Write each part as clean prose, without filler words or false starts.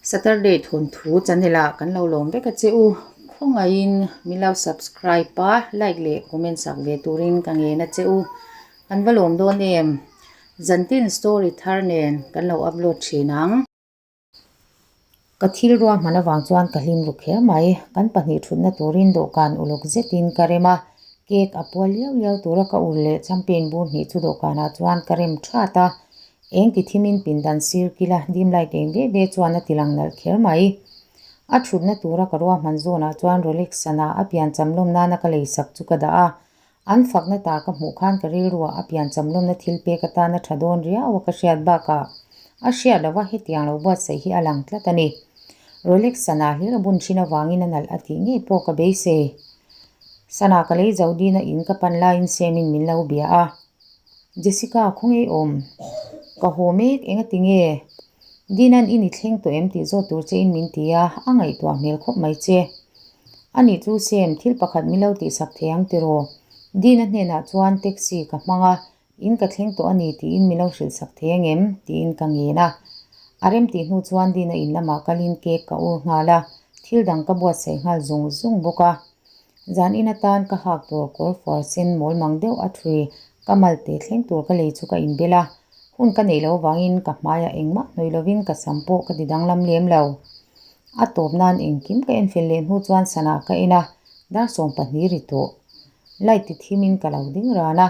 Saturday thawnthu channel ah kan lo lawm vek a che u. Khawngaihin min lo subscribe a, like leh comment sak ve turin ka ngen a che u. Kan va lawm dawn em? Zantin story thar nen kan lo upload thin ang. Ka thil ruahman avang chuan ka hlim ru kher mai. Kan pahnih thutna turin dawhkan uluk zetin ka rem a, cake a pual liau liau tura ka ur leh champagne bur hnih chu dawhkanah chuan ka rem that a. Eng ti thimin pindan sir kila dim light eng ve ve chuan a ti lang nalh kher mai. A thutna tura ka ruahman zawnah chuan Rolex sana a piancham lawm nana ka leisak chu ka dah a, An fakna ta ka hmuh khan ka rilruah a piancham lawmna thil pek atana tha dawn riau a ka hriat bakah a hriat lova hetiang lo buatsaih hi a lang tlat a ni. Rolex sana hlir a bun thin avangin a nalh a tih ngei pawh ka beisei. Sana ka lei zo dina in ka pan laiin Semin min lo bia a. Jessica khawnge awm? Ka haw mek engati nge? Dinan i ni thleng tawh em tih zawt tur che in min ti a, a ngaihtuah hmel khawp mai che. Ani chu Sam, thil pakhat min lo tihsak thei ang tiraw? Dina hnenah chuan taxi ka hmang a, in ka thleng tawh a ni tiin min lo hrilhsak thei ang em? tiin ka ngen a. A rem tih hnu chuan Dina in lamah kalin cake ka ur nghal a, thil dang ka buatsaih nghal zung zung bawk a. Zan in atan ka hak tur kawr fuar sen mawl mang deuh a thui ka mal te thleng tur ka lei chu ka inbel a, hun ka neih loh vangin ka hmaiah engmah hnawih lovin ka sam pawh ka ti danglam lem lo. A tawp nan engkim ka enfel leh hnu chuan sana ka en a, dar 12 ri tawh. Light ti thimin ka lo ding ran a,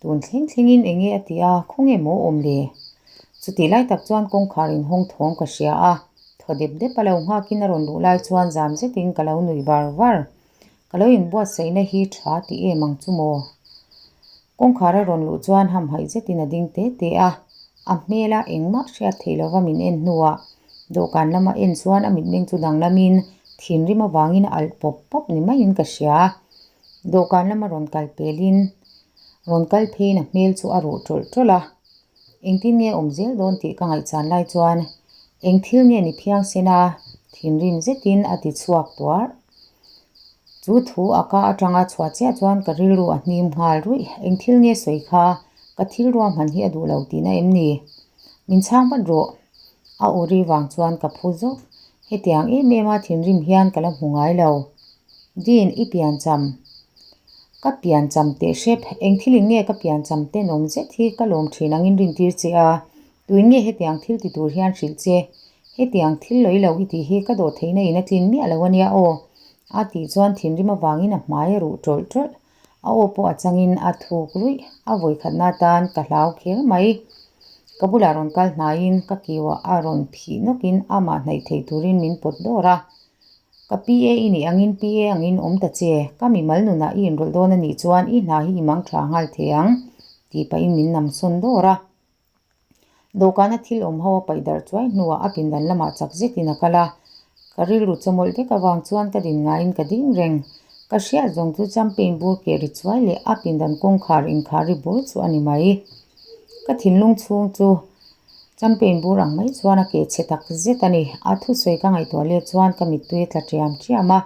Tun thleng thlengin eng nge a ti a, khawnge maw awm le? Chutih lai tak chuan kawngkhar inhawng thawm ka hria a, thaw dep dep a lo nghakin a rawn luh lai chuan zam zetin ka lo nuih var var. Ka lo inbuatsaihna hi tha ti em ang chu maw? Kawngkhar a rawn luh chuan hamhaih zetin a ding te te a, a hmela engmah hriat theih lova min en hnuah dawhkan lama en chuan a mitmeng chu danglamin thinrim avangin a alh pawp pawp ni maiin ka hria. Dawhkan lama rawn kal pelin rawn kal pheiin a hmel chu a ruh tawlh tawlh a. Engtin nge awm zel dawn tih ka ngaihchan lai chuan eng thil nge ni phiang sen a thinrim zetin a ti chhuak tuar. Chu thu a ka atanga chhuah chiah chuan ka rilru a hnim nghal ruih. Eng thil nge sawi kha ka thil ruahman hi a duh lo tihna em ni? Min chhang vat rawh. A aw ri vang chuan ka phu zawk. Hetiang em em a thinrim hian ka la hmu ngai lo. Dean, i piancham. Ka piancham teh hrep. Eng thilin nge ka piancham tenawm zet hi ka lawm thin angin rintir che a. Tuin nge hetiang thil ti tur hian hrilh che? Hetiang thil lawi lo i tih hi ka dawh theihna in a tlin miah lo ania aw. A tih chuan thinrim avangin a hmai a ruh tawlh tawlh. A aw pawh a changin a thuk ruih. A vawikhatna atan ka hlau kher mai. Ka bulah rawn kal hnaiin ka kiuah a rawn phih nawkin amah hnaih theih turin min pawt dawr a. Ka PA i nih angin PA angin awm ta che, ka mimal nunah i inrawlh dawn a nih chuan i hna hi i mang tha nghal thei ang, tih pahin min nam sawn dawr a. Dawhkana thil awm ho a paih darh chuai hnuah a pindan lamah chak zetin a kal a, ka rilru chawmawlh vek avang chuan ka din ngaiin ka ding reng. Ka hriat zawng chu champagne bur keh ri chuai leh a pindan kawngkhar inkhar ri bur chu a ni mai. Ka thinlung chhung chu Champagne bur ang mai chuan a keh chhe tak zet a ni. A thusawi ka ngaihtuah let chuan ka mittui a tla ṭiam ṭiam a,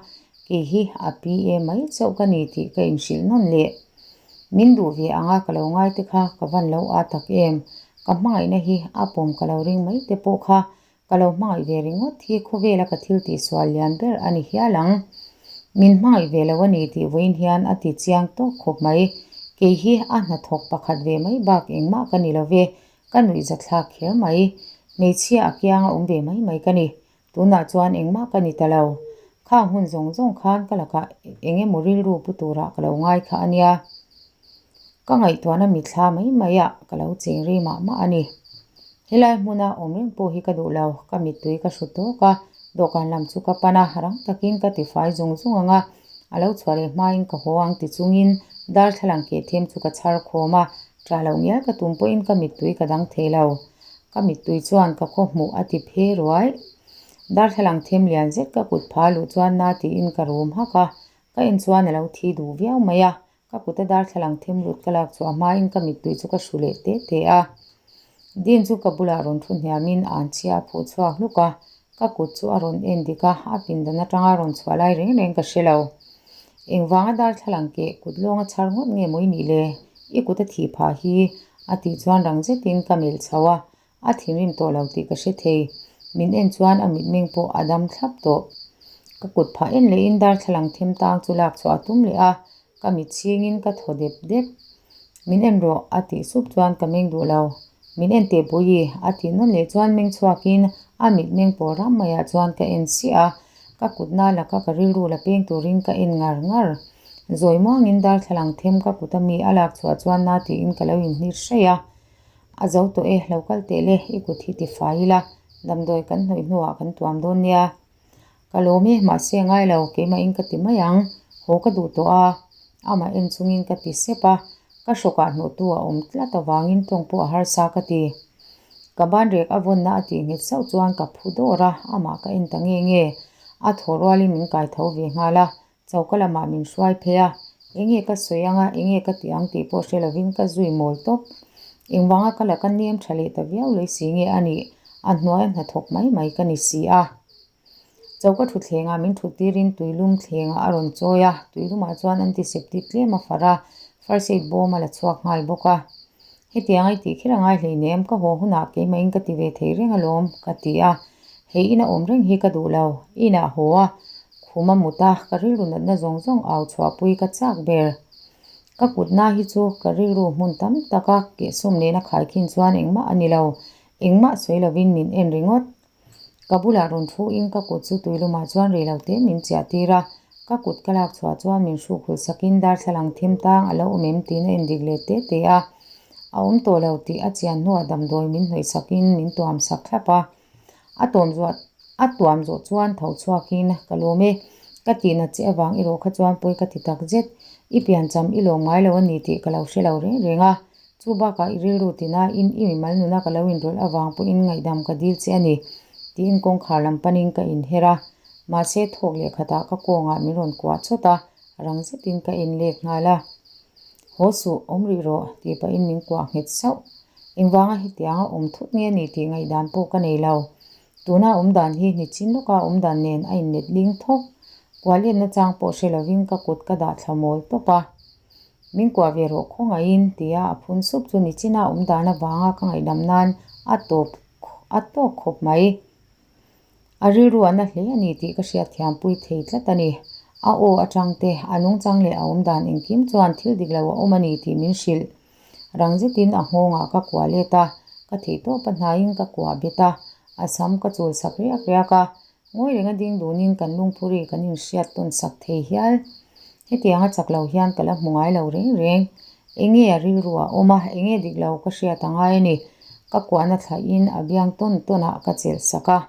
kei hi a PA mai chauh ka ni tih ka inhrilh nawn leh. Min duh ve anga ka lo ngai te kha ka van lo a tak em. Ka hmangaihna hi a pawm ka lo ring mai te pawh kha ka lo hmangaih ve ringawt hi khawvela ka thil tihsual lian ber a ni hial ang. Min hmangaih ve lo a ni tih vawiin hian a ti chiang tawk khawp mai. Kei hi a hnathawk pakhat ve mai bak engmah ka ni lo ve. Ka nuihza thlak kher mai. Hmeichhia a kianga awm ve mai mai ka ni. Tunah chuan engmah ka ni ta lo. Khang hun zawng zawng khan ka lakah eng emaw rilru pu turah ka lo ngai kha a nia. Ka ngaihtuahna mithla mai maiah ka lo cheng ri mah mah a ni. Helai hmuna awm reng pawh hi ka duh lo. Ka mittui ka hru tawk a, dawhkan lam chu ka pan a, rang takin ka tifai zung zung ang a. A lo chhuah leh hmain ka haw ang ti chungin darthlalang keh them chu ka chhar khawm a, Ṭah loh ngial ka tum pawhin ka mittui ka dang thei lo. Ka mittui chuan ka khaw hmuh a ti phe ruai. Darthlalang them lian zet ka kut pha luh chuan na tiin ka rum hak a, ka en chuan a lo thi duh viau mai a. Ka kuta darthlalang them lut ka lak chhuah hmain ka mittui chu ka hru leh te te a. Dean chu ka bulah rawn thu hniamin an chhia a phuh chhuak hluk a, Ka kut chu a rawn en dik a, a pindan atanga rawn chhuah lai reng reng ka hre lo. Engvanga darthlalang keh kut lawnga chhar ngawt nge maw i nih le? I kut a thih phah hi a tih chuan rang zetin ka melh chho a, a thinrim tawh lo tih ka hre thei. Min en chuan a mitmeng pawh a dam thlap tawh. Ka kut phah en lehin darthlalang them tang chu lak chhuah a tum leh a, ka mit chhingin ka thaw dep dep. Min en rawh a tih sup chuan ka meng duh lo. Min en teh Bawihi a tih nawn leh chuan meng chhuakin a mitmeng pawh ram maiah chuan ka en siah a, ka kutna laka ka rilru la peng turin ka en ngar ngar. Zawi muangin darthlalang them ka kut ami a lak chhuah chuan na tiin ka lo inhnit hraih a. A zo tawh e, lo kal teh le, i kut hi ti fai ila, damdawi kan hnawih hnuah kan tuam dawn nia. Ka lawm e, mahse a ngai lo, keimahin ka ti mai ang, haw ka duh tawh a, amah en chungin ka ti sep a, ka hrawkah hnawhtu a awm tlat avangin tawng pawh a harsa ka ti. Ka banrek a vawnna a tih nghet sauh chuan ka phu dawr a, amah ka en ta nge nge, a thaw rualin min kai tho ve nghal a, Choka lamah min hruai phei a, enge ka sawi anga enge ka tih ang tih pawh hre lovin ka zui mawl tawp. Engvanga ka laka nem tha leh ta viau lei si nge a nih, a hnuaia hnathawk mai mai ka ni si a. Choka thutthlengah min thut tirin tuilum thlengah a rawn chawi a, tuilumah chuan antiseptic tlem a far a, first aid bawm a la chhuak nghal bawk a. Hetiang i tih kher a ngai hleinem, ka haw hunah keimahin ka ti ve thei reng alawm, ka ti a. Hei ina awm reng hi ka duh lo, inah haw a, khum a mut a, ka rilru natna zawng zawng au chhuahpui ka chak ber. Ka kutna hi chu ka rilru hmun tam taka kehsawm nena khaikhin chuan engmah a ni lo, engmah sawi lovin min en ringawt. Ka bulah rawn thu in ka kut chu tuilumah chuan rei lo te min chiah tir a, ka kut ka lak chhuah chuan min hruk hulh sakin darthlalang thim tang a lo awm em tiin a endik leh te te a. A awm tawh lo tih a chian hnuah damdawi min hnawih sakin min tuam sak thlap a. A tuam zawh a tuam zawh chuan tho chhuakin ka lawm e, ka tihna che avang erawh kha chuan pawi ka ti tak zet. I piancham i lawm ngai lo a ni tih ka lo hre lo reng reng a. Chu bakah i rilru tinain i mimal nuna ka lo inrawlh avang pawhin ngaihdam ka dil che a ni, tiin kawngkhar lam panin ka inher a. Mahse, thawk leh khatah ka kawngah min rawn kuah chawt a, rang zetin ka en lek nghal a. Haw suh, awm rih rawh, tih pahin min kuah nghet sauh. Engvanga hetianga awm thut nge ni tih ngaihdan pawh ka nei lo. Tuna awm dan hi nichin lawka awm dan nen a inlet ling thawk. Kuah lenna chang pawh hre lovin ka kut ka dah thla mawl tawp a. Min kuah ve rawh khawngaihin tia a phun sup chu nichina awm dan avanga ka ngaihdam nan a tawp a tawk khawp mai. A rilru a na hle a ni tih ka hriat thiampui thei tlat a ni. A aw atang te, a nungchang leh a awm dan engkim chuan thil dik lo a awm a ni tih min hrilh. Rang zetin a nghawngah ka kuah let a, ka theihtawp a hnaiin ka kuah bet a, a sam ka chul sak riak riak a, Ngawi renga ding dunin kan lungphuri kan inhriat tawn sak thei hial. Hetianga chak lo hian ka la hmu ngai lo reng reng. Enge a rilru a awm a, enge dik lo ka hriat a ngai a ni. Ka kuahna thlahin a biang tawn tawnah ka chelh sak a.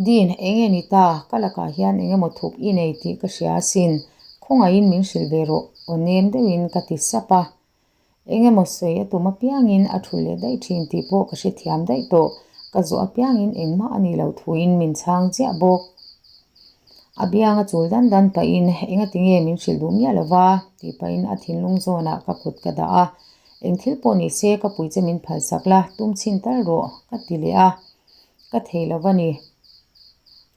Dean, enge ni ta? Ka lakah hian engemaw thup i nei tih ka hria asin. Khawngaihin min hrilh ve rawh, aw nem deuhin ka ti sap a. Engemaw sawi a tum apiangin a thulh leh daih thin tih pawh ka hrethiam daih tawh. Ka zawh apiangin engmah a nih loh thuin min chhang chiah bawk. A biang a chul dan dan pahin engati nge min hrilh duh miah lova tih pahin a thinlung zawnah ka kut ka dah a. Eng thil pawh ni se ka pui che min phalsak la, tum chhin tal rawh ka ti leh a. Ka thei lo va ni.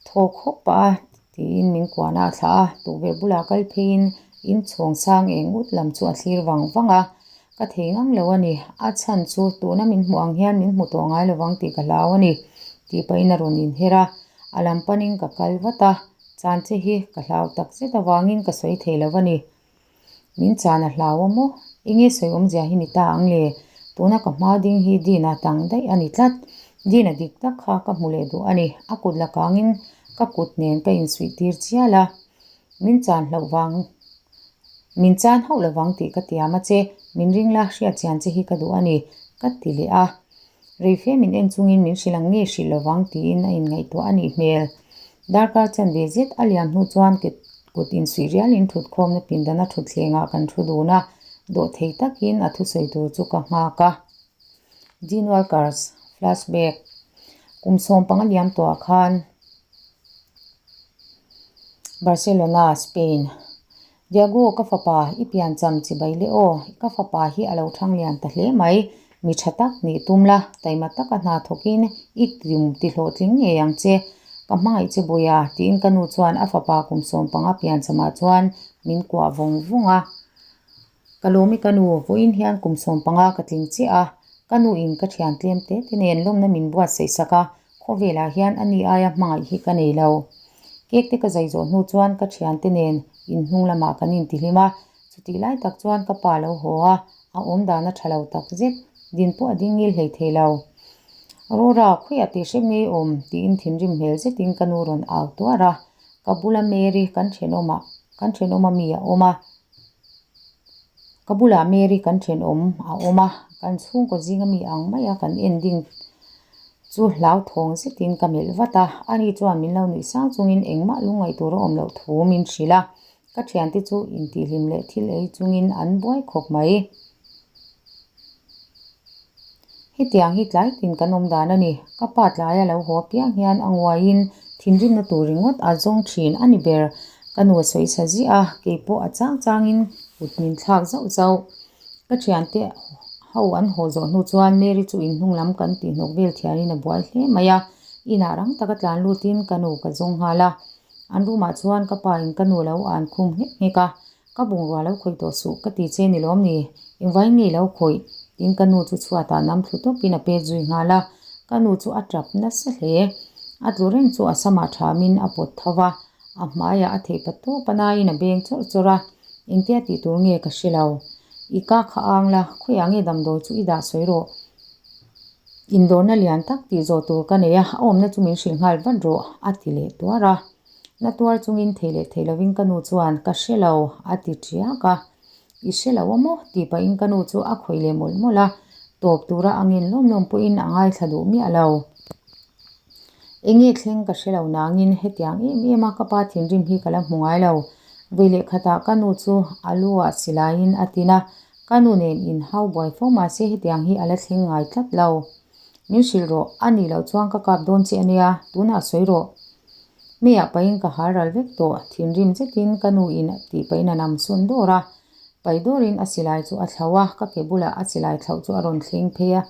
Thaw khawp pah a tiin min kuahna a thlah a, tukverh bulah kal pheiin in chhawng sang eng ut lam chu a thlir vang vang a, ka thei ngang lo a ni, a chhan chu tuna min hmuh ang hian min hmu tawh ngai lovang tih ka hlau a ni tih pahin a rawn inher a, a lam panin ka kal vat a, chan che hi ka hlau tak zet avangin ka sawi thei lo a ni. Min chan a hlau a maw? Enge sawi awmzia hi ni ta ang le? Tuna ka hma ding hi Dina tang daih a ni tlat. Dina dik tak kha ka hmu leh duh a ni. A kut la kangin ka kut nen ka insuih tir chial a. Min chan hlauh vang, min chan hauh lovang tih ka tiam a che. Min ring la, hriat chian che hi ka duh a ni, ka ti leh a. Reife min en chungin min hrilh ang nge hrilh lovang tiin a inngaihtuah a nih hmel. Darkar chanve zet a liam hnu chuan kut insuih rialin thutkhawmna pindana thutthlengah kan thu dun a, dawhthei takin a thusawi tur chu ka nghak a. Dean Walker's Flashback Kum sawmpanga liam tawhah khan Barcelona, Spain Diego, ka fapa, i piancham chibai le aw, ka fapa hi a lo thang lian ta hle mai, mi tha tak nih tum la, taima taka hna thawkin i tum ti hlawhtling ngei ang che, ka hmangaih che Buia, tiin ka nu chuan a fapa kum 15 pianchamah chuan min kuah vawng vawng a. Ka lawm i ka nu, vawiin hian kum 15 ka tling chiah a, ka nu in ka thian tlem te te nen lawmna min buatsaih sak a. Khawvelah hian a ni aia hmangaih hi ka nei lo. Cake te ka zai zawh hnu chuan ka thiante nen in hnung lamah kan intihlim a, chutih lai tak chuan ka pa lo haw a, a awm dan a tha lo tak zet, din pawh a ding ngil hlei thei lo. Rora, khawiah tih hrep ngei awm? tiin thinrim hmel zetin ka nu rawn au tuar a, ka bula Mary kan thenawmah kan thenawma mi a awm a, Ka bulah Mary kan thenawm a awm a, kan chhungkaw zinga mi ang maia kan en ding chu hlauthawng zetin ka melh vat a, ani chuan min lo nuih sang chungin engmah lungngaih tur a awm loh thu min hrilh a, ka thiante chu intihhlim leh thil ei chungin an buai khawp mai. Hetiang hi tlai tin kan awm dan a ni. Ka pa tlaia lo haw apiang hian a nguaiin thinrimna tur ringawt a zawng thin a ni ber. Ka nu a sawi sa ziah a, kei pawh a chang changin kut min thlak zauh zauh. Ka thiante ho an haw zawh hnu chuan Mary chu inhnung lam kan tihhnawk vel thianin a buai hle mai a. Inah rang taka tlan lutin ka nu ka zawng nghal a. An room ah chuan ka pa in ka nu lo an khum nghek nghek a. Ka bungrua lo khawih tawh suh ka ti che ni lawm ni? Engvai nge lo khawih? Tiin ka nu chu chhuatah nam thlu tawpin a pet zui nghal a, ka nu chu a tap nasa hle. A tlu reng chu a samah thamin a pawt tho va, a hmaiah a theih pat tawp a nain a beng chawrh chawrh a, engtia tih tur nge ka hre lo. I ka kha ang la, khawiah nge damdawi chu i dah sawi rawh. Indawrna lian tak tih zawh tur ka nei a, a awmna chu min hrilh nghal vat rawh, a ti leh tuar a. Na tuar chungin thei leh thei lovin ka nu chuan, Ka hre lo, a ti tiak a. I hre lo a maw? tih pahin ka nu chu a khawih leh mawlh mawlh a, tawp tura a ngin lawm lawm pawhin a ngaithla duh miah lo. Enge thleng ka hre lo nangin hetiang em em a ka pa thinrim hi ka la hmu ngai lo. Vui leh khatah ka nu chu a lu ah silaiin a tin a, ka nu nen inhau buai fo mahse hetiang hi a la thleng ngai tlat lo. Min hrilh rawh, a nih loh chuan ka kap dawn che a nia, tunah sawi rawh. Meiah pahin ka hal ral vek tawh, thinrim zetin ka nu in tih pahin a nam sawn dawr a. Pai dawrin a silai chu a thlauh a, ka ke bulah a silai thlauh chu a rawn thleng phei a.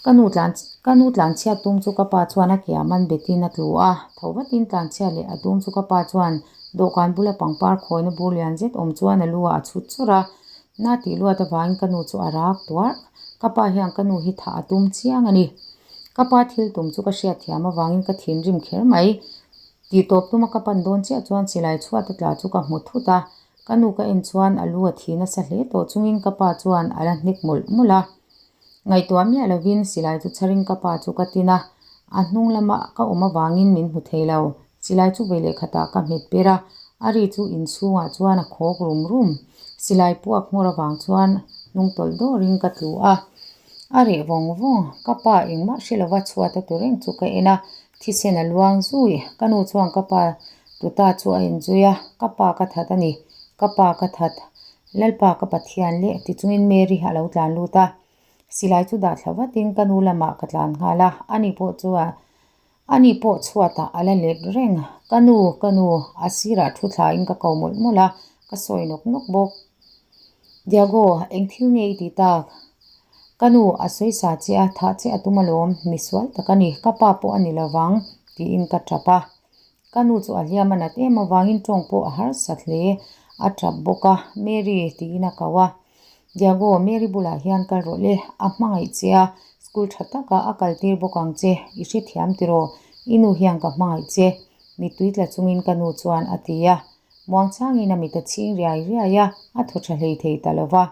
Ka nu tlan ka nu tlanchhiat tum chu ka pa chuan a ke ah man betin a tlu a, tho vatin tlanchhiat leh a tum chu ka pa chuan dawhkan bula pangpar khawina bur lian zet awm chuan a lu ah a chhut chawrh a. Na tih luat avangin ka nu chu a rak tuarh. Ka pa hian ka nu hi thah a tum chiang a ni. Ka pa thil tum chu ka hriatthiam avangin ka thinrim kher mai. Tih tawp tuma ka pan dawn chiah chuan silai chhuat a tla chu ka hmu thut a. Ka nu ka en chuan a lu a thi nasa hle tawh chungin ka pa chuan a la hnek mawlh mawlh a. Ngaihtuah miah lovin silai chu chharin ka pa chu ka tin a, a hnung lama ka awm avangin min hmu thei lo. Silai chu vei leh khatah ka hmet per a, a ri chu inchhungah chuan a khawk rum rum. Silai puak hmawr avang chuan hnung tawlh dawrin ka tlu a. A reh vawng vawng, ka pa engmah hre lova chhuat a tu reng chu ka en a, thisen a luang zui. Ka nu chuan ka pa tuta chu a inzui a, ka pa ka that a ni, ka pa ka that. Lalpa ka Pathian leh tichungin Mary a lo tlan lut a, silai chu dah thla vatin ka nu lamah ka tlan nghal a, ani pawh chu a ani pawh chhuatah a la let reng. Ka nu, ka nu, a sirah thu thlain ka ko mawlh mawlh a, ka sawi nawk nawk bawk. Diago, eng thil nge i ti tak? Ka nu, a sawi sa che a, thah che a tum alawm, misual tak a ni, ka pa pawh a ni lovang, tiin ka tap a. Ka nu chu a hliam a nat em avangin tawng pawh a harsat hle. A tap bawk a, Mary tiin a ko a. Diago, Mary bulah hian kal rawh le, a hmangaih che a, school tha takah a kal tir bawk ang che, i hrethiam tiraw, i nu hian ka hmangaih che, mittui tla chungin ka nu chuan a ti a. Muangchangin a mit a chhing riai riai a, a thaw tha hlei thei ta lo va.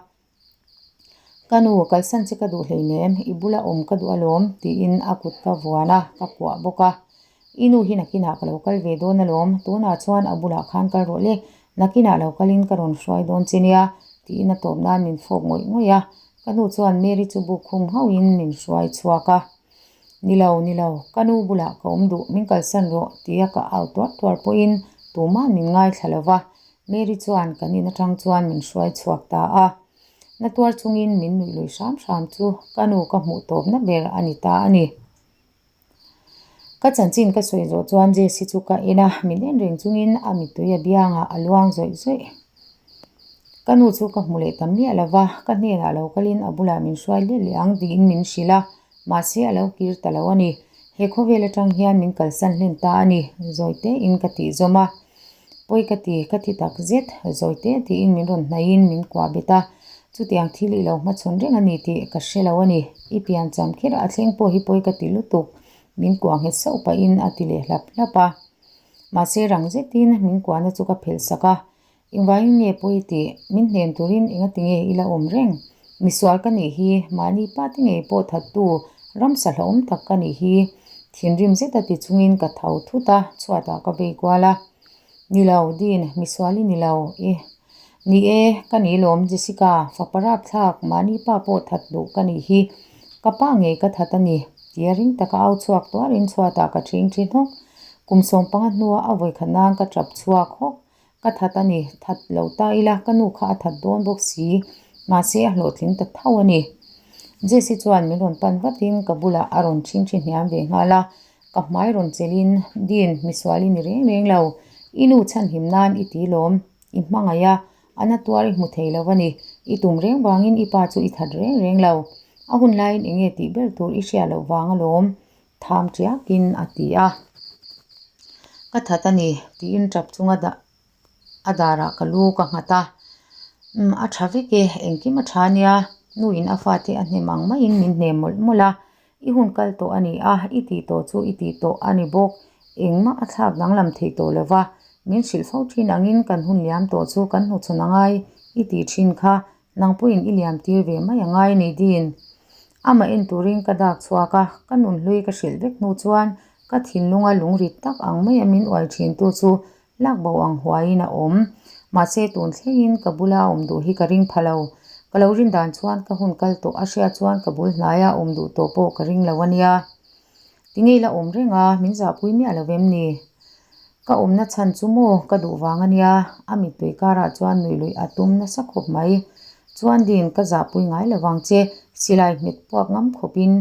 Ka nu, kalsan che ka duh hleinem, i bula awm ka duh alawm, tiin a kut ka vuan a, ka kuah bawk a. I nu hi nakinah ka lo kal ve dawn alawm, tunah chuan a bulah khan kal rawh le, nakinah lo kalin ka rawn hruai dawn che nia, tiin a tawp nan min fawp ngawih ngawih a. Ka nu chuan Mary chu buk khum hauhin min hruai chhuak a. Ni lo, ni lo, ka nu bulah ka awm duh, min kalsan rawh, tia ka au tuar tuar pawhin tumah min ngaithla lo va. Mary chuan kan in atang chuan min hruai chhuak ta a. Na tuar chungin min nuih lui hram hram chu ka nu ka hmuh tawpna ber a ni ta a ni. Ka chanchin ka sawi zawh chuan Jessy chu ka en a, min en reng chungin a mittui a biangah a luang zawih zawih. Ka nu chu ka hmu leh ta miah lo va, ka hnenah lo kalin a bulah min hruai let leh ang tiin min hrilh a, mahse a lo kir ta lo a ni. He khawvel atang hian min kalsan hlen ta a ni, zawi tein ka tih zawm a. Pawi ka ti, ka ti tak zet, zawi te tiin min rawn hnaihin min kuah bet a, chutiang thil i lo hmachhawn reng a ni tih ka hre lo a ni. I pian cham kher a thleng pawh hi pawi ka ti lutuk. Min kuah nghet sauh pahin a ti leh hlap hlap a. Mahse rang zetin min kuahna chu ka phelh sak a, Engvangin nge pawi tih min hnem turin engati nge i la awm reng? Misual ka nih hi, mahni pa te ngei pawh thattu ramsa hlauhawm tak ka nih hi. Thinrim zeta ti chungin ka tho thut a, chhuatah ka vei kual a. Ni lo, Dean, misual i ni lo, i ni e, ka ni lawm, Jessica, fapa rapthlak, mahni pa pawh that duh ka nih hi, ka pa ngei ka that a ni, tia ring taka au chhuak tuarin chhuatah ka ṭhing ṭhi hnawk. Kum sawmpanga hnua a vawikhat nan ka ṭap chhuak hawk. Ka that a ni, that lo ta ila ka nu kha a that dawn bawk si, mahse a hlawhtling ta tho a ni. Jesse chuan min rawn pan vatin ka bulah a rawn ṭhingṭhi hniam ve nghal a, ka hmai rawn chelhin, Dean, misual i ni reng reng lo, i nu chhanhim nan i ti lawm, i hmangaih a, a na tuar i hmu thei lo a ni, i tum reng vangin i pa chu i that reng reng lo, a hun laiin eng nge tih ber tur i hriat loh vang alawm, Tham ṭiakin a ti a. Ka that a ni, tiin ṭap chunga dah a darah ka lu ka nghat a. Umm, a ṭha vek e, engkim a ṭha nia, nuin a fate a hnem ang maiin min hnem mawlh mawlh a. I hun kal tawh a ni a, i tih tawh chu i tih tawh a ni bawk. Engmah a thlak danglam thei tawh lo va, min hrilh fo ṭhin angin kan hun liam tawh chu kan hnuchhawn a ngai i tih ṭhin kha Nang pawhin i liam tir ve mai a ngai ni Dean. Amah en turin ka dak chhuak a, ka nunhlui ka hrilh vek hnu chuan ka thinlunga lungrit tak ang maia min uai thintu chu lak bo ang huaiin a awm. Mahse tun thlengin ka bula a awm duh hi ka ring pha lo. Ka lo rin dan chuan ka hun kal tawh a hriat chuan ka bul hnaia awm duh tawh pawh ka ring lo a nia. Tinge i la awm reng a, min zahpui miah lo vem ni? Ka awmna chhan chu maw ka duh vang a nia, a mittui karah chuan nuih luih a tum nasa khawp mai. Chuan Dean, ka zahpui ngai lo vang che, silai hmet puak ngam khawpin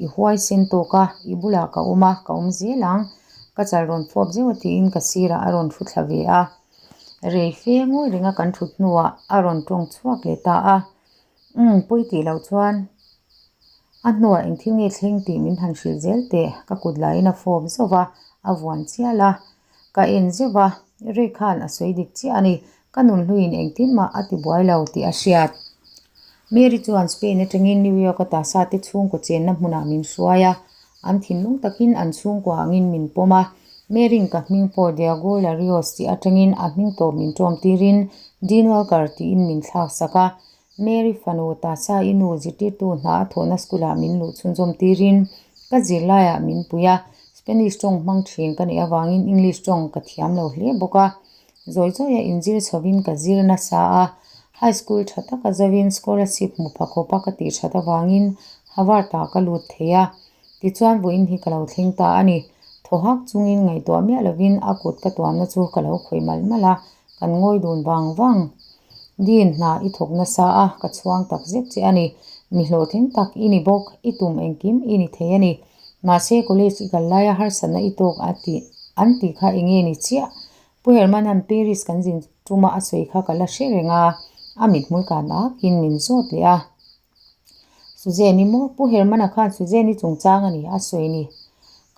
i huai sen tawk a, i bulah ka awm a, ka awm zel ang. Ka chal rawn fawp zeuh a tiin ka sirah a rawn thu thla ve a. Rei fe ngawi renga kan thut hnuah a rawn tawng chhuak leh ta a. Umm, pawi tih loh chuan a hnuah eng thil nge thleng tih min han hrilh zel teh, ka kut laiin a fawp zauh va, a vuan chial a, ka en zeuh va, Ray khan a sawi dik chiah a ni, ka nunhluiin engtin mah a ti buai lo tih a hriat. Mary chuan Spain atangin New York a tasa te chhungkaw chenna hmunah min hruai a, an thinlung takin an chhungkua angin min pawm a, Mary'n ka hming pawh Diego Larios tih atangin a hming tawp min ṭawm tirin Dean Walker tiin min thlak sak a, Mary fanu Tasa i nu zirtirtu hna a thawhna school ah min luh chhunzawm tirin ka zirlaiah min pui a, Spanish tawng hmang thin ka nih avangin English tawng ka thiam lo hle bawk a. Zawi zawia inzir chhovin ka zir nasa a, high school tha taka zovin scholarship hmu pha khawpa ka tih that avangin Harvard ah ka lut thei a, tichuan vawiin hi ka lo thleng ta a ni. Thaw hak chungin ngaihtuah miah lovin a kut ka tuamna chu ka lo khawih malh malh a, kan ngawi dun vang vang. Dean hna i thawk nasa a, ka chhuang tak zet che a ni. Mi hlawhtling tak i ni bawk, i tum engkim i ni thei a ni. Mahse college i kal laia harsatna i tawk a tih an tih kha eng nge ni chiah? Pu Herman-a'n Paris kan zin tuma a sawi kha ka la hre reng a, a mithmul kan akin min zawt leh a. Suzanne-i maw? Pu Herman-a khan Suzanne-i chungchang a ni a sawi ni.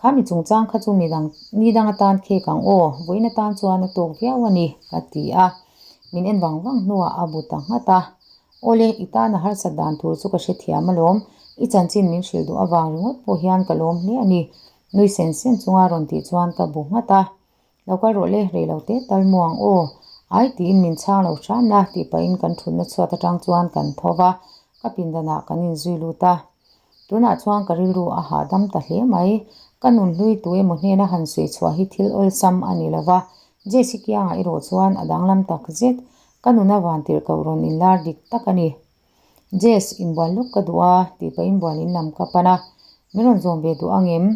Kha mi chungchang kha chu midang ni dang atan khek ang aw, vawiin atan chuan a tawk viau a ni, ka ti a. Min en vang vang hnuah a bu ta nghat a. Awle, i tana harsat dan tur chu ka hrethiam alawm. I chanchin min hrilh duh avang ringawt pawh hian ka lawm hle a ni, nui sen sen chunga rawn tih chuan ka bu nghat a. Lo kal rawh le, rei lo te tal mu ang aw. Ai tiin min chhang lo hram la tih pahin kan thutna chhuat atang chuan kan tho va, ka pindanah kan inzui lut a. Tunah chuan ka rilru a hahdam ta hle mai. Ka nunhlui tu emaw hnena han suih chhuah hi thil awlsam a ni lo va, Jesse kiangah erawh chuan a danglam tak zet. Ka nuna vantirh koh rawn inlar dik tak a ni. Jess, inbual lawk ka duh a, tih pahin bual in lam ka pan a. Min rawn zawm ve duh ang em?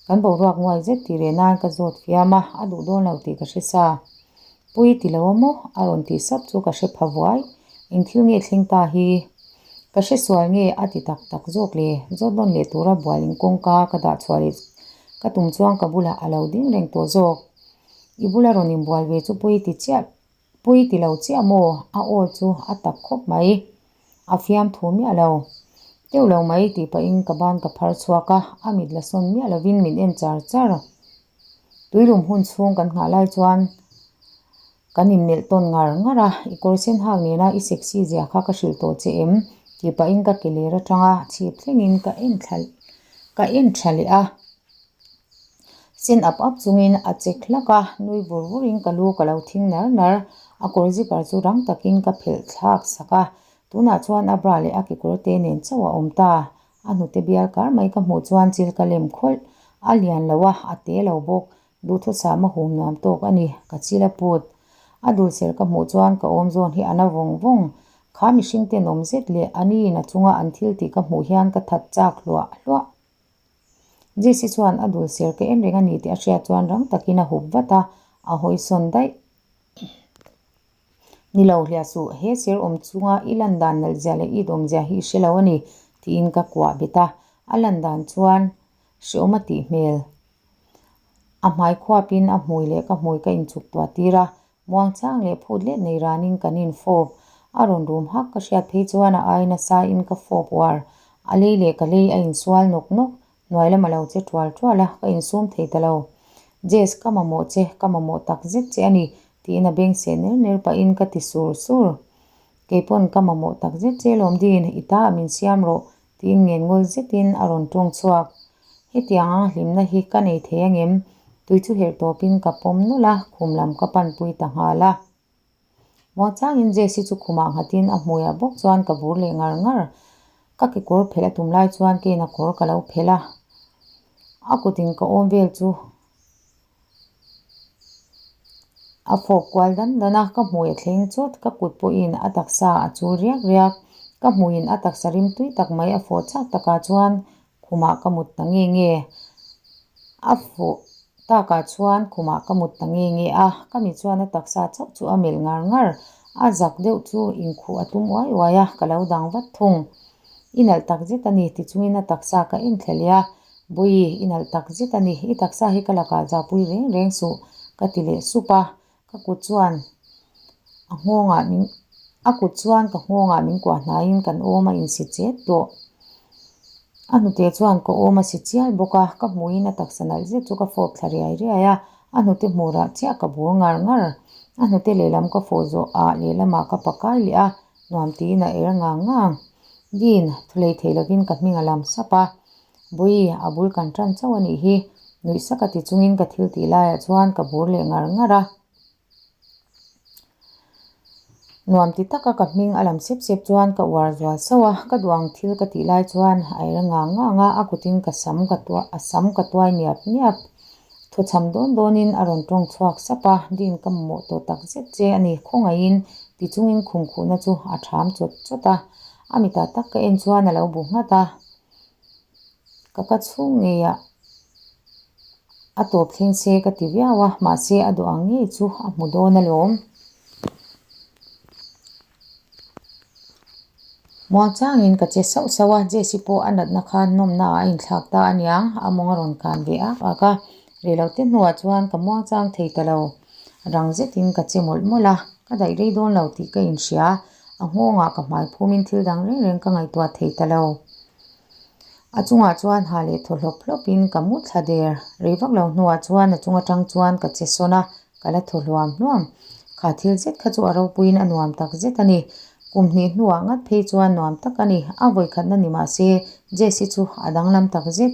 Kan boruak nguai zet tih reh nan ka zawt fiam a, a duh dawn lo tih ka hre sa. Pui ti lo a maw? A rawn tih sap chu ka hre pha vuai. Eng thil nge thleng ta hi? Ka hre sual nge a ti tak tak zawk le? Zawt nawn leh tura bual in kawngka ka dah chhuah leh ka tum chuan ka bulah a lo ding reng tawh zawk. I bula rawn inbual ve chu pui ti chiah Pui ti lo chiah maw? A aw chu a tak khawp mai. A fiam thu miah lo. Teuh lo mai tih pahin ka ban ka phar chhuak a, a mit la sawn miah lovin min en char char. Tuilum hun chhung kan nghah lai chuan kan inmelh tawn ngar ngar a, I kawr sen hak nena i sexy zia kha ka hrilh tawh che em? tih pahin ka ke ler atanga chhip thlengin ka en thla ka en tha leh a. Sen ap ap chungin a chek hlak a, nui vur vurin ka lu ka lo thing nar nar. A kawr zipper chu rang takin ka phelh thlak sak a, tunah chuan a bra leh a kekawr te nen chauh a awm ta. A hnute bial kar mai ka hmuh chuan chil ka lem khawlh. A lian lo a, a te lo bawk. Duhthusam a hum nuam tawk a ni, ka chil a put. A dul ser ka hmuh chuan ka awm zawn hi a na vawng vawng. Kha mihring tenawm zet leh a niin a chunga an thil tih ka hmuh hian ka that chak hluah hluah. Jesse chuan a dul ser ka en reng a ni tih a hriat chuan rang takin a hup vat a, a hawi sawn daih. Ni lo hliah suh, he ser awm chunga i lan dan nalh zia leh it awm zia hi i hre lo a ni, tiin ka kuah bet a. A lan dan chuan hreawm a tih hmel. A hmai khuapin a hmui leh ka hmui ka inchuk tuah tir a, Muangchang leh phut let nei ranin kan infawp. A rawn rum hak ka hriat phei chuan a ai nasa in ka fawp uar. A lei leh ka lei a insual nawk nawk. Hnuai lam a lo che tual tual a, ka insum thei ta lo. Jess, ka mamawh che, ka mamawh tak zet che a ni, tiin a beng seh ner ner pahin ka ti sur sur. Keipawn ka mamawh tak zet che lawm din, i ta a min siam rawh, tiin ngen ngul zetin a rawn tawng chhuak. Hetiang ang hlimna hi ka nei thei angem? Tui chu herh tawpin ka pawm nawlh a, khum lam ka panpui ta nghal a. Muangchangin Jesse chu khumah nghatin a hmuiah bawk chuan ka vur leh ngar ngar. Ka kekawr phelh a tum lai chuan keina kawr ka lo phelh a. A kutin ka awm vel chu A fawp kual dan dan a, ka hmui a thleng chawt, ka kut pawhin a taksa a chul riak riak. Ka hmuiin a taksa rim tui tak mai a fawh chak takah chuan khumah ka mut ta nge nge. A fawh takah chuan khumah ka mut ta nge nge a, ka mi chuan a taksa chauh chu a melh ngar ngar. A zak deuh chu inkhuh a tum uai uai a, ka lo dang vat thung. I nalh tak zet a ni tichungin a taksa ka en thla leh a, Bawi, i nalh tak zet a ni, i taksa hi ka lakah zahpui reng reng suh, ka ti leh sup a, ka kut chuan a nghawngah min a kut chuan ka nghawngah min kuah hnaiin kan awm a insi chet tawh. A hnute chuan ka awm a si chial bawk a, ka hmuhin a taksa nalh zet chu ka fawp thla riai riai a, a hnute hmurah chiah ka bur ngar ngar. A hnute lehlam ka fawh zawh ah lehlamah ka pakai leh a, nuam tiin a er ngang ngang. Dean, thulei thei lovin ka hming a lam sap a. Bawi, a bul kan tan chauh a nih hi. Nuih sak a ti chungin ka thil tih laiah chuan ka bur leh ngar ngar a. Nuam ti taka ka hming a lam sep sep chuan ka uar zual sauh a, ka duh ang thil ka tih lai chuan a er ngang ngang a, a kutin ka sam ka tuah a sam ka tuai niap niap. Thawchham dawn dawnin a rawn tawng chhuak sap a, Dean ka mamawh tawh tak zet che a ni, khawngaihin ti chungin khum khuhna chu a ṭham chawt chawt a, a mitah tak ka en chuan a lo bu nghat a. Ka ka chhung ngeiah a tawp thleng se ka ti viau a, mahse a duh ang ngei chu a hmu dawn alawm. Muangchangin ka che sauh sauh a, Jesse pawh a natna kha nawmna ah a inthlak ta aniang, a mawng a rawn kan ve ak ak a, reilote hnuah chuan ka muangchang thei ta lo. Rang zetin ka che mawlh mawlh a, ka daih rei dawn lo tih ka inhria, a nghawngah ka hmai phumin thil dang reng reng ka ngaihtuah thei ta lo. A chungah chuan ha leh thaw hlawp hlawpin ka mu thla der. Rei vak lo hnuah chuan a chung atang chuan ka che sawn a, ka la thaw hluam hluam. Kha thil zet kha chu a ropuiin a nuam tak zet a ni. Kum hnih hnuah ngat phei chuan nuam tak a ni. A vawikhatna ni mah se, Jess hi chu a danglam tak zet.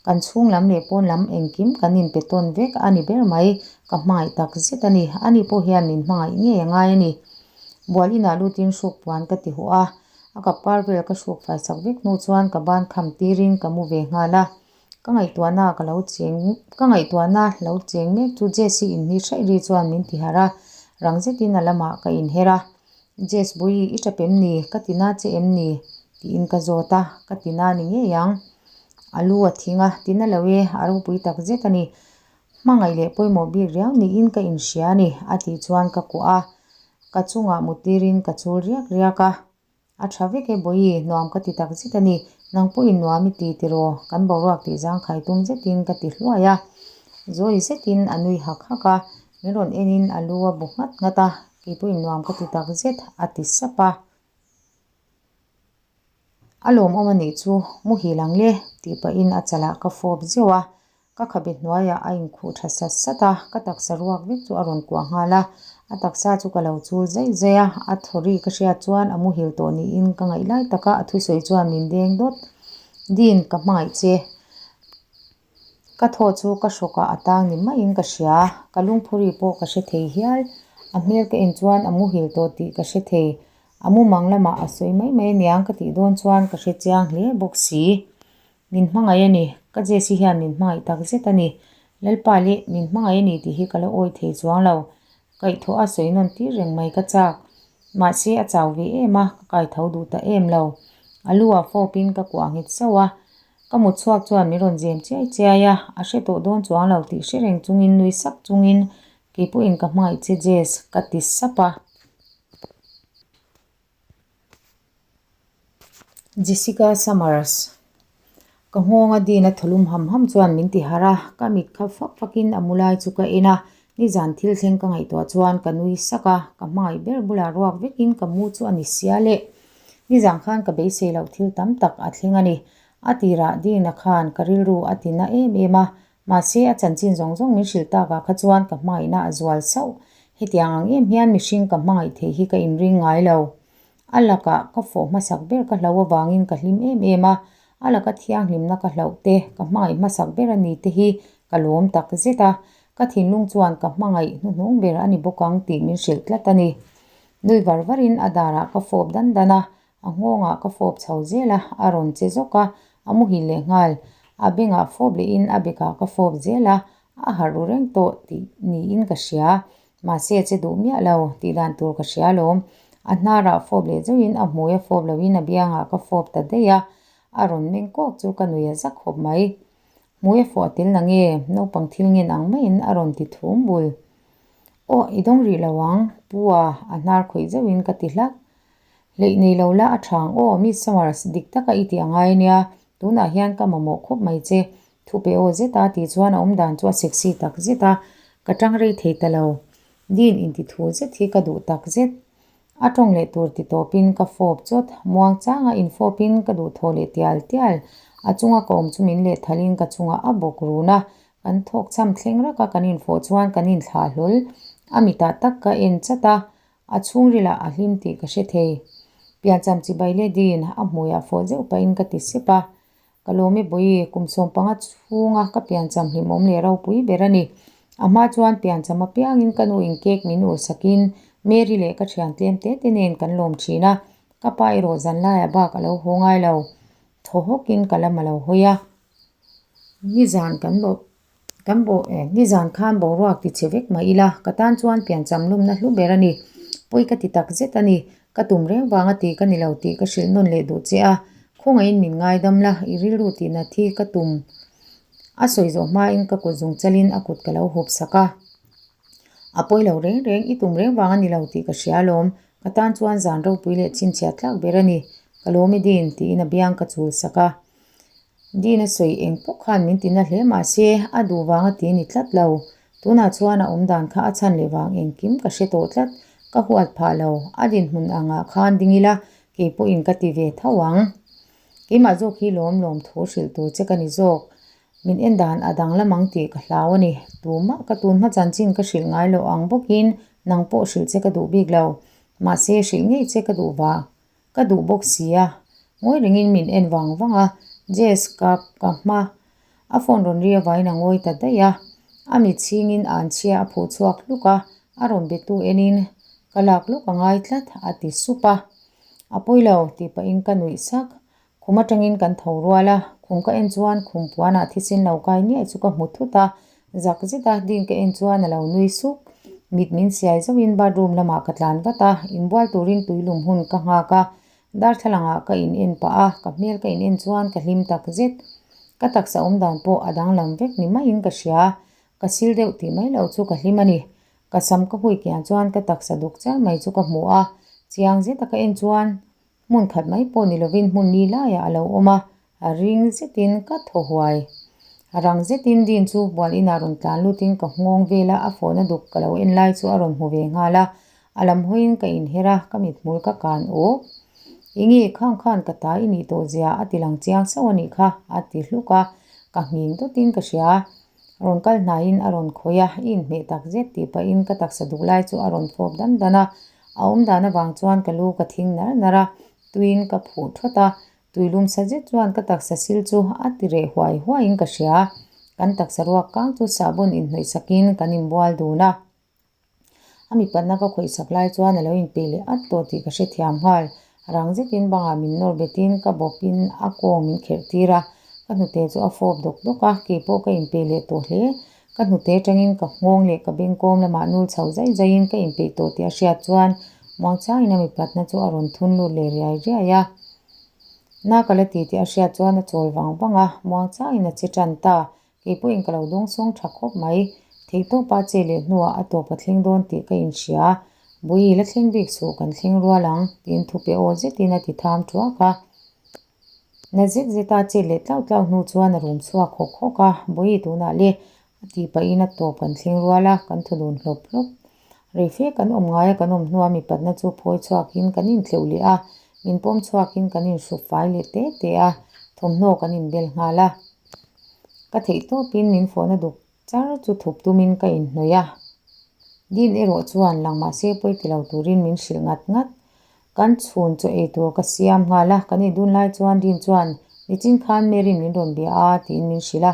Kan chhung lam leh pawn lam engkim kan inpe tawn vek a ni ber mai. Ka hmangaih tak zet a ni. Ani pawh hian min hmangaih ngei a ngai a ni. Bual inah lutin hruk puan ka ti huh a. A kap par vel ka hruk fai sak vek hnu chuan ka ban kham tirin ka mu ve nghal a. Ka ngaihtuahna ka lo cheng ka ngaihtuahna lo cheng mek chu Jess-i inhni hraih ri chuan min ti harh a, rang zetin a lamah ka inher a. Jess Bawi i tap em ni? Ka ti na che em ni? tiin ka zawt a, ka ti na ni ngei ang. A lu a thing a, ti na lo e, a ropui tak zet a ni. Hmangaih leh pawimawh bik riau niin ka inhria a ni, a tih chuan ka kuah a. Ka chungah mutirin ka chul riak riak a. A tha vek e Bawi, nuam ka ti tak zet a ni. Nang pawhin nuam i ti tiraw? Kan boruak tih zangkhai tum zetin ka ti hluai a. Zawi zetin a nui hak hak a, min rawn enin a lu a bu nghat nghat a, kei pawhin nuam ka ti tak zet, a ti sap a. A lawmawm a nih chu, muhil ang le, tih pahin a chalah ka fawp zeuh a. Ka khabe hnuaiah a inkhuh tha sat sat a, ka taksa ruak vek chu a rawn kuah nghal a. A taksa chu ka lo chul zaih zaih a, a thaw ri ka hriat chuan a muhil tawh niin ka ngaih lai taka a thusawi chuan min deng dawt. Dean, ka hmangaih che. Ka thaw chu ka hrawkah a tang ni maiin ka hria, ka lungphuri pawh ka hre thei hial. A hmel ka en chuan a muhil tawh tih ka hre thei. A mumang lamah a sawi mai mai aniang ka tih dawn chuan ka hre chiang hle bawk si. Min hmangaih a ni, ka Jessie hian min hmangaih tak zet a ni. Lalpa leh min hmangaih a ni tih hi ka la awi thei chuang lo. Kaihthawh a sawi nawn tir reng mai ka chak. Mahse a chau ve em a, ka kaitho duh ta em lo. A lu ah fawpin ka kuah nghet sauh a. Ka mut chhuak chuan min rawn zem chiai chiai a, a hre tawh dawn chuang lo tih hre reng chungin nui sak chungin kei pawhin ka hmangaih che Jess ka ti sap a. Jessica Summers Ka nghawnga din a tholum ham ham chuan min ti harh a, ka mit kha fak fakin a mu lai chu ka en a, nizan thil thleng ka ngaihtuah chuan ka nui sak a, ka hmangaih ber bulah ruak vekin ka mu chu a ni sia le. Nizan khan ka beisei loh thil tam tak a thleng a ni. A tirah Dina khan ka rilru a ti na em em a, mahse a chanchin zawng zawng min hrilh takah kha chuan ka hmangaihna a zual sauh. Hetiang ang em hian mihring ka hmangaih theih hi ka inring ngai lo. A lakah ka fawh hmasak ber ka hloh avangin ka hlim em em a, a laka thianghlimna ka hloh te, ka hmangaih hmasak ber a ni te hi ka lawm tak zet a, ka thinlung chuan ka hmangaih hnuhnung ber a ni bawk ang tih min hrilh tlat a ni. Nui var varin a darah ka fawp dan dan a, A nghawngah ka fawp chho zel a, a rawn che zawk a, a muhil leh nghal. A bengah fawp lehin a bekah ka fawp zel a, a harh ru reng tawh tih niin ka hria. Mahse a che duh miah lo, tih dan tur ka hria alawm. A hnarah fawp leh zauhin a hmui a fawp lohin a biangah ka fawp ta daih a, a rawn meng kawk chu ka nui a zak khawp mai. Hmui a fawh tel na nge? Naupang thil ngen ang maiin a rawn ti thum bul. Aw, i dawng rih lo ang, Pu a, a hnar khawih zauhin ka ti hlak. Hleih nei lo la a tha ang aw, Miss Summers, dik taka i tih a ngai ania, tunah hian ka mamawh khawp mai che, thu pe aw zeta tih chuan a awm dan chu a sexy tak zet a, ka tang rei thei ta lo. Dean inti thu zet hi ka duh tak zet. A tawng leh tur ti tawpin ka fawp chawt, muang changa infawpin ka duh thaw leh tial tial. A chunga ka awm chu min lehthalin ka chungah a bawk run a, kan thawk cham thleng raka kan infawh chuan kan inthlah hlawl. A mitah tak ka en chat a, A chhungrilah a hlim tih ka hre thei. Piancham chibai leh din a hmuiah fawh zeuh pahin ka ti sep a. Ka lawm e Bawi, kum 15 chhunga ka piancham hlimawm leh ropui ber a ni. A hma chuan piancham apiangin ka nu in cake min urhsakin Mary leh ka thian tlem te te nen kan lawm thin a, ka pa erawh zanlaiah bak a lo haw ngai lo. Thaw hawkin ka lam a lo hawi a. Nizan kan bawh Kan bawh e, nizan khan boruak ti chhe vek mah ila, ka tan chuan piancham lumna hlu ber a ni. Pawi ka ti tak zet a ni. Ka tum reng vanga ti ka ni lo tih ka hrilh nawn leh duh che a. Khawngaihin min ngaidam la, i rilru tihna thi ka tum. A sawi zawh hmain ka kut zung chalin a kut ka lo hup sak a. A pawi lo reng reng, i tum reng vang a ni lo tih ka hria alawm. Ka tan chuan zan ropui leh chhinchhiah tlak ber a ni. Ka lawm i din, tiin a biang ka chul sak a. Dina sawi eng pawh khan min ti na hle mah se a duh vang a ti ni tlat lo. Tunah chuan a awm dan kha a chhan leh vang engkim ka hre tawh tlat. Ka huat phah lo. A dinhmun angah khan ding ila kei pawhin ka ti ve tho ang. Keimah zawk hi lawm lawm thu hrilh tur che ka ni zawk. Min en dan a danglam ang tih ka hlau a ni. Tumah ka tun hma chanchin ka hrilh ngai loh ang bawkin nang pawh hrilh che ka duh bik lo. Mahse hrilh ngei che ka duh vang. Ka duh bawk si a, ngawi rengin min en vang vang a, Jess ka ka hma a phone rawn ri avain a ngawi ta daih a, a mit chhingin an chhia a phuh chhuak hluk a, a rawn be tu enin ka lak lawk a ngai tlat a ti sup a, a pawi lo tih pahin ka nuih sak, khum atangin kan tho rual a, khum ka en chuan khum puanah thisen lo kai niaih chu ka hmu thut a, Zak zet a ding ka en chuan a lo nui suk. Mit min siai zauhin bathroom lamah ka tlan vat a, inbual turin tuilum hun ka nghak a. Darthlalang ah ka in en pah a, ka hmel ka in en chuan ka hlim tak zet. Ka taksa awm dan pawh a danglam vek ni maiin ka hria. Ka sil deuh tih mai loh chu ka hlim a ni. Ka sam ka hui kian chuan ka taksa duk char mai chu ka hmu a, chiang zeta ka en chuan Hmun khat mai pawh ni lovin hmun ni laiah a lo awm a, a ring zetin ka thaw huai. Rang zetin Dean chu bual inah rawn tlan lutin ka nghawng vel a, a fawhna duk ka lo en lai chu a rawn hmu ve nghal a, a lam hawiin ka inher a, ka mithmul ka kan awk. Enge khang khan ka ta i nih tawh zia a ti lang chiang sauh a nih kha, a ti hluk a, ka nghing dawtin ka hria. Rawn kal hnaiin a rawn khawih a, i inhmeh tak zet tih pahin ka taksa duk lai chu a rawn fawp dan dan a, A awm dan avang chuan ka lu ka thing nar nar a, tuiin ka phuh thawt a, tui lum sa zet chuan ka taksa sil chu a ti reh huai huaiin ka hria. Kan taksa ruak kang chu sahbawn inhnawih sakin kan inbual dun a. A mipatna ka khawih sak lai chuan a lo inpeih leh at tawh tih ka hrethiam nghal. Rang zetin bangah min nawr betin ka bawpin a kawng min kherh tir a, ka hnute chu a fawp dawk dawk a, keipawh ka inpeih leh tawh hle. Ka hnute atangin ka nghawng leh ka bengkawm lamah nul chho zai zaiin ka inpeih tawh tih a hriat chuan muangchangin a mipatna chu a rawn thun lut leh riai riai a. Na ka la ti tih a hriat chuan a chawl vang vang a, muangchangin a che tan ta. Kei pawhin ka lo dawngsawng tha khawp mai. Theihtawpa che leh hnuah a tawp a thleng dawn tih ka inhria. Bui la thleng bik suh kan thleng rual ang, tiin thupe aw zetin a ti tham thuak a. Na zet zeta chet leh tlauh tlauh hnu chuan a rum chhuak hawk hawk a, Bui tunah le a tih pahin a tawp kan thleng rual a, kan thaw dun hlawp hlawp. Rei fe kan awm ngai a kan awm hnua mipatna chu phawi chhuakin kan intleuh leh a, min pawm chhuakin kan inhrup fai leh te te a, thawmhnaw kan inbel nghal a. Ka theih tawpin min fawhna duk char chu thup tumin ka inhnawih a. Din erawh chuan lang mahse pawi ti lo turin min hrilh ngat ngat. Kan chhun chaw ei tur ka siam nghal a, kan ei dun lai chuan Din chuan nichin khan Mary'n min rawn bia a tiin min hrilh a.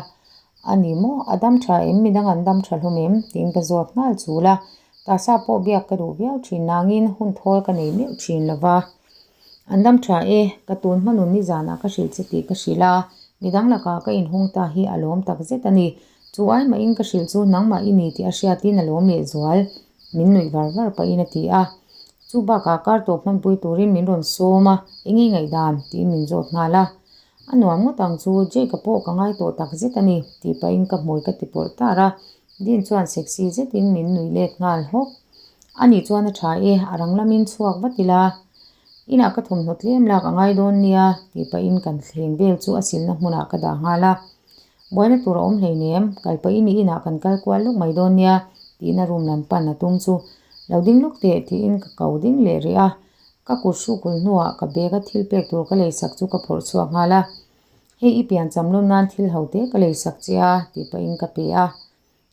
A ni maw? A dam tha em? Midang an dam tha hlawm em? tiin ka zawt nghal chul a. Tasa pawh biak ka duh viau thin nangin hun thawl ka nei meuh thin lo va. An dam tha e, ka tun hma nun nizanah ka hrilh che tih ka hrilh a, midang lakah ka inhung ta hi a lawm tak zet a ni. Chu ai mahin ka hrilh chu nangmah i ni tih a hriatin a lawm lehzual, min nuih var var pahin a ti a. Chu bakah kar tawp hmanpui turin min rawn sawm a, eng nge ngaihdan? tiin min zawt nghal a. A nuam ngawt ang chu, Jake-a pawh ka ngai tawh tak zet a ni, tih pahin ka hmui ka ti pawrh tar a. Dean chuan sexy zetin min nuih let nghal hawk. A nih chuan a tha e, a rang lamin chhuak vat ila. Inah ka thawmhnaw tlem lak a ngai dawn nia, tih pahin kan thleng vel chu a silna hmunah ka dah nghal a. Buaina tur a awm hleinem, kal pahin i inah kan kal kual lawk mai dawn nia, tiin a room lam pan a tum chu. Lo ding lawk teh, tiin ka ko ding leh rih a. Ka kut hrukul hnuah ka bag a thil pek tur ka leisak chu ka phawrh chhuak nghal a. Hei i piancham lawm nan thil ho te ka leisak che a, tih pahin ka pe a.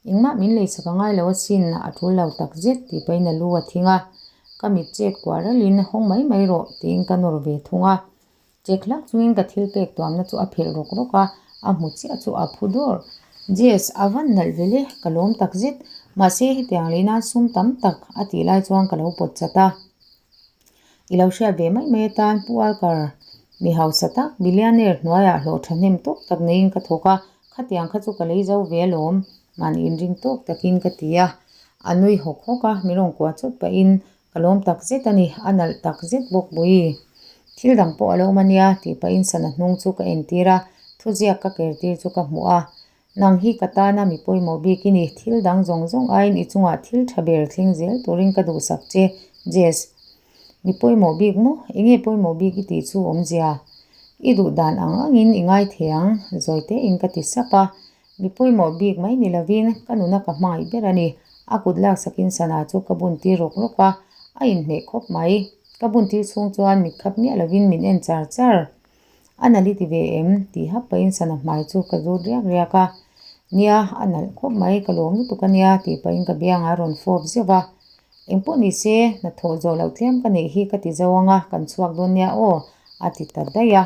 Engmah min leisak a ngai lo asin, a tul lo tak zet tih pahin a lu a thing a. Ka mit chet kuah ralin hawng mai mai rawh tiin ka nawr ve thung a. Chek hlak chungin ka thil pek tuamna chu a phelh rawk rawk a, a hmu chiah chu a phu dawr. Jess, a van nalh ve le, ka lawm tak zet. Mahse hetiang lei nan sum tam tak a tih lai chuan ka lo pawt chat a. I lo hriat ve mai mai atan Pu Alkar, mi hausa tak, billionaire hnuaiah hlawh thahnem tawk tak neiin ka thawk a, khatiang kha chu ka lei zo ve alawm, mahni inring tawk takin ka ti a. A nui hawk hawk a, mi rawn kuah chawt pahin ka lawm tak zet a ni, a nalh tak zet bawk Bui. Thil dang pawh a lo awm a nia tih pahin sana hnung chu ka entir a, thuziak ka ker tir chu ka hmuh a. Nang hi ka tana mi pawimawh bik i ni, thil dang zawng zawng aiin i chungah thil tha ber thleng zel turin ka duhsak che, Jess. Mi pawimawh bik maw? Enge pawimawh bik i tih chu awmzia? I duh dan ang angin i ngai thei ang, zawi tein ka ti sap a. Mi pawimawh bik mai ni lovin ka nuna ka hmangaih ber a ni. A kut laksakin sana chu ka bun tir rawk rawk a, a inhmeh khawp mai. Ka bun tir chhung chuan mitkhap miah lovin min en char char. A nalh i ti ve em? tih hap pahin sana hmai chu ka zut riak riak a. Nia, a nalh khawp mai, ka lawm lutuk a nia tih pahin ka biangah a rawn fawp zeuh a. Engpawh ni se, hnathawh zawh loh tlem ka neih hi ka ti zo ang a, kan chhuak dawn nia aw, a ti ta daih a.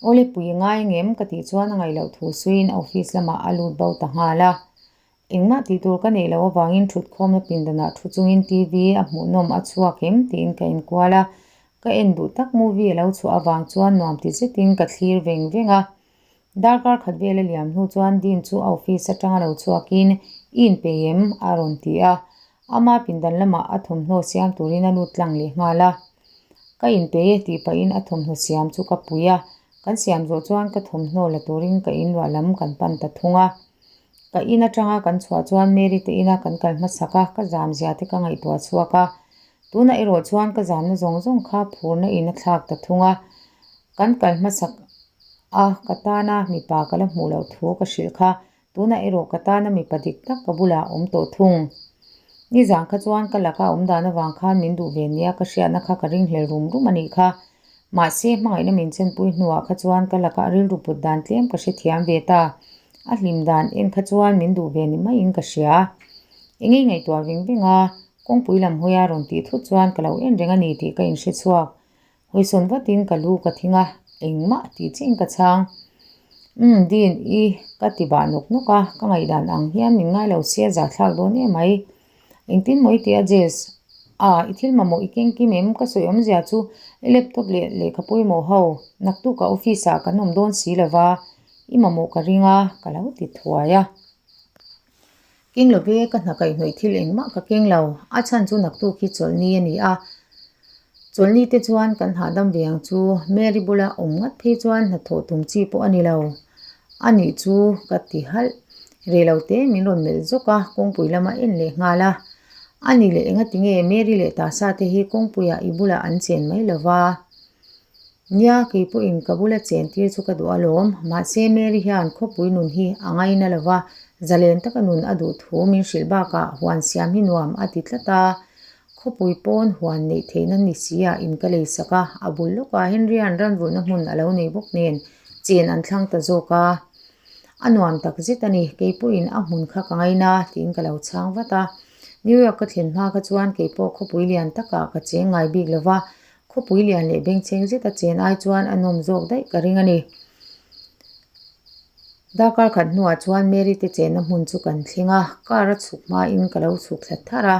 Awle pui ngai ngem ka tih chuan a ngaih loh thu suiin office lamah a lut bo ta nghal a. Engmah tih tur ka neih loh avangin thutkhawmna pindanah thu chungin TV a hmuhnawm a chhuak em tiin ka enkual a, ka en duh tak movie a lo chhuah avang chuan nuam ti zetin ka thlir veng veng a. Darkar khat vel a liam hnu chuan Dean chu a office atanga lo chhuakin i inpei em? a rawn ti a, ama pindan lamah a thawmhnaw siam turin a lut tlang leh nghal a. Ka inpei e tih pahin a thawmhnaw siam chu ka pui a, kan siam zawh chuan ka thawmhnaw la turin ka inluah lam kan pan ta thung a. Ka in atanga kan chhuah chuan Mary te ina kan kal hmasak a, ka zam zia te ka ngaihtuah chhuak a. Tunah erawh chuan ka zamna zawng zawng kha phurna in a thlak ta thung a. Kan kal hmasak a, ka tana mipa ka la hmuh loh thu ka hrilh kha. Tunah erawh ka tana mipa dik tak ka bulah a awm tawh thung. Nizan kha chuan ka laka awm dan avang khan min duh ve nia ka hriatna kha ka ringhlel rum rum a nih kha. Mahse, hmangaihna min chenpui hnuah kha chuan ka lakah rilru put dan tlem ka hrethiam ve ta. A hlim dan en kha chuan min duh ve ni maiin ka hria. Engei ngaihtuah veng veng a, kawngpui lam hawia rawn tih thut chuan ka lo en reng a ni tih ka inhre chhuak. Hawisawn vatin ka lu ka thing a, engmah tih chiin ka chhang. Umm Dean i ka ti bah nawk nawk a, ka ngaihdan ang hian min ngai lo sia zahthlak dawn em mai. Engtin maw i ti a Jess? A, i thil mamawh i keng kim em? Ka sawi awmzia chu i laptop leh lehkha pawimawh ho naktukah office ah kan awm dawn si lova i mamawh ka ring a ka lo ti thuai a. Keng lo ve, ka hna kaihhnawih thil engmah ka keng lo. A chhan chu naktuk hi chawlhni a ni a. Chawlhni te chuan kan hahdam ve ang chu. Mary bula awm ngat phei chuan hnathawh tum chi pawh a ni lo. A nih chu ka ti halh. Rei lo te min rawn melh zawk a, kawngpui lama en leh nghal a. A nih leh engati nge Mary leh Tasa te hi kawngpuiah i bulah an chen mai lo va? Nia, kei pawhin ka bula chen tir chu ka duh alawm. Mahse Mary hian khawpui nun hi a ngaina lo va, zalen taka nun a duh thu min hrilh bakah huan siam hi nuam a ti tlat a. Khawpui pawn huan neih theihna ni si ah in ka lei sak a, a bul lawkah Henry-a'n ranvulhna hmun a lo nei bawk nen chen an thlang ta zawk a. A nuam tak zet a ni, kei pawhin a hmun kha ka ngaina tiin ka lo chhang vat a. New York ka thlen hma kha chuan kei pawh khawpui lian takah ka cheng ngai bik lo va, Khawpui lian leh bengchheng zeta chen ai chuan a nawm zawk daih ka ring a ni. Darkar khat hnuah chuan Mary te chenna hmun chu kan thleng a, car a chhuk hmain ka lo chhuk thla tharh a.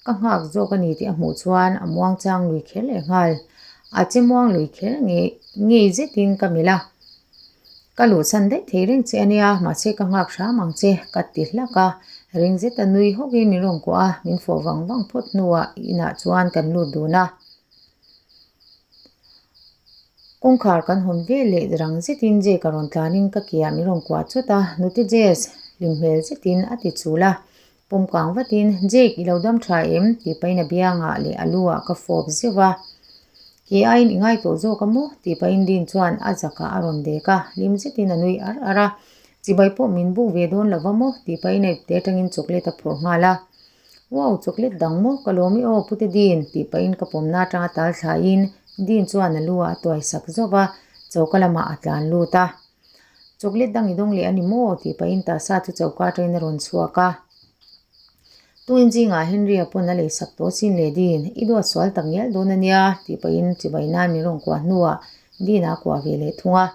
Ka nghak zawk a ni tih a hmuh chuan a muangchang lui kher leh nghal. A che muang lui kher ngei ngei zetin ka melh a. Ka luhsan daih thei reng che a nia, mahse ka nghak hram ang che, ka ti hlak a. Ring zeta nui hawkin min rawn kuah a, min fawh vang vang phawt hnuah inah chuan kan lut dun a. Kawngkhar kan hawn vel leh rang zetin Jake a rawn tlanin ka keah min rawn kuah chawt a, Nute Jess, hlim hmel zetin a ti chul a. Pawm kang vatin, Jake, i lo dam tha em? tih pahin a biangah leh a lu ah ka fawp zeuh a. Ke aiin i ngai tawh zawk a maw? tih pahin Dean chuan a zakah a rawn dek a, hlim zetin a nui ar ar a. Chibai pawh min buk ve dawn lo va maw? tih pahin a ipte atangin chocolate a phawrh nghal a. Wow, chocolate dang maw? Ka lawm i aw, Pute Dean, tih pahin ka pawmna atanga tal thlaiin Dean chuan a lu ah a tuai sak zauh va, choka lamah a tlan lut a. Chocolate dang i dawng leh a ni maw? tih pahin Tasa chu choka atangin a rawn chhuak a. Tuin zingah Henry-a pawn a lei sak tawh sin le Dean, i duat sual tak ngial dawn a nia, tih pahin chibai nan min rawn kuah hnuah Dean-a a kuah ve leh thung a.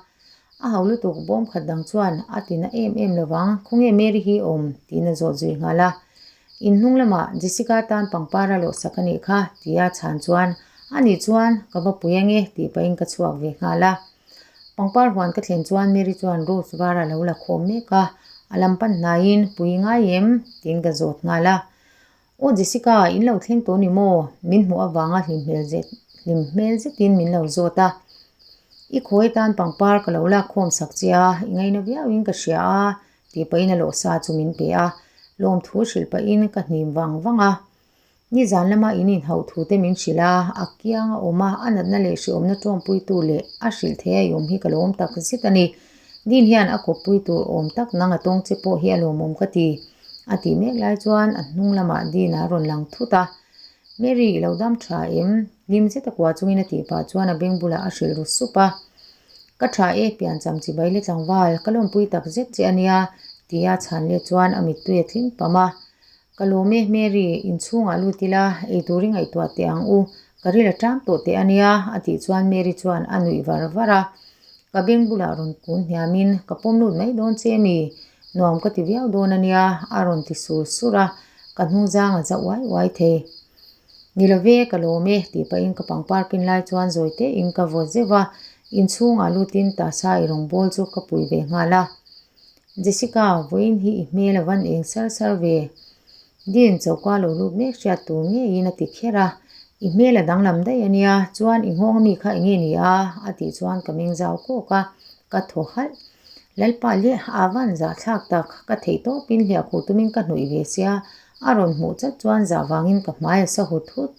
A hau lutuk bawm khat dang chuan a ti na em em lovang, khawnge Mary hi awm? tiin a zawt zui nghal a. In hnung lamah Jessica tan pangpar a lawh sak a nih kha, tia chhan chuan, A nih chuan ka va pui ange, tih pahin ka chhuak ve nghal a. Pangpar huan ka thlen chuan Mary chuan rose var a lo la khawm mek a, a lam pan hnaiin, Pui ngai em? tiin ka zawt nghal a. Aw Jessica, in lo thleng tawh ni maw? Min hmuh avanga hlim hmel zet hlim hmel zetin min lo zawt a. I khawi tan pangpar ka lo lak khawm sak che a, i ngaina viauin ka hria a, tih pahin a lawhsa chu min pe a. Lawmthu hrilh pahin ka hnim vang vang a. Nizan lama in inhauh thu te min hrilh a, a kiang a awm a, a natna leh hrehawmna tawngpuitu leh a hrilh thei a i awm hi ka lawm tak zet a ni. Din hian a kawppui tur awm tak nang a tawng che pawh hi a lawmawm ka ti. A tih mek lai chuan a hnung lamah Din a rawn lang thut a. Mary i lo dam tha em? Hlim zet a kua chungin a tih pah chuan a beng bulah a hrilh ru sup a. Ka tha e, piancham chibai le tlangval, ka lawmpui tak zet che a nia, tia chhan leh chuan a mittui a tling pam a. Ka lawm e, Mary, inchhungah lut ila, eitur i ngaihtuah teh ang u, ka ril a ṭam tawh teh a nia, a tih chuan Mary chuan a nuih var var a. Ka beng bulah rawn kun hniamin, Ka pawm lut mai dawn che mi? Nuam ka ti viau dawn a nia, a rawn ti sur sur a, ka hnungzang a za uai uai thei. Ni lo ve, ka lawm e, tih pahin ka pangpar kin lai chuan zawi tein ka vaw zeuh a, inchhungah lutin tasa i rawngbawl chu ka pui ve nghal a. Jessica, vawiin hi i hmel a van eng sar sar ve. Dean choka lo lut mek hriat tur ngeiin a ti kher a, I hmel a danglam daih a nia, chuan i nghawng ami kha enge ni a? a tih chuan ka meng zau kawk a, ka thaw halh. Lalpa leh a van zahthlak tak, ka theih tawpin hliahkhuh tumin ka hnawih ve sia, a rawn hmuh chat chuan zah vangin ka hmai a sa hut hut.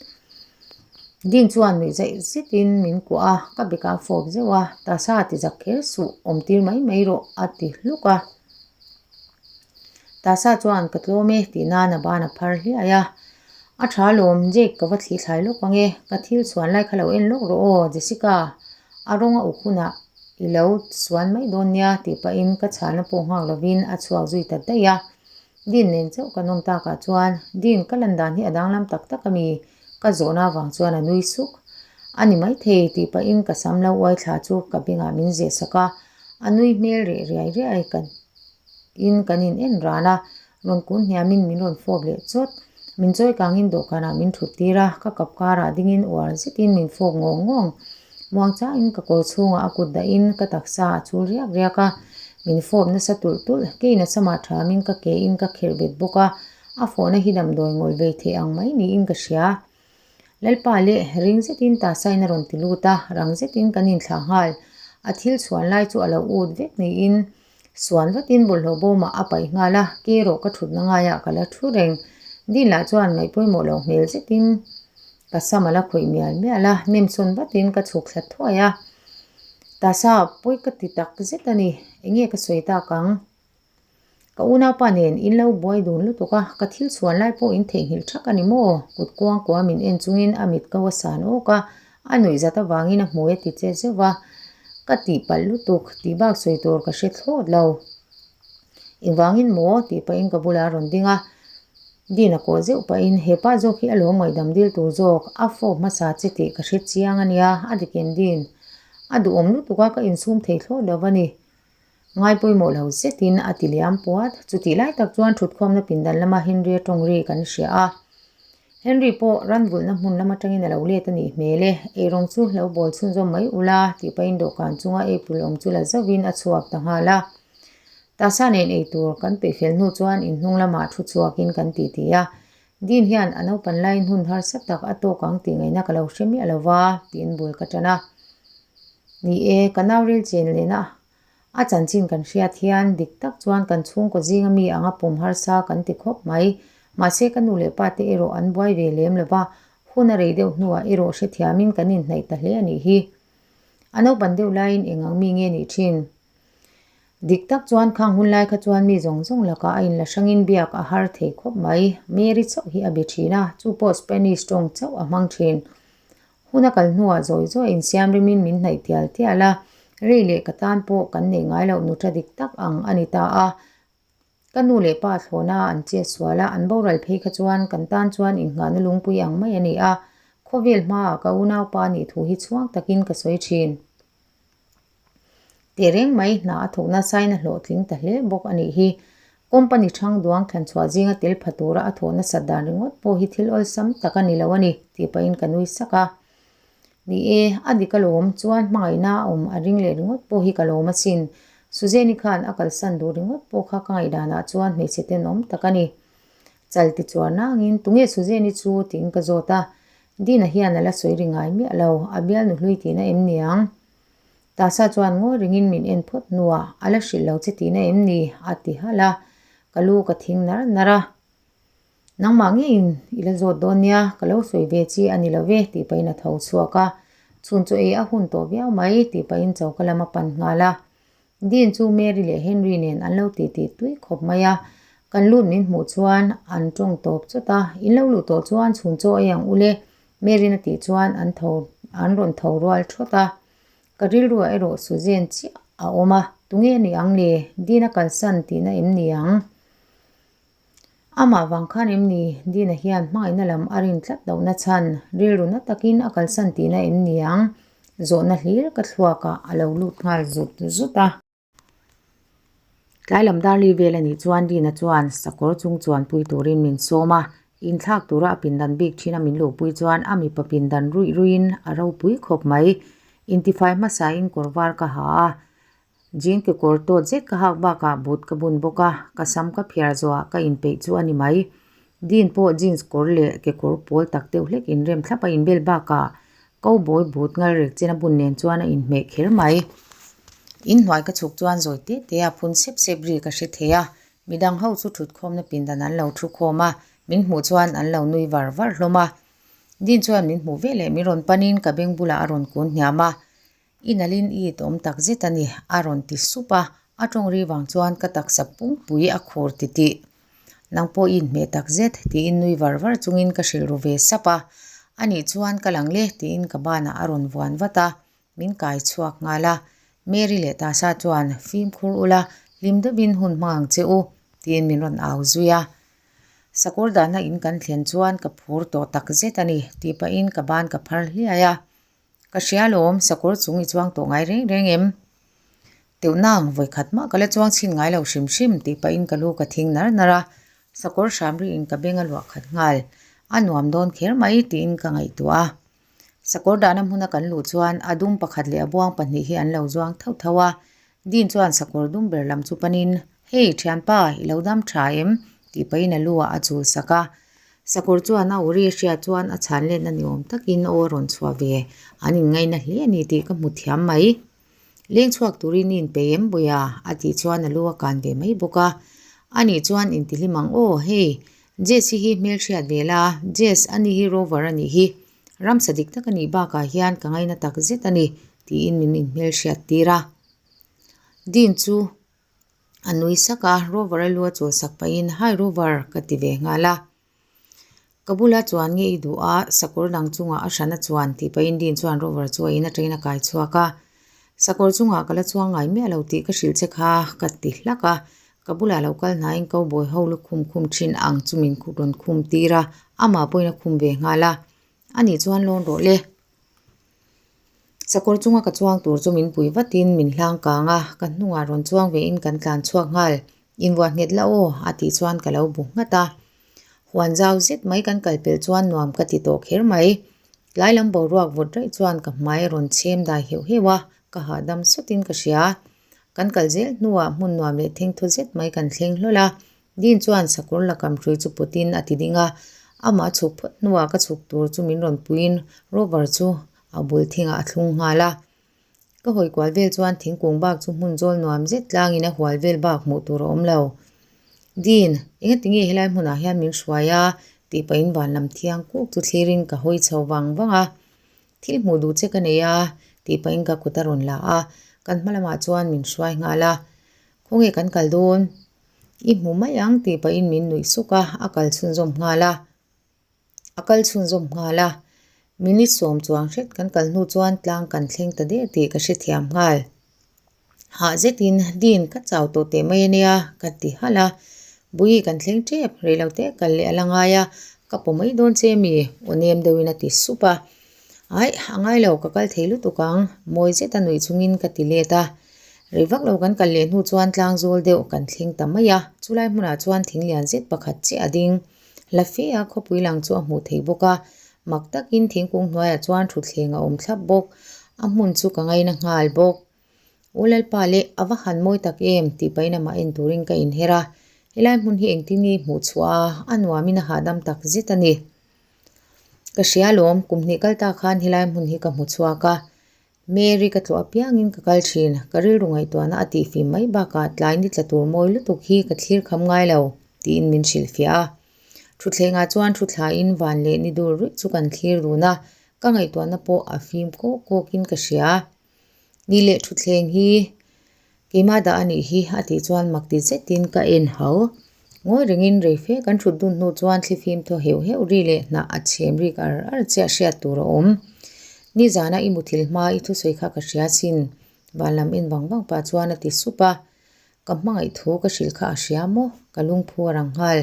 Dean chuan nuih zaih zetin min kuah a, ka bekah a fawp zeuh a, Tasa ti zak kher suh, awm tir mai mai rawh a ti hluk a. Tasa chuan ka tlawm e tih nan a ban a phar hliai a, A tha lawm, Jake ka va thli thlai lawk ang e, ka thil chhuan lai kha lo en lawk rawh aw, Jessica, a rawng a uk hunah i lo suan mai dawn nia tih pahin ka chhana pawh nghak lovin a chhuak zui ta daih a. Dean nen chauh kan awm takah chuan, Dean, ka lan dan hi a danglam tak tak a mi? Ka zawhna avang chuan a nui suk. A ni maithei tih pahin ka sam lo uai thla chu ka bengah min zeh sak a. A nui hmel reh riai riai kan in kan in en ran a, rawn kun hniamin min rawn fawp leh chawt. Min chawi kangin dawhkanah min thut tir a, ka kap karah dingin uar zetin min fawp ngawng ngawng. Muang changin ka kawr chhungah a kut dahin ka taksa a chul riak riak a, min fawp nasa tulh tulh. Keiin a samah thamin ka ke in ka kherh bet bawk a, a fawhna hi damdawi ngawlh vei theih ang mai niin ka hria. Lalpa leh ring zetin Tasain a rawn ti lut a, rang zetin kan inthlah nghal. A thil chhuan lai chu a lo ut vek niin suan vatin bawlhhlawh bawmah a paih nghal a, ke erawh ka thutna ngaiah ka la thu reng. Din lah chuan ngaih pawimawh loh hmel zetin ka sam a la khawih mial mial a, nem sawn vatin ka chhuk thla thuai a. Tasa pawi ka ti tak zet a ni, enge ka sawi tak ang? Ka unaupa nen in lo buai dun lutuk a, ka thil chhuan lai pawh in theihnghilh thak a ni maw? Kut kuang kua min en chungin a mit ko a san awk a, a nuih zat avangin a hmui a ti che zeuh va. Ka tihpalh lutuk, tih bak sawi tur ka hre thlawt lo. Engvangin maw? tih pahin ka bulah a rawn ding a. Dina kawh zeuh pahin, He pa zawk hi a lawm ngaihdam dil tur zawk, a fawp hmasa che tih ka hre chiang a nia, a dik em Din? A duhawm lutuk a, ka insum thei thlawt lo va ni. Ngai pawimawh lo zetin a ti liam puat. Chutih lai tak chuan thutkhawmna pindan lama Henry-a tawng ri kan hria a. Henry pawh ran vulhna hmun lam atangin a lo let a nih hmel e. Eirawng chu lo bawl chhunzawm mai ula tih pahin dawhkan chunga apple awm chu la zauhin a chhuak ta nghal a. Tasa nen eitur kan peih fel hnu chuan inhnung lamah thu chhuakin kan titi a. Dean hian a naupan laiin hun harsa tak a tawk ang tih ngaihna ka lo hre miah lo va, tiin bul ka tan a. Ni e, ka nau ril chen lehna a chanchin kan hriat hian dik tak chuan kan chhungkaw zinga mi anga pum harsa kan ti khawp mai. Mahse ka nu leh pa te erawh an buai ve lem lo va, hun a rei deuh hnuah erawh hrethiamin kan inhnaih ta hle a nih hi. A naupan deuh laiin eng ang mi nge nih thin? Dik tak chuan khang hun lai kha chuan mi zawng zawng lakah a inla hrangin biak a har thei khawp mai. Mary chauh hi a be thin a, chu pawh Spanish tawng chauh a hmang thin. Hun a kal hnuah zawi zawi insiam rimin min hnaih tial tial a, rei leh ka tan pawh kan neih ngai loh nuṭa dik tak ang a ni ta a. Ka nu leh pa thlawhna an chet sual a, an boral phei kha chuan kan tan chuan inngahna lungpui ang mai a ni a, khawvel hmaah ka unaupa nih thu hi chhuang takin ka sawi thin. Teh reng mai hna a thawk nasain a hlawhtling ta hle bawk a nih hi. Company thang duang thlanchhuah zinga tel pha tura a thawh nasat dan ringawt pawh hi thil awlsam tak a ni lo a ni tih pahin ka nui sak a. Ni e, a dik alawm chuan hmangaihna a awm a ring leh ringawt pawh hi ka lawm asin. Suzanne-i khan a kalsan duh ringawt pawh kha ka ngaihdanah chuan hmeichhe tenawm tak a ni. Chal ti chuar nangin, Tunge Suzanne-i chu? tiin ka zawt a. Dina hian a la sawi ri ngai miah lo, a bialnu hlui tihna em ni ang? Tasa chuan ngawi ringin min en phawt hnuah, A la hrilh lo che tihna em ni? a ti halh a, ka lu ka thing nar nar a. Nangmah ngeiin i la zawt dawn nia, ka lo sawi ve chi a ni lo ve tih pahin a tho chhuak a, chhun chaw ei a hun tawh viau mai tih pahin choka lam a pan nghal a. Dean chu Mary leh Henry nen an lo titi tui khawp mai a, kan lut min hmuh chuan an tawng tawp chawt a, in lo luh tawh chuan chhun chaw ei ang ule Mary'n a tih chuan an tho an rawn tho rual thawt a, ka rilruah erawh Suzanne chiah a awm a, tunge a nih ang le, Dean a kalsan tihna em ni ang? Amah vang khan em ni? Dina hian hmangaihna lam a rin tlat lohna chhan rilru na takin a kalsan tihna em ni ang? Zawhna hlir ka thluakah a lo lut nghal zut zut a. Tlai lam darli vel a nih chuan Dina chuan sakawr chung chuanpui turin min sawm a, inthlak tura a pindan bik thin a min luhpui chuan a mipa pindan ruih ruihin a ropui khawp mai. Intifai hmasain kawr var ka ha a, Jean kekawr tawt zet ka hak bakah boot ka bun bawk a, ka sam ka phiar zawhah ka inpeih chu a ni mai. Dean pawh jeans kawr leh kekawr pawl tak deuh hlek inrem thlap a inbel bakah cowboy boot ngal rek chen a bun nen chuan a inhmeh kher mai. Inhnuai ka chhuk chuan zawi te te a phun sep sep ri ka hre thei a, midang ho chu thutkhawmna pindan an lo thu khawm a, min hmuh chuan an lo nui var var hlawm a. Dean chuan min hmuh veleh min rawn panin ka beng bulah a rawn kun hniam a. I nalhin i itawm tak zet a ni, a rawn ti sup a, a tawng ri vang chuan ka taksa pungpui a khur titih. Nang pawh i inhmeh tak zet, tiin nui var var chungin ka hrilh ru ve sap a. Anih chuan ka lang le, tiin ka banah a rawn vuan vat a, min kai chhuak nghal a. Mary leh Tasa chuan, Fimkhur ula, hlim deuhin hun hmang ang che u, tiin min rawn au zui a. Sakawr dahna in kan thlen chuan ka phur tawh tak zet a ni, tih pahin ka ban ka phar hliai a. Ka hria alawm, sakawr chung i chuang tawh ngai reng reng em? Teuh nang, vawikhat mah ka la chuang chhin ngai lo hrim hrim tih pahin ka lu ka thing nar nar a, sakawr hram riin ka beng a luah khat nghal. A nuam dawn kher mai tiin ka ngaihtuah a. Sakawr dahna hmuna kan luh chuan a dum pakhat leh a buang pahnih hi an lo zuang thauh thauh a. Dean chuan sakawr dum ber lam chu panin, Hey, thianpa, i lo dam tha em? tih pahin a lu ah a chul sak a. Sakawr chuan a uri a hriat chuan a chhan letna ni awm takin aw a rawn chhuah ve. An inngaihna hle a ni tih ka hmu thiam mai. Leng chhuak turin i inpeih em Buia? a tih chuan a lu a kan ve mai bawk a. Anih chuan intihlim ang aw, hei, Jess-i hi hmelhriat ve la, Jess, ani hi Rover a nih hi. Ramsa dik tak a nih bakah hian ka ngaina tak zet a ni, tiin min inhmelhriat tir a. Dean chu a nui sak a, Rover-a lu a chawl sak pahin, Hi Rover, ka ti ve nghal a. Ka bula chuan nge i duh a, sakawr dang chungah a hran a chuan tih pahin Dean chuan Rover chu a in atangin a kai chhuak a. Sakawr chungah ka la chuang ngai miah lo tih ka hrilh che kha ka ti hlak a, ka bulah lo kal hnaiin cowboy ho lu khum khum thin ang chu min rawn khum tir a, amah pawhin a khum ve nghal a. Anih chuan lawn rawh le. Sakawr chunga ka chuang tur chu min pui vatin min hlang kang a, ka hnungah rawn chuang vein kan tlan chhuak nghal. Invuah nghet la aw, a tih chuan ka lo bu nghat a. Huan zau zet mai kan kal pelh chuan nuam ka ti tawh kher mai. Tlai lam boruak vawt raih chuan ka hmai a rawn chhem dai heuh heuh a, ka hahdam sawtin ka hria. Kan kal zel hnuah hmun nuam leh thengthaw zet mai kan thleng hlawl a, Dean chuan sakawr lakam hrui chu pawtin a ti ding a, amah chhuk phawt hnuah ka chhuk tur chu min rawn puiin Rover chu a bul thingah a thlung nghal a. Ka hawi kual vel chuan thingkung bak chu hmun zawl nuam zet tlangin a hual vel bak hmuh tur a awm lo. Dean, engati nge helai hmunah hian min hruai a? tih pahin van lam thiang kuk chu thlirin ka hawi chho vang vang a. Thil hmuh duh che ka nei a, tih pahin ka kut a rawn la a, kan hma lamah chuan min hruai nghal a. Khawnge kan kal dawn? I hmu mai ang tih pahin min nuih suk a, a kal chhunzawm nghal a. A kal chhunzawm nghal a. Minute sawm chuang hret kan kal hnu chuan tlang kan thleng ta der tih ka hrethiam nghal. Hah zetin Dean ka chau tawh teh mai ania ka ti halh a. Bui kan thleng tep, rei lo te kal leh a la ngai a, ka paw mai dawn che mi? Aw nem deuhin a ti sup a. Aih, a ngai lo, ka kal thei lutuk ang, mawi zeta nuih chungin ka ti let a. Rei vak lo kan kal leh hnu chuan tlang zawl deuh kan thleng ta mai a, chulai hmunah chuan thing lian zet pakhat chiah a ding. Hla fe a khawpui lang chu a hmuh theih bawk a, mak takin thingkung hnuaiah chuan thutthleng a awm thlap bawk, a hmun chu ka ngaina nghal bawk. U Lalpa leh a va han mawi tak em tih pahin amah en turin ka inher a, helai hmun hi engtin nge i hmuh chhuah a, a nuamin a hahdam tak zet a ni. Ka hria alawm, kum hnih kal ta khan helai hmun hi ka hmu chhuak a, Mary ka tlawh apiangin ka kal thin, ka rilru ngaihtuahna a tihfim mai bakah tlai ni tla tur mawi lutuk hi ka thlir kham ngai lo, tiin min hrilhfiah a. Thutthlengah chuan thu thlain van leh ni dur ruih chu kan thlir dun a, ka ngaihtuahna pawh a fim kawk kawkin ka hria. Ni leh thutthleng hi Keimah dah a nih hi a tih chuan mak ti zetin ka en hau. Ngawi rengin rei fe kan thut dun hnu chuan thlifim thaw heuh heuh ri leh hnah a chhem rik ar ar chiah hriat tur a awm. Nizana i muthil hma i thusawi kha ka hria sin, van lam en vang vang pah chuan a ti sup a. Ka hmangaih thu ka hrilh kha a hria maw? Ka lungphu a rang nghal.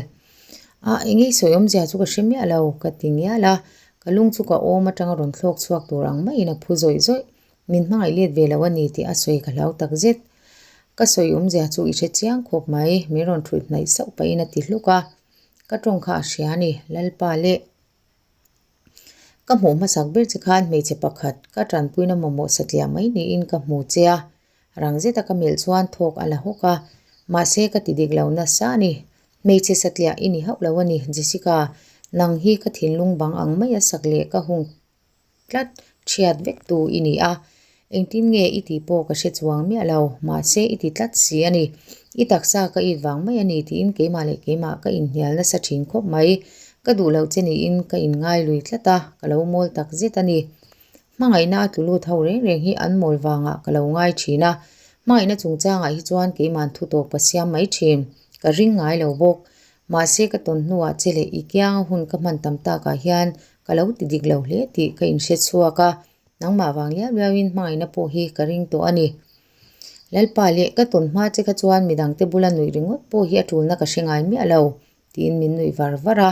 A, eng ei sawi awmzia chu ka hre miah lo, ka ti ngial a. Ka lung chu ka awm atanga rawn thlawk chhuak tur ang maiin a phu zawih zawih. Min hmangaih let ve lo a ni tih a sawi ka hlau tak zet. Ka sawi awmzia chu i hre chiang khawp mai, min rawn ṭhut hnaih sauh pahin a ti hluk a. Ka ṭawng kha a hria a ni, Lalpa leh ka hmuh hmasak ber che khan hmeichhe pakhat ka ṭanpuina mamawh satliah mai niin ka hmu che a. Rang zeta ka melh chuan thawk a la hawk a, mahse ka ti dik lo nasa a ni. Hmeichhe satliah i ni hauh lo a ni, Jessica, nang hi ka thinlung bang ang mai a sak leh ka hung tlat, thiat vek tu i ni a, engtin nge i tih pawh ka hre chuang miah lo, mahse i ti tlat si a ni. I taksa ka it vang mai a ni tiin keimah leh keimah ka inhnial nasa thin khawp mai. Ka duh loh che niin ka inngai lui tlat a, ka lo mawl tak zet a ni. Hmangaihna a tlu lut ho reng reng hi an mawl vangah ka lo ngai thin a, hmangaihna chungchangah hi chuan keima'n thu tawp ka siam mai thin, ka ring ngai lo bawk. Mahse ka tawn hnuah che leh i kianga hun ka hman tam takah hian ka lo ti dik lo hle tih ka inhre chhuak a, nangmah vang liau liauin hmangaihna pawh hi ka ring tawh a ni. Lalpa leh ka tawn hma che kha chuan midangte bula nuih ringawt pawh hi a tulna ka hre ngai miah lo, tiin min nuih var var a.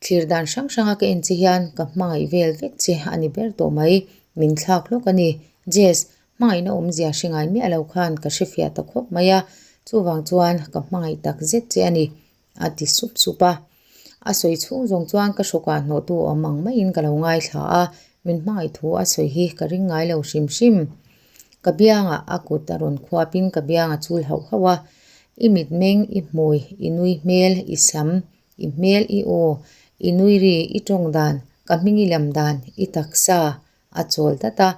Thlir dan hrang hranga ka en che hian ka hmangaih vel vek che a ni ber tawh mai, min thlak hlawk a ni. Jess. Hmangaihna awmzia hre ngai miah lo khan ka hrefiah ta khawp mai a, chuvang chuan ka hmangaih tak zet che a ni, a ti sup sup a. A sawi chhung zawng chuan ka hrawkah hnawhtu awm ang maiin ka lo ngaithla a, min hmangaih thu a sawi hi ka ring ngai lo hrim hrim. Ka biangah a kut a rawn khuapin ka biang a chul hauh hauh a, I mitmeng, i hmui, i nui hmel, i sam, i hmel, i aw, i nui ri, i tawng dan, ka hming i lam dan, i taksa, A chawl dat a,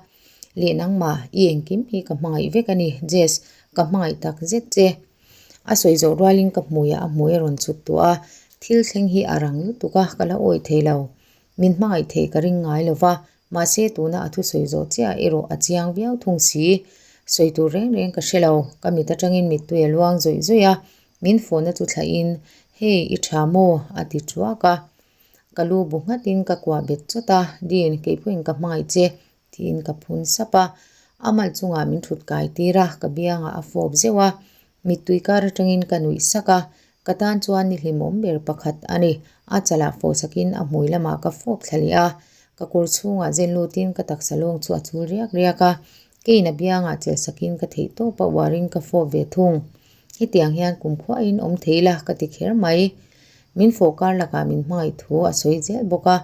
Leh nangmah, i engkim hi ka hmangaih vek a ni, Jess, ka hmangaih tak zet che. A sawi zawh rualin ka hmuiah a hmui a rawn chhuk tawh a, thil thleng hi a rang lutuk a, ka la awih thei lo. Min hmangaih theih ka ring ngai lo va, mahse tuna a thusawi zawh chiah erawh a chiang viau thung si. Sawi tur reng reng ka hre lo, ka mit atangin mittui a luang zawih zawih a, min fawhna chu thlahin, Hey, i tha maw? a ti thuak a. Ka lu bu nghatin ka kuah bet chawt a, Dean, kei pawhin ka hmangaih che, tiin ka phun sap a. A mal chungah min thut kai tir a, ka biangah a fawp zeuh a. Mittui kar atangin ka nuih sak a, ka tan chuan ni hlimawm ber pakhat a ni. A chalah fawh sakin a hmui lamah ka fawp thla leh a, ka kawr chhungah zen lutin ka taksa lawng chu a chul riak riak a. Keiin a biangah chelh sakin ka theih tawp a uarin ka fawp ve thung. Hetiang hian kumkhuahin awm thei la ka ti kher mai. Min fawh kar lakah min hmangaih thu a sawi zel bawk a,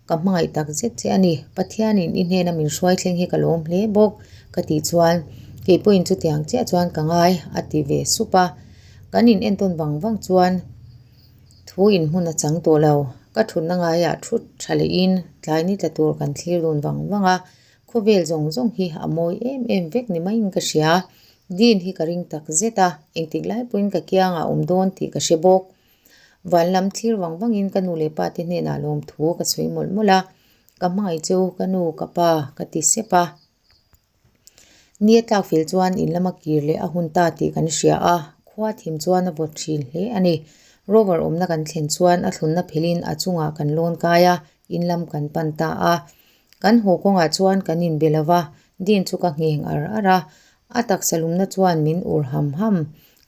ka hmangaih tak zet che a ni. Pathianin i hnena min hruai thleng hi ka lawm hle bawk ka tih chuan kei pawhin chutiang chiah chuan ka ngai a ti ve sup a. Kan in entawn vang vang chuan thu in hmun a chang tawh lo. Ka thutna ngaiah thu tha lehin tlai ni tla tur kan thlir dun vang vang a, Khawvel zawng zawng hi a mawi em em vek ni maiin ka hria. Dean hi ka ring tak zet a, engtik lai pawhin ka kiangah a awm dawn tih ka hre bawk. Van lam thlir vang vangin ka nu leh pa te hnenah lawmthu ka sawi mawlh mawlh a, Ka hmangaih che u, ka nu, ka pa, ka ti sep a. Ni a tlak fel chuan in lama kir leh a hun ta tih kan hria a, khua thim chuan a vawt thin hle a ni. Rover awmna kan thlen chuan a thlunna phelhin a chungah kan lawn kai a, in lam kan pan ta a. Kan haw kawngah chuan kan inbe lo va, Dean chu ka ngheng ar ar a, a taksa lumna chuan min ur ham ham.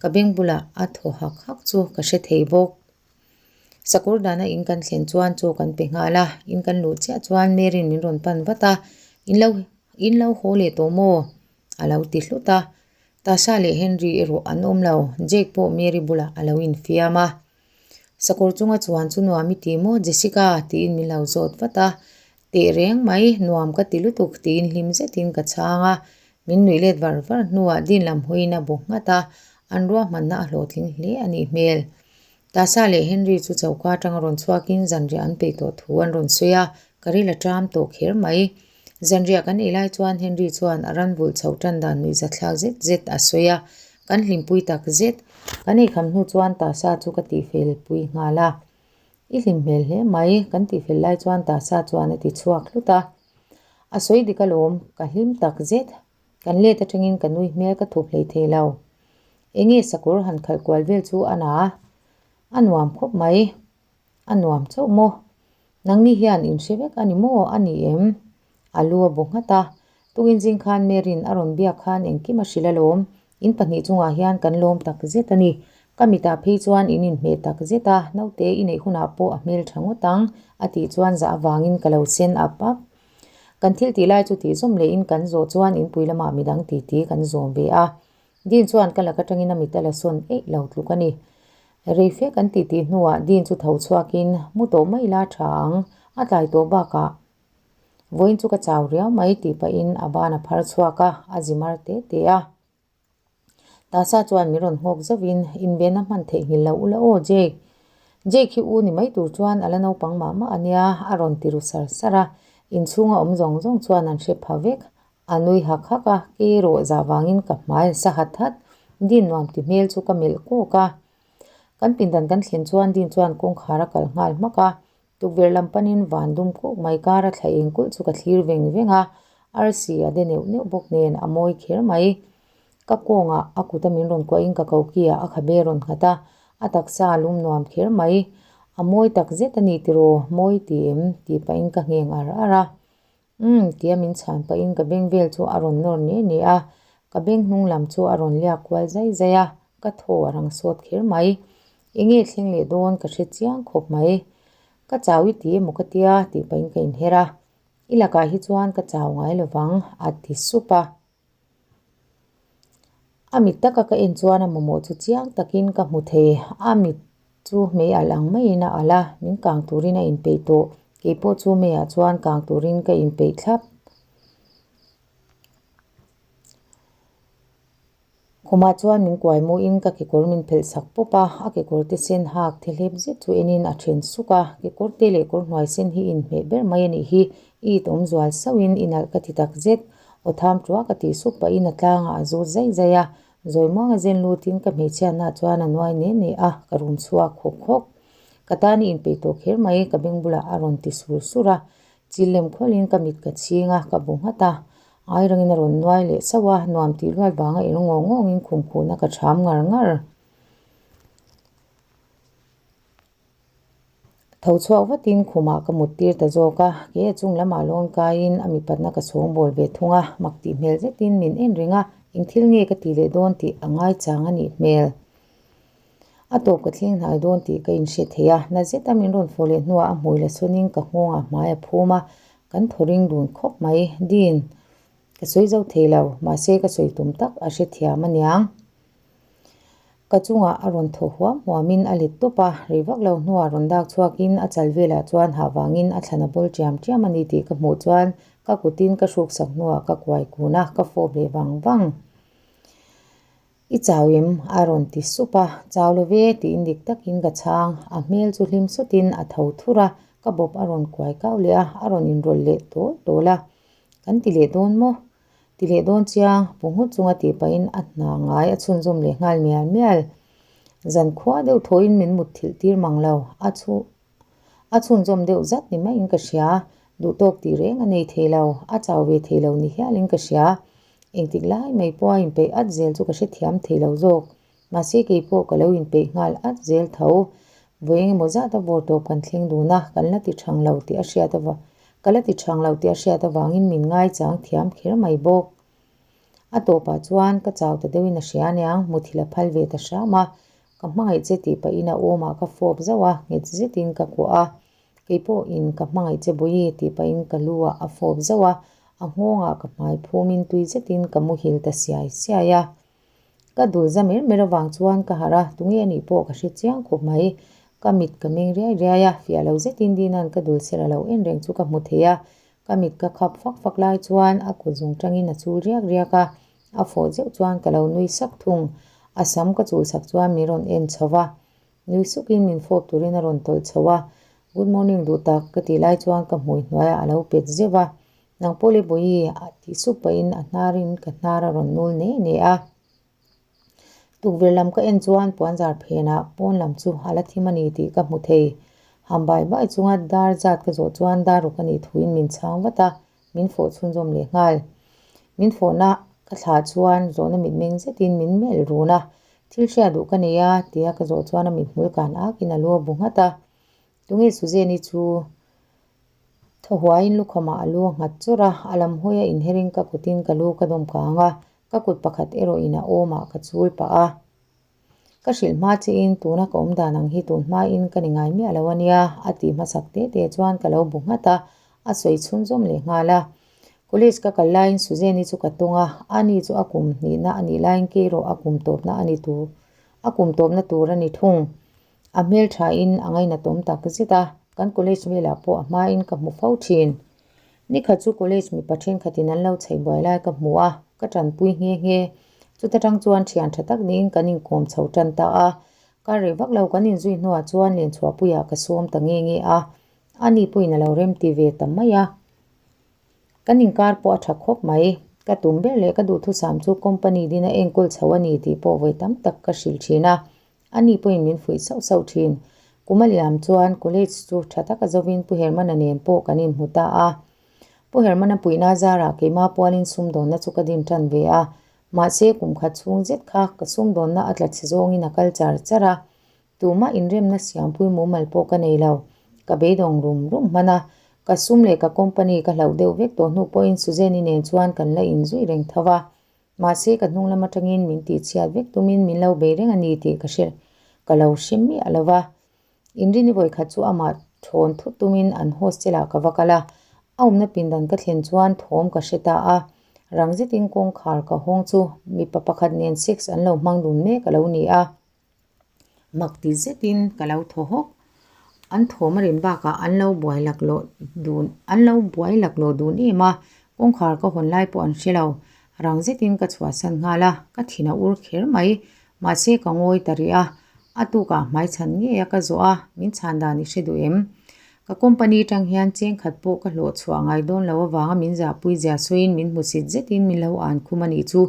Ka beng bulah a thaw hak hak chu ka hre thei bawk. Sakawr dana in kan thlen chuan chaw kan pe nghal a, in kan luh chiah chuan Mary'n min rawn pan vat a, In lo in lo haw leh tawh maw? a lo ti hlut a. Tasha leh Henry erawh an awm lo, Jake pawh Mary bulah a lo infiam a. Sakawr chunga chuan chu nuam i ti maw Jessica? tiin min lo zawt vat a. Teh reng mai, nuam ka ti lutuk tiin hlim zetin ka chhang a. Min nuih let var var hnuah din lam hawiin a bu nghat a, an ruahmanna a hlawhtling hle a nih hmel. Tasa leh Henry chu choka atanga rawn chhuakin zanriah an peih tawh thu an rawn sawi a, ka ril a ṭam tawh kher mai. Zanriah kan ei lai chuan Henry chuan a ran vulh chhoh tan dan nuihza thlak zet zet a sawi a, kan hlimpui tak zet. Kan eikham hnu chuan Tasa chu ka tihfel pui nghal a, I hlim hmel hle mai, kan tihfel lai chuan Tasa chuan a ti chhuak hlut a. A sawi dik alawm, ka hlim tak zet. Kan let atangin ka nui hmel ka thup hlei thei lo. Enge sakawr han khalh kual vel chu a na a, a nuam khawp mai. A nuam chauh maw? Nangni hian in hre vek a ni maw? A ni em? A lu a bu nghat a. Tungin zing khan Mary'n a rawn biak khan engkim a hrilh alawm. In pahnih chungah hian kan lawm tak zet a ni. Ka mitah phei chuan in inhmeh tak zet a, naute i neih hunah pawh a hmel tha ngawt ang, a tih chuan zah avangin ka lo sen ap ap. Kan thil tih lai chu tih zawm lehin kan zawh chuan inpui lamah midang titi kan zawm ve a. Dean chuan ka lak atangin a mit a la sawn eih lo tluk a ni. Rei fe kan tih tih hnuah Dean chu tho chhuakin mu tawh mai la tha ang, a tlai tawh bakah vawiin chu ka chau riau mai tih pahin a ban a phar chhuak a, a zi mar te te a. Tasa chuan min rawn nghawk zauhin invenna hman theihnghilh lo ula aw Jake. Jake hi u ni mai tur chuan a la naupang mah mah a nia a rawn ti ru sar sar a, inchhunga awm zawng zawng chuan an hre pha vek. A nui hak hak a, kei erawh zah vangin ka hmai a sa hat hat. Din nuam ti hmel chu ka melh kawk a. Kan pindan kan thlen chuan Din chuan kawngkhar a kalh nghal hmak a. Tukverh lam panin van dum kuk mai kar a thla eng kulh chu ka thlir veng veng a, arsi a de neuh neuh bawk nen a mawi kher mai. Ka kawngah a kut a min rawn kuahin ka kokiah a khabe a rawn nghat a, a taksa a lum nuam kher mai. A mawi tak zet a ni tiraw, mawi ti em? tih pahin ka ngheng ar ar a. Umm tia min chhan pahin ka beng vel chu a rawn nawr ne ne a, ka beng hnung lam chu a rawn liak kual zai zai a, ka thaw a rang sawt kher mai. Enge thleng leh dawn ka hre chiang khawp mai. Ka chau i ti emaw ka tia tih pahin ka inher a, i lakah hi chuan ka chau ngai lovang a ti sup a. A mit taka ka en chuan a mamawh chu chiang takin ka hmu thei. A mit chu mei alh ang maiin a alh a, min kang turin a inpeih tawh. Keipawh chu meiah chuan kang turin ka inpeih thlap. Khumah chuan min kuai muin ka kekawr min phelh sak pawp a, a kekawr te sen hak thehlep zet chu enin a then suk a, kekawr te leh kawr hnuai sen hi inhmeh ber mai a nih hi, i it awm zual sauhin i nalh ka ti tak zet, aw tham tua ka tih sup pahin a tlangah a zut zaih zaih a, zawi muanga zen lutin ka hmeichhiatna chuan a nuai ne ne a, ka rum chhuak hawk hawk. Ka tan i inpeih tawh kher mai ka beng bulah a rawn ti sur sur a, Chil lem khawlhin ka mit ka chhing a, ka bu nghat a. Ai rangin a rawn nuai leh sauh a, nuam tih luat vanga i rawng ngawngin khum khuhna ka ṭham ngar ngar. Tho chhuak vatin khumah ka mut tir ta zawk a, kei a chung lamah lawn kaiin a mipatna ka chhawng bawl ve thung a, mak tih hmel zetin min en reng a, eng thil nge ka tih leh dawn tih a ngaichang a nih hmel. A tawp ka thleng hnai dawn tih ka inhre thei a, na zeta min rawn fawh leh hnuah a hmui la sawnin ka nghawngah hmai a phum a, kan thaw ring dun khawp mai. Dean, ka sawi zo thei lo, mahse ka sawi tum tak a hrethiam aniang. Ka chungah a rawn thaw huam huamin a let tawp a, rei vak lo hnuah rawn dak chhuakin a chal velah chuan hah vangin a thlan a bawl ṭiam ṭiam a ni tih ka hmuh chuan ka kutin ka hruksak hnuah ka kuai kun a, ka fawp leh vang vang. I chau em? a rawn ti sup a, Chau lo ve tiin dik takin ka chhang. A hmel chu hlim sawtin a tho thur a, ka bawp a rawn kuai kau leh a, a rawn inrawlh leh tawl tawl a. Kan ti leh dawn maw? Ti leh dawn chiang, pu nghut chunga tih pahin a hna ngai a chhunzawm leh nghal mial mial. Zan khua deuh thawhin min mut thilh tir mang lo, a chhu A chhunzawm deuh zat ni maiin ka hria, duhtawk tih reng a nei thei lo, a chau ve thei lo ni hialin ka hria. Engtik lai mai pawh a inpeih at zel chu ka hrethiam thei lo zawk. Mahse keipawh ka lo inpeih nghal at zel tho. Vawi engemaw zat a vawr tawp kan thleng dun a, kan la ti thang lo tih a hriat ava ka la ti thang lo tih a hriat avangin min ngaichang thiam kher mai bawk. A tawpah chuan ka chau ta deuhin a hria aniang, muthilh a phal ve ta hram a, Ka hmangaih che tih pahin a awmah ka fawp zauh a, nghet zetin ka kuah a. Kei pawhin ka hmangaih che Bawihi tih pahin ka lu ah a fawp zauh a, a nghawngah ka hmai phumin tui zetin ka muhil ta siai siai a. Ka dul za mer mer avang chuan ka harh a, tunge anih pawh ka hre chiang khawp mai. Ka mit ka meng riai riai a, fiah lo zetin Dina'n ka dul ser a lo en reng chu ka hmu thei a. Ka mit ka khap fak fak lai chuan a kut zung tangin a chul riak riak a, A fawh zeuh chuan ka lo nui sak thung. A sam ka chul sak chuan min rawn en chho va. Nui sukin min fawp turin a rawn tawlh chho a. Good morning duh tak ka tih lai chuan ka hmui hnuaiah a lo pet zeuh va. Nang pawh le Bawihi a tih sup pahin a hnarin ka hnar a rawn nul ne ne a. Tukverh lam ka en chuan puanzar phenah pawn lam chu a la thim a ni tih ka hmu thei. Ham bai bai chunga dar zat ka zawh chuan dar ruk a nih thuin min chhang vat a. Min fawh chhunzawm leh nghal. Min fawhna ka thlah chuan zawhna mitmeng zetin min melh run a, Thil hriat duh ka nei a, tia ka zawh chuan a mithmul kan akin a lu a bu nghat a. Tunge Suzanne-i chu thaw huaiin lukhawmah a lu a nghat chawrh a, a lam hawi a inherin ka kutin ka lu ka dawm kang a, ka kut pakhat erawhin a awmah ka chul pah a. Ka hrilh hma chiin tuna ka awm dan ang hi tun hmain ka ni ngai miah lo a nia, a tih hmasak te te chuan ka lo bu nghat a, a sawi chhunzawm leh nghal a. College ka kal laiin Suzanne-i chu ka tawng a, ani chu a kum hnihna a nih laiin kei erawh a kum tawpna a ni tur a kum tawpna tur a ni thung. A hmelthain a ngainatawm tak zet a, kan college velah pawh a hmain ka hmu fo thin. Nikhat chu college mipa thenkhatin an lo chheih buai lai ka hmu a, ka tanpui nghe nghe. Chuta tang chuan thian tha tak niin kan inkawm chho tan ta a. Kar rei vak lo kan inzui hnuah chuan lenchhuahpuiah ka sawm ta nghe nghe a, ani pawhin a lo remti ve ta mai a. Kan inkar pawh a tha khawp mai. Ka tum ber leh ka duhthusam chu company dina enkawl chho a ni tih pawh vawi tam tak ka hrilh thin a. Ani pawhin min fuih sauh sauh thin. Kum a liam chuan college chu tha taka zovin Pu Hermana nen pawh kan inhmu ta a. Pu Hermana puihna zarah keimah pualin sumdawnna chu ka din tan ve a. Mahse kum khat chhung zet kha ka sumdawnna a tla chhe zawngin a kal char char a. Tumah inremna siampui mumal pawh ka nei lo. Ka beidawng rum rum hman a. Ka sum leh ka company ka hlauh deuh vek tawh hnu pawhin Suzanne-i nen chuan kan la inzui reng tho va. Mahse ka hnung lam atangin min tihchhiat vek tumin min lo bei reng a ni tih ka hre ka lo hre miah lo va. Inrini vawikhat chu amah thawn thut tumin an hostel ah ka va kal a, a awmna pindan ka thlen chuan thawm ka hre ta a. Rang zetin kawngkhar ka hawng chu mipa pakhat nen sex an lo hmang dun mek a lo ni a. Mak ti zetin ka lo thaw hawk. An thawm a rin bakah an lo buai laklawh dun an lo buai laklawh dun em a, kawngkhar ka hawn lai pawh an hre lo. Rang zetin ka chhuahsan nghal a, ka thin a ur kher mai. Mahse ka ngawi ta rih a, a tukah hmaichhan ngei a ka zawh a, min chhan dan i hre duh em? Ka company tang hian cheng khat pawh ka hlawh chhuah ngai dawn lo avanga min zahpui zia sawiin min hmusit zetin min lo an khum a nih chu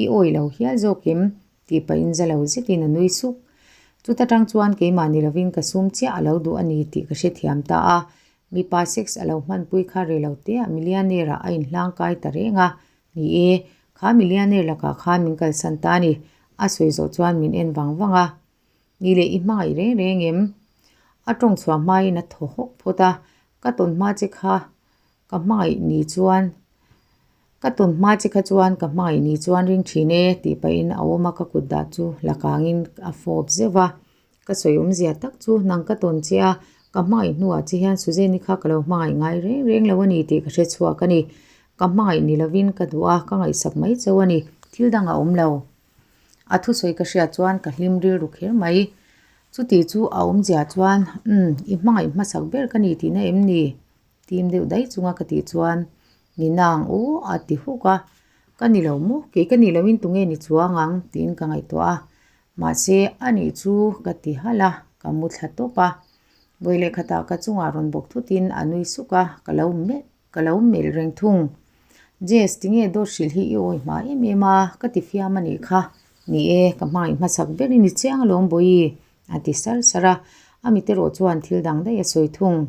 i awi lo hial zawk em? Tih pahin za lo zetin a nui suk. Chuta tang chuan keimah ni lovin ka sum chiah a lo duh a ni tih ka hrethiam ta a, mipa sex a lo hmanpui kha rei lo teah millionaire ah a inhlang kai ta reng a, ni e, kha millionaire lakah khan min kalsan ta a ni, a sawi zawh chuan min en vang vang a. Ni leh i hmangaih reng reng em? A tawng chhuah hmain a thaw hawk phawt a, ka tawn hma che kha ka hmangaih ni chuan ka tawn hma che kha chuan ka hmangaih ni chuan ring thin e tih pahin a awm a ka kut dah chu la kangin a fawp zeuh va. Ka sawi awmzia tak chu nang ka tawn che a, ka hmangaih hnuah che hian Suzanne-i kha ka lo hmangaih ngai reng reng lo a ni tih ka hre chhuak a ni. Ka hmangaih ni lovin ka duh a, ka ngaihsak mai chauh a ni. Thil dang a awm lo. A thusawi ka hriat chuan ka hlim rilru kher mai. Chuti chu a awmzia chuan, Umm, i hmangaih hmasak ber ka ni tihna em ni? Tim deuh daih chunga ka tih chuan, Ni nang u a ti huk a. Ka ni lo maw? Kei ka nih loin tunge ni chuang ang? tiin ka ngaihtuah a. Mahse, a nih chu ka ti halh a, ka mu thla tawp a. Vawi leh khatah ka chungah rawn bawk thutin a nui suk a, ka lo melh Ka lo melh reng thung. Jess, tinge dawt hrilh hi i awi hma em em a, ka ti fiam a nih kha. Ni e, ka hmangaih hmasak ber i ni chiang alawm Bawihi, a ti sar sar a. A mit erawh chuan thil dang daih a sawi thung.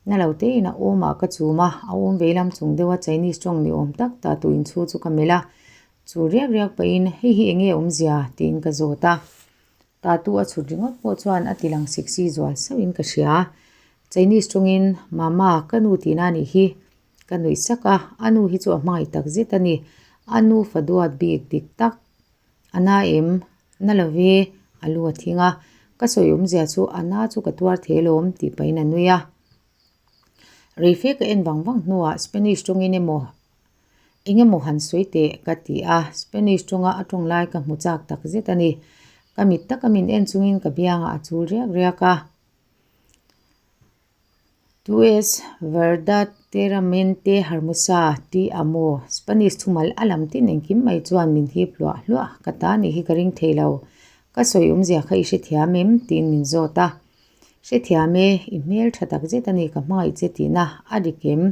Na lo tein a awmah ka chum a, a awm vei lam chung deuha Chinese tawng ni awm tak ta tu inchhu chu ka melh a. Chu riak riak pahin, hei hi enge awmzia? tiin ka zawt a. Tatu a chhut ringawt pawh chuan a ti lang sexy zual sauhin ka hria. Chinese tawngin, Mama, ka nu tihna a nih hi. Ka nuih sak a, a nu hi chu a hmangaih tak zet a ni. A nu fa duat bik dik tak. A na em? Na lo ve, a lu a thing a. Ka sawi awmzia chu a na chu ka tuar thei alawm tih pahin a nui a. Reife ka en vang vang hnuah Spanish tawngin emaw Eng emaw han sawi teh ka ti a, Spanish tawnga a tawng lai ka hmu chak tak zet a ni. Ka mit taka min en chungin ka biangah a chul riak riak a. Tu es verdaderamente hermosa, ti a maw? Spanish thumal a lam tin engkim mai chuan min hip hluah hluah, ka ta nih hi ka ring thei lo. Ka sawi awmzia kha i hrethiam em? tiin min zawt a. Hrethiam e, i hmel tha tak zet a ni ka hmangaih che tihna a dik em?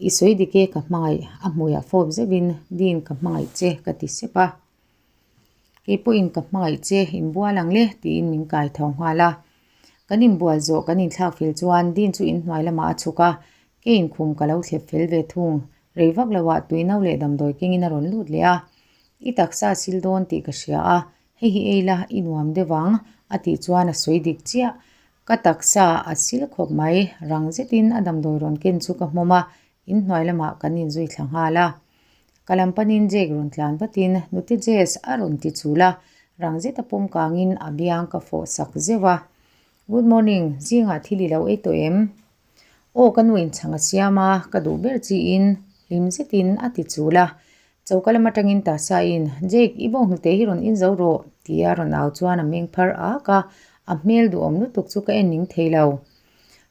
I sawi dik e ka hmangaih, a hmuiah fawp zeuhin Dean ka hmangaih che ka ti sep a. Kei pawhin ka hmangaih che inbual ang le tiin min kai tho nghal a. Kan inbual zawh kan inthlak fel chuan Dean chu inhnuai lamah a chhuk a, kei inkhum ka lo thlep fel ve thung. Rei vak loah tui no leh damdawi kengin a rawn lut leh a. I taksa a sil dawn tih ka hria a, hei hi ei la i nuam deuh ang a tih chuan a sawi dik chiah. Ka taksa a sil khawp mai, rang zetin a damdawi rawn ken chu ka hmawm a, inhnuai lamah kan inzui thla nghal a. Ka lam panin Jake rawn tlan vatin Nute Jess a rawn ti chul a, rang zeta pawm kangin a biang ka fawh sak zeuh a. Good morning, zingah thil i lo ei tawh em? Aw ka nu in chhang a siam a, ka duh ber chiin hlim zetin a ti chul a. Choka lam atangin Tasa in, Jake, i bawng hnute hi rawn in zo rawh, tia rawn au chuan a meng phar ak a, a hmel duhawm lutuk chu ka en ning thei lo.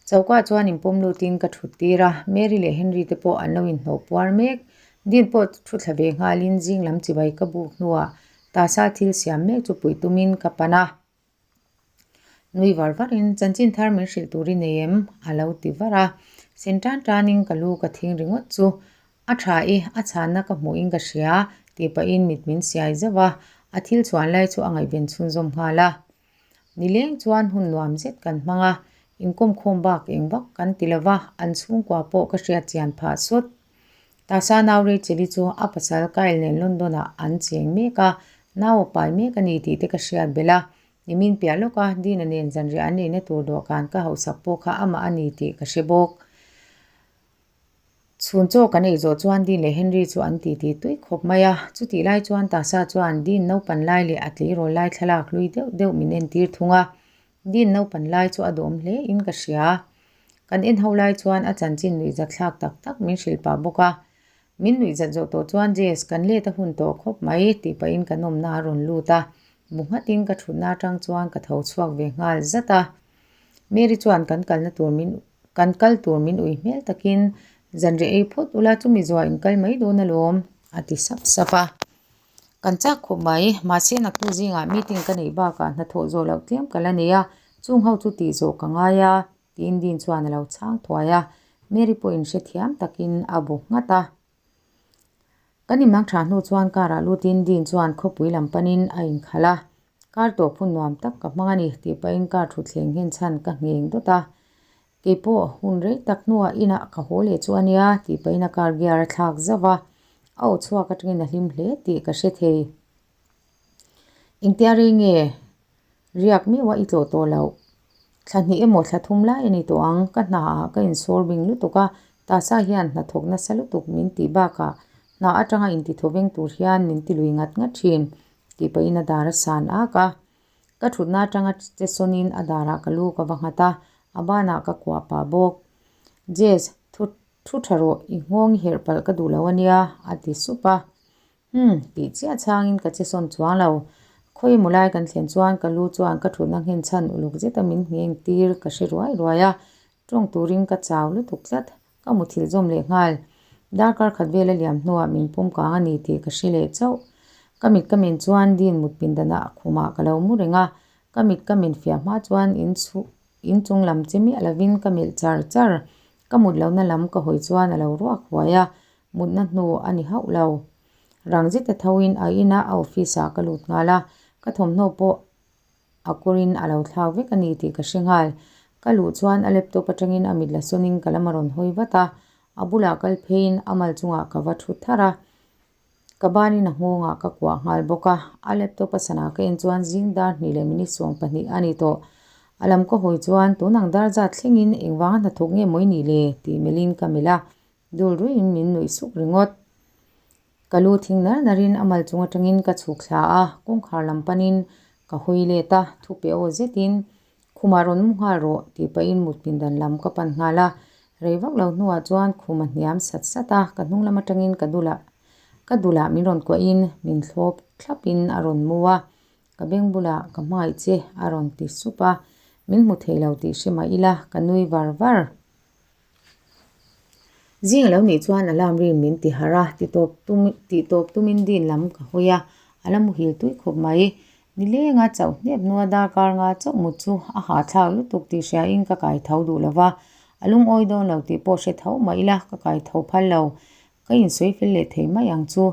Choka chuan inpawm lutin ka thut tir a, Mary leh Henry te pawh an lo inhnawh puar mek. Dean pawh thu thla ve nghalin zing lam chibai ka buk hnuah Tasa thil siam mek chu puih tumin ka pan a. Nui var varin chanchin thar min hrilh tur i nei em? a lo ti var a. Sen tan tanin ka lu ka thing ringawt chu a tha i, a chhanna ka hmuhin ka hria tih pahin mit min siai zauh a, a thil chhuan lai chu a ngaihven chhunzawm nghal a. Nileng chuan hun nuam zet kan hmang a, inkawm khawm bak eng vak kan ti lo va, an chhungkua pawh ka hriat chian phah sawt. Tasa nau Rachel-i chu a pasal Kyle nen London-ah an cheng mek a, nau a pai mek a ni tih te ka hriat belh a. Nimin piah lawka Dina nen zanriah an neihna tur dawhkan ka hauhsak pawh kha amah a ni tih ka hre bawk. Chhun chaw kan ei zawh chuan Dean leh Henry chu an titi tui khawp mai a, chutih lai chuan Tasa chuan Dean naupan lai leh a tleirawl lai thlalak hlui deuh deuh min entir thung a. Dean naupan lai chu a duhawm hle in ka hria. Kan en ho lai chuan a chanchin nuihzat thlak tak tak min hrilh pah bawk a. Min nuih zat zawh tawh chuan Jess, kan let a hun tawh khawp mai tih pahin kan awmna a rawn lut a, bu nghatin ka thutna atang chuan ka tho chhuak ve nghal zat a. Mary chuan kan kalna tur min kan kal tur min ui hmel takin zanriah ei phawt ula chumi zuah in kal mai dawn alawm a ti sap sap a. Kan chak khawp mai, mahse naktu zingah meeting ka neih bakah hnathawh zawh loh tlem ka la nei a, chung ho chu tih zawh ka ngai a. Tiin Dean chuan a lo chhang thuai a, Mary pawhin hrethiam takin a bu nghat a. Kan inmang tha hnu chuan car ah lutin Dean chuan khawpui lam panin a inkhalh a, Car tawp hun nuam tak ka hmang a ni tih pahin car thutthleng nghen chhan ka ngheng dawt a. Keipawh hun rei tak hnuah inah ka haw leh chu a nia tih pahin a car gear a thlak zauh a, a aw chhuak atangin a hlim hle tih ka hre thei. Engtia rei nge riak meuh a i tlawh tawh loh? Thla hnih emaw thla thum lai a ni tawh ang, ka hna ah ka insawr bing lutuk a, tasa hian hna thawk nasa lutuk min tih bakah hna atanga inti thaw veng tur hian min ti lui ngat ngat thin tih pahin a dar a san ak a. Ka thutna atanga che sawnin a darah ka lu ka va nghat a, a banah ka kuah pah bawk. Jess, thu thu tha rawh, i nghawng i herh palh ka duh lo a nia, a ti sup a. Umm, tih chiah chhangin ka che sawn chuang lo. Khawi emaw lai kan thlen chuan ka lu chuan ka thutna nghen chhan uluk zeta min ngheng tir ka hre ruai ruai a, tawng turin ka chau lutuk tlat. Ka muthilh zawm leh nghal. Darkar khat vel a liam hnuah min pawm kang a ni tih ka hre leh chauh. Ka mit ka men chuan Dean mut pindanah khumah ka lo mu reng a, ka mit ka men fiah hma chuan in chhuh in chung lam che miah lovin ka melh char char. Ka mut lohna lam ka hawi chuan a lo ruak huai a, Mutna hnu a ni hauh lo. Rang zeta thoin a ina a office ah ka lut nghal a, ka thawmhnaw pawh a kawrin a lo thlak vek a ni tih ka hre nghal. Ka luh chuan a laptop atangin a mit la sawnin ka lam a rawn hawi vat a, a bulah kal pheiin a mal chungah ka va thu thar a, ka banin a nghawngah ka kuah nghal bawk a. A laptop a sanah ka en chuan zing dar hnih leh minute 20 a ni tawh. A lam ka hawi chuan tunang dar zat thlengin engvanga hnathawk nge mawi nih le tih melhin ka melh a, Dul ruiin min nuih suk ringawt. Ka lu thing nar narin a mal chung atangin ka chhuk thla a, kawngkhar lam panin ka hawi let a, thu pe aw zetin khumah rawn mu nghal rawh tih pahin mut pindan lam ka pan nghal a. Rei vak lo hnuah chuan khum a hniam sat sat a, ka hnung lam atangin ka dulah ka dulah min rawn kuahin min thlawp thlapin a rawn mu a, ka beng bulah ka hmangaih che a rawn ti sup a, min hmu thei lo tih hre mah ila ka nui var var. Zing a lo nih chuan alarm rin min ti harh a, ti tawp tum tih tawp tumin din lam ka hawi a, a la muhil tui khawp mai. Nilenga chauh hnep hnua darkar nga chauh mut chu a hahthlak lutuk tih hriain ka kai tho duh lo va, a lungawi dawn lo tih pawh hre tho mah ila ka kai tho phal lo. Ka insawi fel leh thei mai ang chu.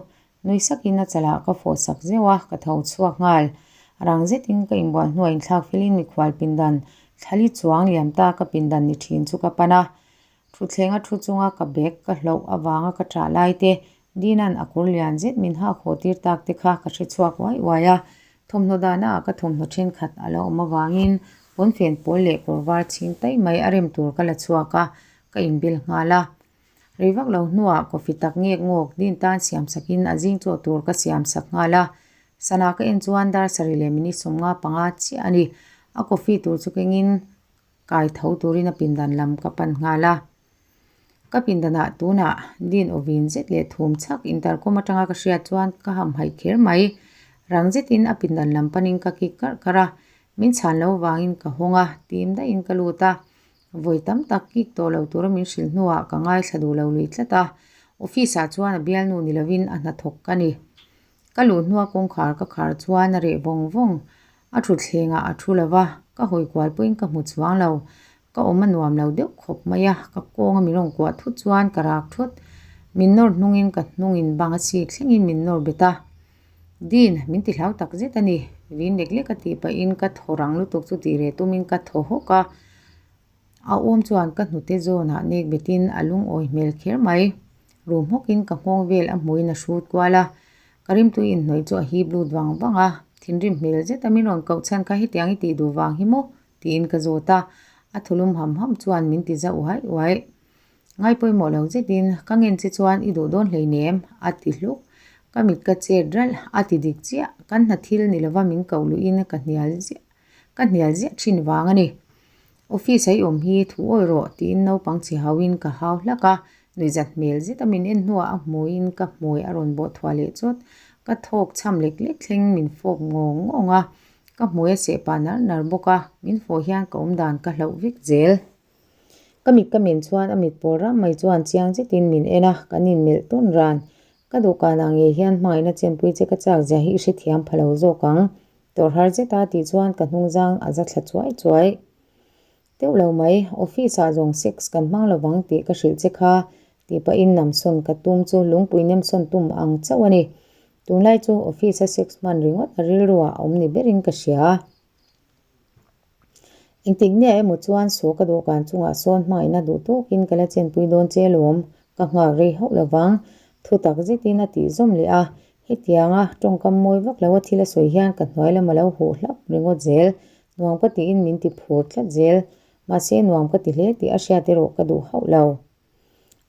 Nui sakin a chalah ka fawh sak zeuh a, ka tho chhuak nghal. Rang zetin ka inbual hnuah inthlak felin mikhual pindan thlali chuang liam ta ka pindan ni thin chu ka pan a. Thutthleng a thu chunga ka bag ka hloh avanga ka ṭah lai te, Dina'n a kawr lian zet min hak haw tir tak te kha ka hre chhuak uai uai a. Thawmhnaw dahna ah ka thawmhnaw thenkhat a lo awm avangin pawnfen pawl leh kawr var chhing taih mai a rem tur ka la chhuak a, ka inbel nghal a. Rei vak lo hnuah coffee tak ngek ngawk din tan siam sakin a zing chaw tur ka siam sak nghal a. Sana ka en chuan dar sarih leh minute 55 chiah a ni. A coffee tur chu kengin kai tho turin a pindan lam ka pan nghal a. Ka pindanah tunah din awvin zet leh thum chhak intercom atanga ka hriat chuan ka hamhaih kher mai. Rang zetin a pindan lam panin ka kik karh karh a. Min chhan lo vangin ka hawng a, tim daihin ka lut a. Vawi tam tak kik tawh lo tura min hrilh hnuah ka ngaithla duh lo lui tlat a, office ah chuan a bialnu ni lovin a hnathawk ka ni. Ka luh hnua kawngkhar ka khar chuan a reh vawng vawng. A thutthlengah a thu lo va, ka hawi kual pawhin ka hmu chuang lo. Ka awm a nuam lo deuh khawp mai a, ka kawnga min rawn kuah thut chuan ka rak thut. Min nawr hnungin ka hnungin bang a chik thlengin min nawr bet a. Dean, min ti hlau tak zet a ni. Vin lek lek a tih pahin ka thaw rang lutuk chu tih reh tumin ka thaw hawk a. A awm chuan ka hnute zawnah nek betin a lungawi hmel kher mai. Rum hawkin ka nghawng vel a hmuin a hrut kual a. Ka rimtui inhnawih chu a hip lut vang vang a. Thinrim hmel zeta min rawn koh chhan kha hetiang i tih duh vang hi maw? tiin ka zawt a. A thulum ham ham chuan min ti zauh uaih uaih. Ngai pawimawh lo zetin ka ngen che chuan i duh dawn hleinem a ti hluk. Ka mit ka chet ralh a ti dik chiah. Kan hna thil ni lova min koh luhin ka hnial ziah ka hnial ziah thin vang a ni. Office a i awm hi thu awi rawh tiin naupang chhe hauhin ka hau hlak a. Nuihzat hmel zet a min en hnuah a hmuiin ka hmui a rawn bawh thuah leh chawt. Ka thawk chham lek lek thleng min fawp ngawng ngawng a, ka hmui a seh pah nar nar bawk a, min fawh hian ka awm dan ka hlauh vek zel. Ka mit ka men chuan a mit pawl ram mai chuan chiang zetin min en a, kan inmelh tawn ran. Ka dawhkanah ngei hian hmangaihna chenpui che ka chak zia hi i hrethiam pha lo zawk ang. Tawrh har zeta tih chuan ka hnungzang a za thla chuai chuai. Deuh lo mai, office ah zawng sex kan hmang lovang tih ka hrilh che kha tih pahin namsawn ka tum chu lungpui nemsawn tum ang chauh a ni. Tunlai chu office a sex hman ringawt a rilru ah a awm ni berin ka hria. Engtik nge emaw chuan saw ka dawhkan chungah sawn hmangaihna duh tawkin ka la chenpui dawn che alawm, ka nghak rei hauh lovang, thu tak zetin a tih zawm leh a. Hetianga tawngkam mawi vak lo a thil a sawi hian ka hnuai lam a lo huh hlap ringawt zel, nuam ka tiin min ti phur tlat zel, mahse nuam ka ti hle tih a hriat erawh ka duh hauh lo.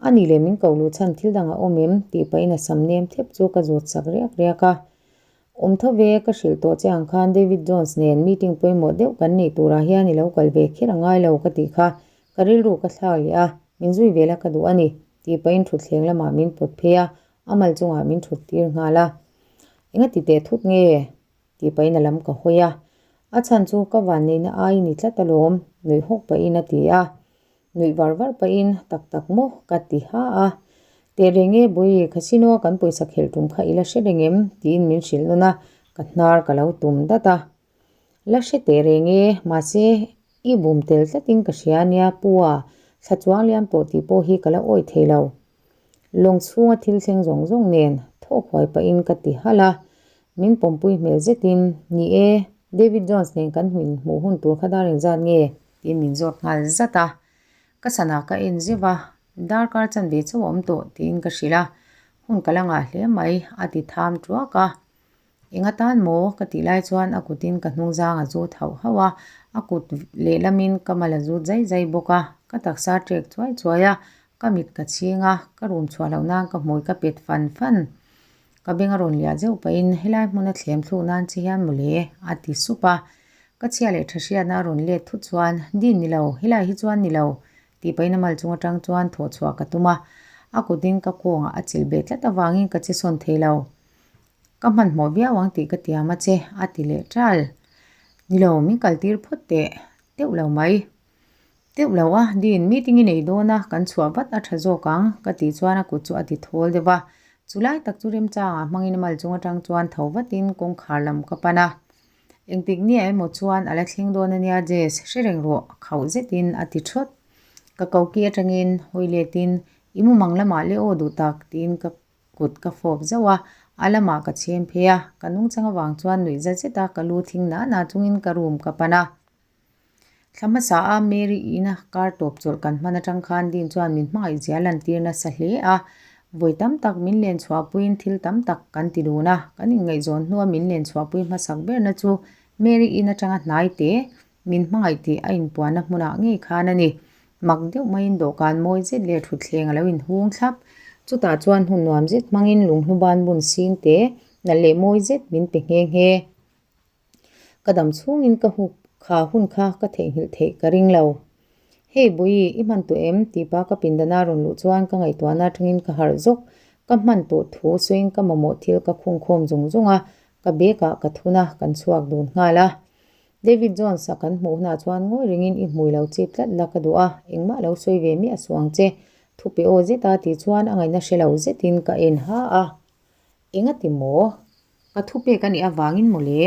A nih leh min ko luh chhan thil dang a awm em? tih pahin a sam nem thep chu ka zawt sak riak riak a. Awm tho ve, ka hrilh tawh che ang khan David Jones nen meeting pawimawh deuh kan neih turah hian i lo kal ve kher a ngai lo ka tih kha ka rilru ka thlak leh a, min zui ve la ka duh a ni, tih pahin thutthleng lamah min pawt phei a, a mal chungah min thut tir nghal a. Enga ti teh thut nge? tih pahin a lam ka hawi a, a chhan chu ka vanneihna ai ni tlat alawm, nuih hawk pahin a ti a. Nuih var var pahin tak tak maw ka ti ha a. Teh reng e Bawi, casino a kan pawisa khelh tum kha i la hre reng em? tiin min hrilh nawn a, ka hnar ka lo tum dat a. La hre teh reng e, mahse i bum tel tlatin ka hria ania Pu a, thla chuang liam tawh tih pawh hi ka la awih thei lo. Lawng chhunga thil thleng zawng zawng nen thawk huai pahin ka ti halh a, min pawmpui hmel zetin, Ni e, David Jones nen kan hmin hmuh hun tur kha dar engzat nge? Tiin min zawt nghal zat a, ka sana ka en zeuh a, darkar chanve chauh a awm tawh tiin ka hrilh a, hun ka la ngah hle mai a ti tham tuak a. Eng atan maw? ka tih lai chuan a kutin ka hnungzang a zut hauh hauh a, a kut lehlamin ka mal a zut zai zai bawk a, ka taksa ṭek chuai chuai a, ka mit ka chhing a, ka rum chhuah loh nan ka hmui ka pet fan fan. Ka beng a rawn liah zeuh pahin helai hmuna thlem thluk nan che hian mawle a ti sup a. Ka chhia leh tha hriatna a rawn let thut chuan, Din ni lo, helai hi chuan ni lo, tih pahin a mal chung atang chuan thawh chhuah ka tum a. A kutin ka kawngah a chilh beh tlat avangin ka che sawn thei lo. Ka hmanhmawh viau ang tih ka tiam a che, a ti leh ṭal. Ni lo, min kaltir phawt teh teuh lo mai. Teuh lo a, Dean, meeting i nei dawn a, kan chhuah vat a tha zawk ang, ka tih chuan a kut chu a ti thawl deuh a. Chu lai tak chu remchangah hmangin a mal chung atang chuan tho vatin kawngkhar lam ka pan a. Engtik nia emaw chuan a la thleng dawn a nia Jess, hre reng rawh, khauh zetin a ti thawt. Ka koki atangin hawi letin, I mumang lamah le aw duh tak, tiin ka Kut ka fawp zauh a, a lamah ka chhem phei a, ka nungchang avang chuan nuih za zet a, ka lu thing nah nah chungin ka room ka pan a. Thla hmasa a Mary ina kar tawp chawlh kan hman atang khan Dean chuan min hmangaih zia lantir nasa hle a, vawi tam tak min len chhuahpuiin thil tam tak kan ti dun a, kan inngaihzawn hnua min len chhuahpui hmasak berna chu Mary in atanga hnai te Min hmangaih tih a inpuanna hmunah ngei khan a ni. Mak deuh maiin dawhkan mawi zet leh thutthleng a lo inhung thlap. Chutah chuan hun nuam zet hmangin lunghlu ban bun sing te nalh leh mawi zet min pe nghe nghe. Ka dam chhungin ka huk kha hun kha ka theihnghilh theih ka ring lo. Hey Bawi, i hman tawh em? tih pa ka pindana rawn luh chuan ka ngaihtuahna atangin ka harh zawk. Ka hman tawh thu sawiin ka mamawh thil ka khungkhawm zung zung a, ka bag ah ka thun a, kan chhuak dun nghal a. David Jones a kan hmuh hunah chuan ngawi ringin i hmui lo chip tlat la ka duh a, engmah lo sawi ve miah suh ang che. Thu pe aw zet a tih chuan a ngaihna hre lo zetin ka en ha a. Enga ti maw? Ka thu pek a nih avangin mawle.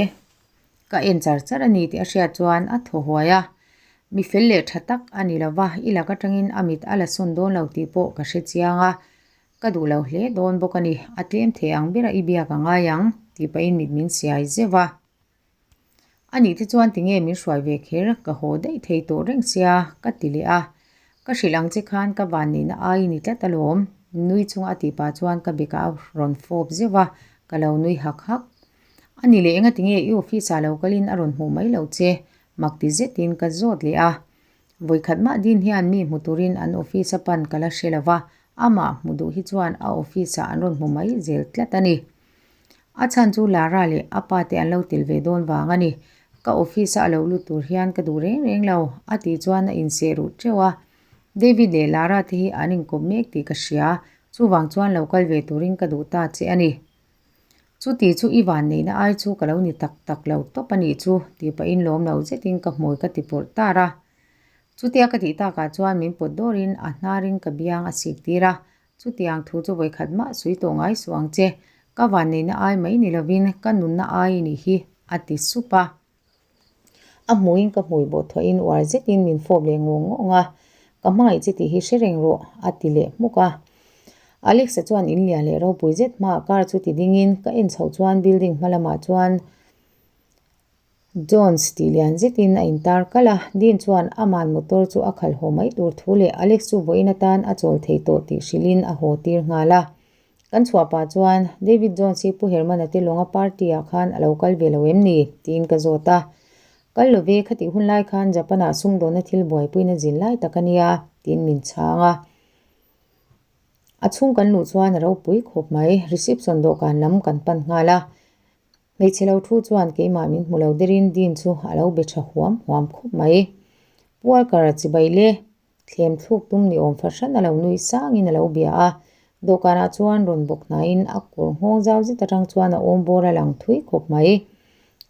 Ka en char char a ni tih a hriat chuan a thaw huai a. Mi fel leh tha tak a ni lova, i lak atangin a mit a la sawn dawn lo tih pawh ka hre chiang a. Ka duh lo hle dawn bawk a ni, a tlem thei ang bera i biak a ngai ang tih pahin mit min siai zeuh a. A nih te chuan tinge min hruai ve kher, ka haw daih thei tawh reng sia, ka ti leh a. Ka hrilh ang che khan ka van nihna ai ni tlat alawm, nui chunga a tih pah chuan ka bekah a rawn fawp zeuh a, ka lo nui hak hak. A nih leh enga tinge i office ah lo kalin a rawn hmuh mai loh che, mak ti zetin ka zawt leh a. Vawikhat mah din hian mi hmu turin an office a pan ka la hre lo va, amah hmu duh hi chuan a office ah an rawn hmu mai zel tlat a ni. A chhan chu Lara leh a pa te an lo tel ve dawn vang a ni. Ka office a a lo lut tur hian ka duh reng reng lo, a tih chuan a inseh ruh teuh a. David leh Lara te hi an inkawp mek tih ka hria, chuvang chuan lo kal ve turin ka duh ta che a ni. Chuti chu i vanneihna ai chu ka lo ni tak tak lo tawp a nih chu, tih pahin lawm lo zetin ka hmui ka ti pawrh tar a. Chutia ka tih takah chuan min pawt dawrin a hnarin ka biang a sik tir a, Chutiang thu chu vawikhat mah sui tawh ngai suh ang che, ka vanneihna ai mai ni lovin ka nunna ai i nih hi, a ti sup a. A hmuhin ka hmui bawh thawhin uar zetin min fawp leh ngawng ngawng a, Ka hmangaih che tih hi hre reng rawh, a ti leh hmuk a. Alex-a chuan in lian leh ropui zet hmaah car chu ti dingin ka en chhoh chuan building hma lamah chuan Jones tih lian zetin a intar kalh a, Dean chuan aman motor chu a khalh haw mai tur thu leh Alex chu vawiin atan a chawl thei tawh tih hrilhin a haw tir nghal a. Kan chhuah pah chuan, David Jones hi Pu Herman-a te lawnga party ah khan a lo kal ve lo em ni? tiin ka zawt a. Kal lo ve, khatih hun lai khan Japan-ah sumdawnna thil buaipuina zin lai tak a nia, tiin min chhang a. A chhung kan luh chuan a ropui khawp mai, reception dawhkan lam kan pan nghal a. Hmeichhe lo thu chuan keimah min hmu lo derin Dean chu a lo be tha huam huam khawp mai. Pu Walker a chibai le, thlem thluk tum ni awm fahran a lo nui sangin a lo bia a. Dawhkanah chuan rawn bawk hnaiin a kawr nghawng zau zet atang chuan a awm bawr a lang thui khawp mai.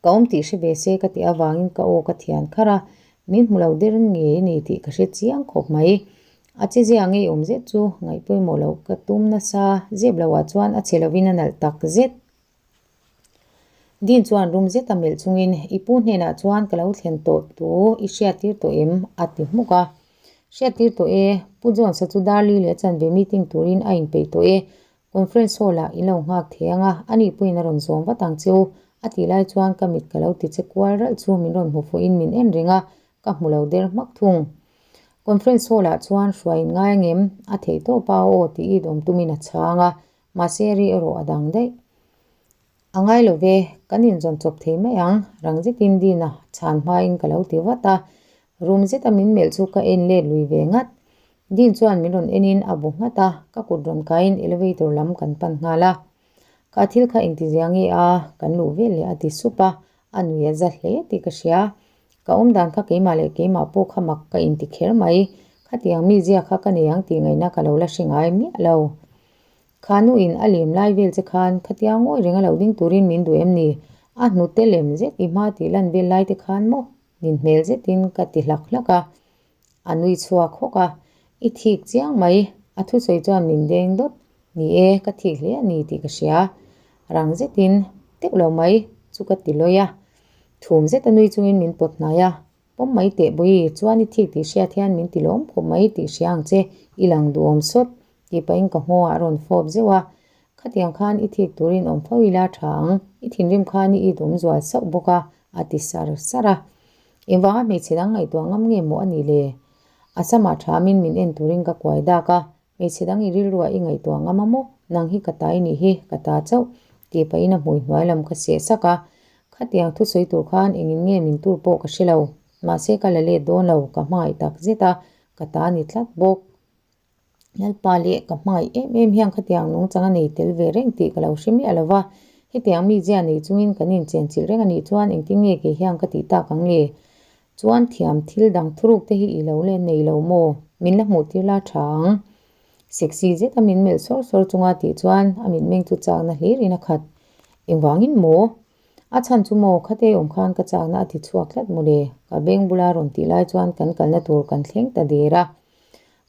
Ka awm tih hre ve se ka tih avangin ka aw ka thian kharh a, min hmu lo der ngei a ni tih ka hre chiang khawp mai. A che zia ngeiawm zet chu ngaihpawimawh loh ka tum nasa, zep loah chuan a che lovin a nalh tak zet. Dean chuan rum zeta melh chungin, I pu hnenah chuan ka lo thlen tawh tu i hriattir tawh em? a ti hmuk a. Hriattir tawh e, Pu Jones-a chu Darli leh chanve meeting turin a inpeih tawh e. Conference hall-ah i lo nghak thei ang a, ani pawhin a rawn zawm vat ang che u, a tih lai chuan ka mit ka lo ti che kual ralh chu min rawn hmu fuhin min en reng a, ka hmu lo der hmak thung. Conference hall-ah chuan hruai in ngai angem? A theih tawp a aw tih i dawm tumin a chhang a, Mahse ri erawh a dang daih. A ngai lo ve, kan inzawn chawp thei mai ang, rang zetin Dina chhan hmain ka lo ti vat a. Rum zeta min melh chu ka en let lui ve ngat. Din chuan min rawn enin a bu nghat a, ka kut rawn kaiin elevator lam kan pan nghal a. Ka thil kha engtizia nge a, kan luh vel leh a ti sup a, a nui a za hle tih ka hria. Ka awm dan kha keimah leh keimah pawh kha mak ka inti kher mai. Khatiang mizia kha ka nei ang tih ngaihna ka lo la hre ngai miah lo. Kha nu in a lem lai vel che khan khatia ngawi reng a lo ding turin min duh em ni? A hnute lem zet i hma tih lan vel lai te khan maw? Nin hmel zetin ka ti hlak hlak a. A nui chhuak hawk a. I thik chiang mai. A thusawi chuan min deng dawt. Ni e, ka thik hle a ni tih ka hria. Rang zetin teuh lo mai chu ka ti lawi a. Thum zet a nui chungin min pawt hnai a. Pawm mai teh Bawi, chuan i thik tih hriat hian min ti lawm khawp mai tih hria ang che, i lang duhawm sawt, tih pahin ka nghawngah a rawn fawp zeuh a. Khatiang khan i thik turin awm fo ila tha ang, i thinrim khan i it awm zual sauh bawk a, a ti sar sar a. Engvanga hmeichhe dang ngaihtuah ngam nge maw a nih le? A samah thamin min en turin ka kuai dak a, Hmeichhe dang i rilruah i ngaihtuah ngam a maw? Nang hi ka ta i nih hi, ka ta chauh, tih pahin a hmui hnuai lam ka seh sak a. Khatiang thusawi tur khan engin nge min tur pawh ka hre lo. Mahse ka la let dawn lo, ka hmangaih tak zet a, ka ta ni tlat bawk. Lalpa leh ka hmangaih em em hian khatiang nungchang a nei tel ve reng tih ka lo hre miah lo va. Hetiang mizia nei chungin kan inchenchilh reng a nih chuan engtin nge kei hian ka tih tak ang le? Chuan thiam thil dang thuruk te hi i lo le nei lo maw? Min la hmuh tir la tha ang. Sexy zeta min melh sawr sawr chunga tih chuan a mitmeng chu chakna hlirin a khat. Engvangin maw? A chhan chu maw khate awm khan ka chakna a ti chhuak tlat maw le? Ka beng bula rawn tih lai chuan kan kalna tur kan thleng ta der a.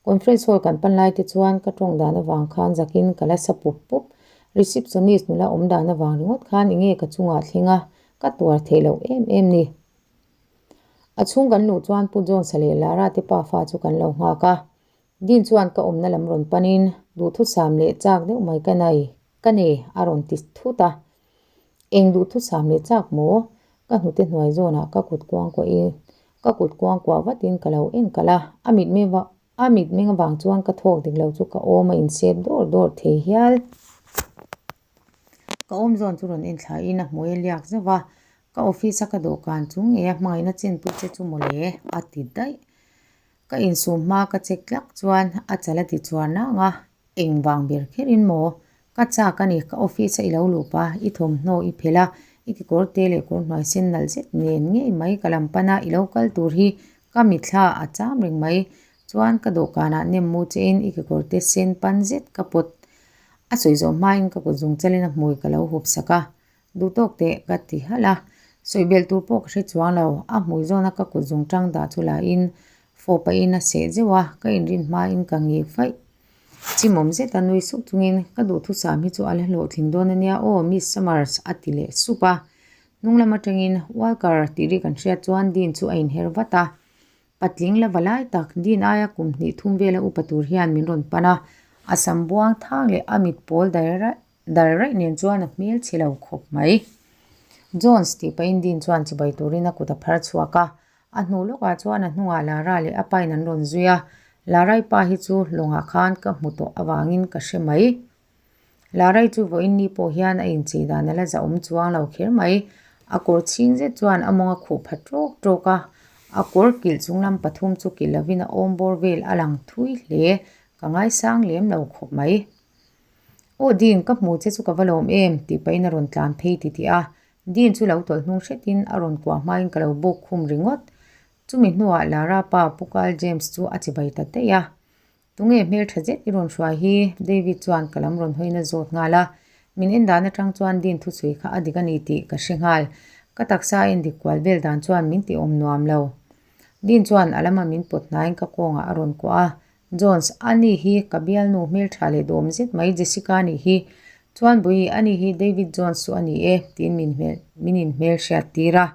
Conference hall kan pan lai te chuan ka tawng dan avang khan zakin ka la sa pup pup. Receptionist nula awm dan avang ringawt khan enge ka chungah thleng a, ka tuar theih loh em em ni. A chhung kan luh chuan Pu Jones-a leh Lara te pafa chu kan lo nghak a. Dean chuan ka awmna lam rawn panin duhthusam leh chak deuh mai ka nei, ka nei a rawn ti thut a. Eng duhthusam leh chak maw? Ka hnute hnuai zawnah ka kut kuangkuahin ka kut kuangkuah vatin ka lo en kalh a, a mitmeng a mitmeng avang chuan ka thawk dik lo chu ka awm a insep dawr dawr thei hial. Ka awm zawn chu rawn enthlain a hmui a liak zauh va, Ka office a ka dawhkan chu ngei a hmangaihna chenpui che chu mawle a ti daih. Ka insum hma ka check tlak chuan a chal a ti chuar nang a, engvang ber kherin maw? Ka chak a ni, ka office a i lo luh pa, i thawmhnaw i phelh a, i kekawr te leh kawr hnuai sen nalh zet nen ngei mai ka lam pan a, i lo kal tur hi ka mitthla a cham reng mai. Chuan ka dawhkanah nem mu chein i kekawrte sen pan zet ka pawt. A sawi zawh hmain ka kut zung chalin a hmui ka lo hup sak a. Duh tawk teh ka ti halh a. Sawi belh tur pawh ka hre chuang lo. A hmui zawna ka kut zung tang dah chu lahin fawh pahin a seh zeuh a, ka inrin hmain ka ngei faih. Chimawm zeta nui sup chungin ka duhthusam hi chu a la hlawhtling dawn ania aw Miss Summers a ti leh sup a. Hnung lam atangin Walker tih ri kan hriat chuan Dean chu a inher vat a. Patling la va lai tak Dean aia kum hnih thum vela upa tur hian min rawn pan a, a sam buang thang leh a mit pawl dal raih nen chuan a hmel chhe lo khawp mai. Jones tih pahin Dean chuan chibai turin a kut a phar chhuak a, a hnu lawkah chuan a hnungah Lara leh a pain an rawn zui a, Larai pa hi chu lawngah khan ka hmu tawh avangin ka hre mai. Larai chu vawiin ni pawh hian a inchei dan a la zahawm chuang lo kher mai. A kawr chhing zet chuan a mawng a khuh pha tawk tawk a, a kawr kilh chung lam pathum chu kilh lovin a awm bawr vel a lang thui hle, ka ngaisang lem lo khawp mai. Aw Dean, ka hmu che chu ka va lawm em? tih pahin a rawn tlan phei titih a, Dean chu lo tawlh hnung hretin a rawn kuah hmain ka lo bawk khum ringawt. Chumi hnuah Lara pa Pu Carl James chu a chibai ta daih a. Tunge hmeltha zet i rawn hruai hi? David chuan ka lam rawn hawiin a zawt nghal a. Min en dan atang chuan Dean thuchhui kha a dik a ni tih ka hre nghal. Ka taksa a endik kual vel dan chuan min ti awm nuam lo. Dean chuan a lama min pawt hnaiin ka kawngah a rawn kuah a. Jones, ani hi ka bialnu hmeltha leh duhawm zet mai Jessica nih hi. Chuan Bawihi, ani hi David Jones chu a ni e, tiin min hmel min inhmelhriat tir a.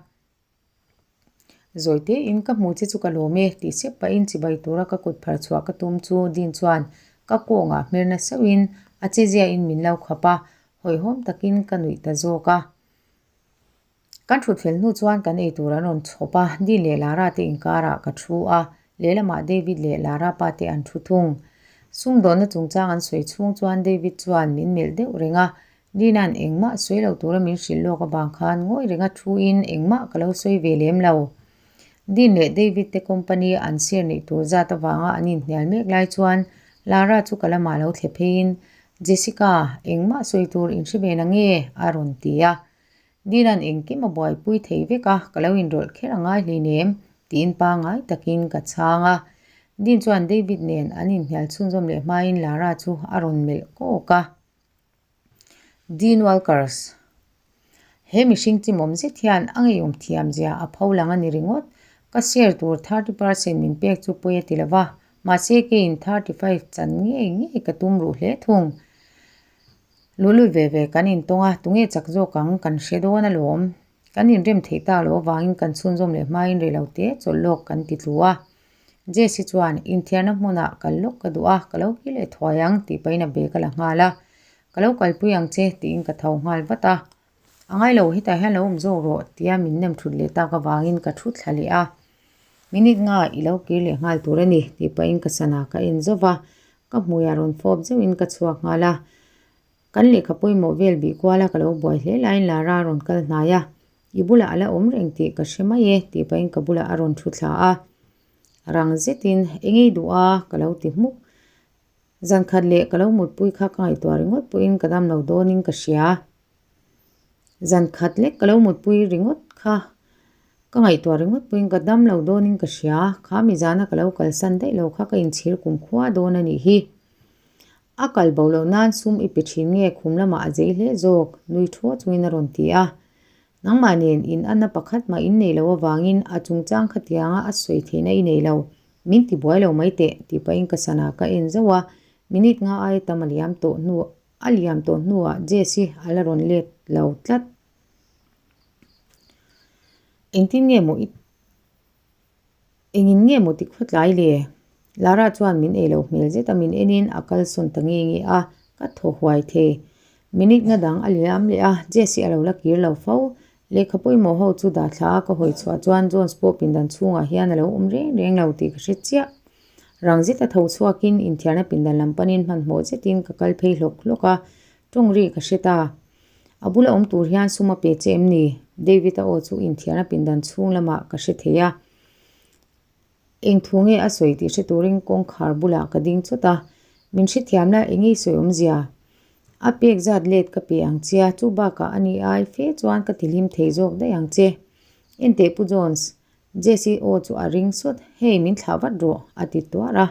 Zawi tein ka hmu che chu ka lawm e tih sep pahin chibai tura ka kut phar chhuah ka tum chu Dean chuan ka kawngah hmer na sauhin a che ziahin min lo khap a, hawihhawm takin ka nuih ta zawk a. Kan thut fel hnu chuan kan eitur an rawn chhawp a, Dean leh Lara te inkarah ka thu a, lehlamah David leh Lara pa te an thu thung. Sumdawnna chungchang an sawi chhung chuan David chuan min melh deuh reng a, Dina'n engmah sawi lo tura min hrilh lawk avang khan ngawi renga thuin engmah ka lo sawi ve lem lo. Dean leh David te company an share neih tur zat avanga an inhnial mek lai chuan Lara chu ka lamah lo thle pheiin, Jessica, engmah sawi tur in hre ve na nge? a rawn ti a. Dina'n engkim a buaipui thei vek a, ka lo inrawlh kher a ngai hleinem, tiin pangngai takin ka chhang a. Dean chuan David nen an inhnial chhunzawm leh hmain Lara chu a rawn melh kawk a. Dean Walkers, He mihring chimawm zet hian a ngeiawm thiam zia a pho lang a ni ringawt. Ka share tur 30% min pek chu pawi a ti lo va, mahse keiin 35 chan ngei ngei ka tum ruh hle thung. Luhlul ve ve kan intawng a, tunge chak zawk ang kan hre dawn alawm. Kan inrem theih tak loh avangin kan chhunzawm leh hmain rei lo te chawlh lawk kan ti tlu a. Jesse chuan, Inthiarna hmunah kal lawk ka duh a, ka lo kir leh thuai ang, tih pahin a bag a la nghal a. Ka lo kalpui ang che, tiin ka tho nghal vat a. A ngai lo, hetah hian lo awm zawk rawh, tia min nem thut leh tak avangin ka thu thla leh a. Minute nga i lo kir leh nghal tur a ni, tih pahin ka sana ka en zauh va. Ka hmuiah rawn fawp zeuhin ka chhuak nghal a. Kan lehkha pawimawh vel bih kual a ka lo buai hle laiin Lara a rawn kal hnai a, I bulah a la awm reng tih ka hre mai e tih pahin ka bulah a rawn thu thla a. Rang zetin eng ei duh a ka lo ti hmuk. Zan khat leh ka lo mutpui kha ka ngaihtuah ringawt pawhin ka dam lo dawnin ka hria. Zan khat lek ka lo mutpui ringawt kha ka ngaihtuah ringawt pawhin ka dam lo dawnin ka hria. Kha mi zana ka lo kalsan daih lo kha ka inchhir kumkhua dawn a nih hi. A kal bo loh nan sum i pe thin nge khum lamah a zei hle zawk, nui thuau chungin a rawn ti a. Nangmah nen in anna pakhat mah in nei lo avangin a chungchang khatianga a sawi theihna i nei lo, min ti buai lo mai teh tih pahin ka sana ka en zauh a, minute nga aia tam a liam tawh hnu a liam tawh hnuah Jess hi a la rawn let lo tlat. Engtin nge maw i Engin nge maw ti khawtlai le? Lara chuan min ei loh hmel zet a min enin a kalsawn ta nge nge a, ka thaw huai thei. Minute nga dang a liam leh a, Jess hi a lo la kir lo fo. Lehkha pawimawh ho chu dah thla a ka hawi chhuah chuan Jones pawh pindan chhungah hian a lo awm reng reng lo tih ka hre chiah. Rang zeta tho chhuakin inthiarna pindan lam panin hmanhmawh zetin ka kal phei hlawk hlawk a, tawng ri ka hre ta. A bula awm tur hian sum a pe che em ni? David-a aw chu inthiarna pindan chhung lamah ka hre thei a. Eng thu nge a sawi tih hre turin kawngkhar bulah ka ding chawt a. Min hrethiam la eng ei sawi awmzia? A pek zat let ka pe ang che a, chu bakah a ni ai fe chuan ka tihlim thei zawk daih ang che. Enteh Pu Jones. Jesse aw chu a ring sawt, Hey, min thlah vat rawh, a ti tuar a.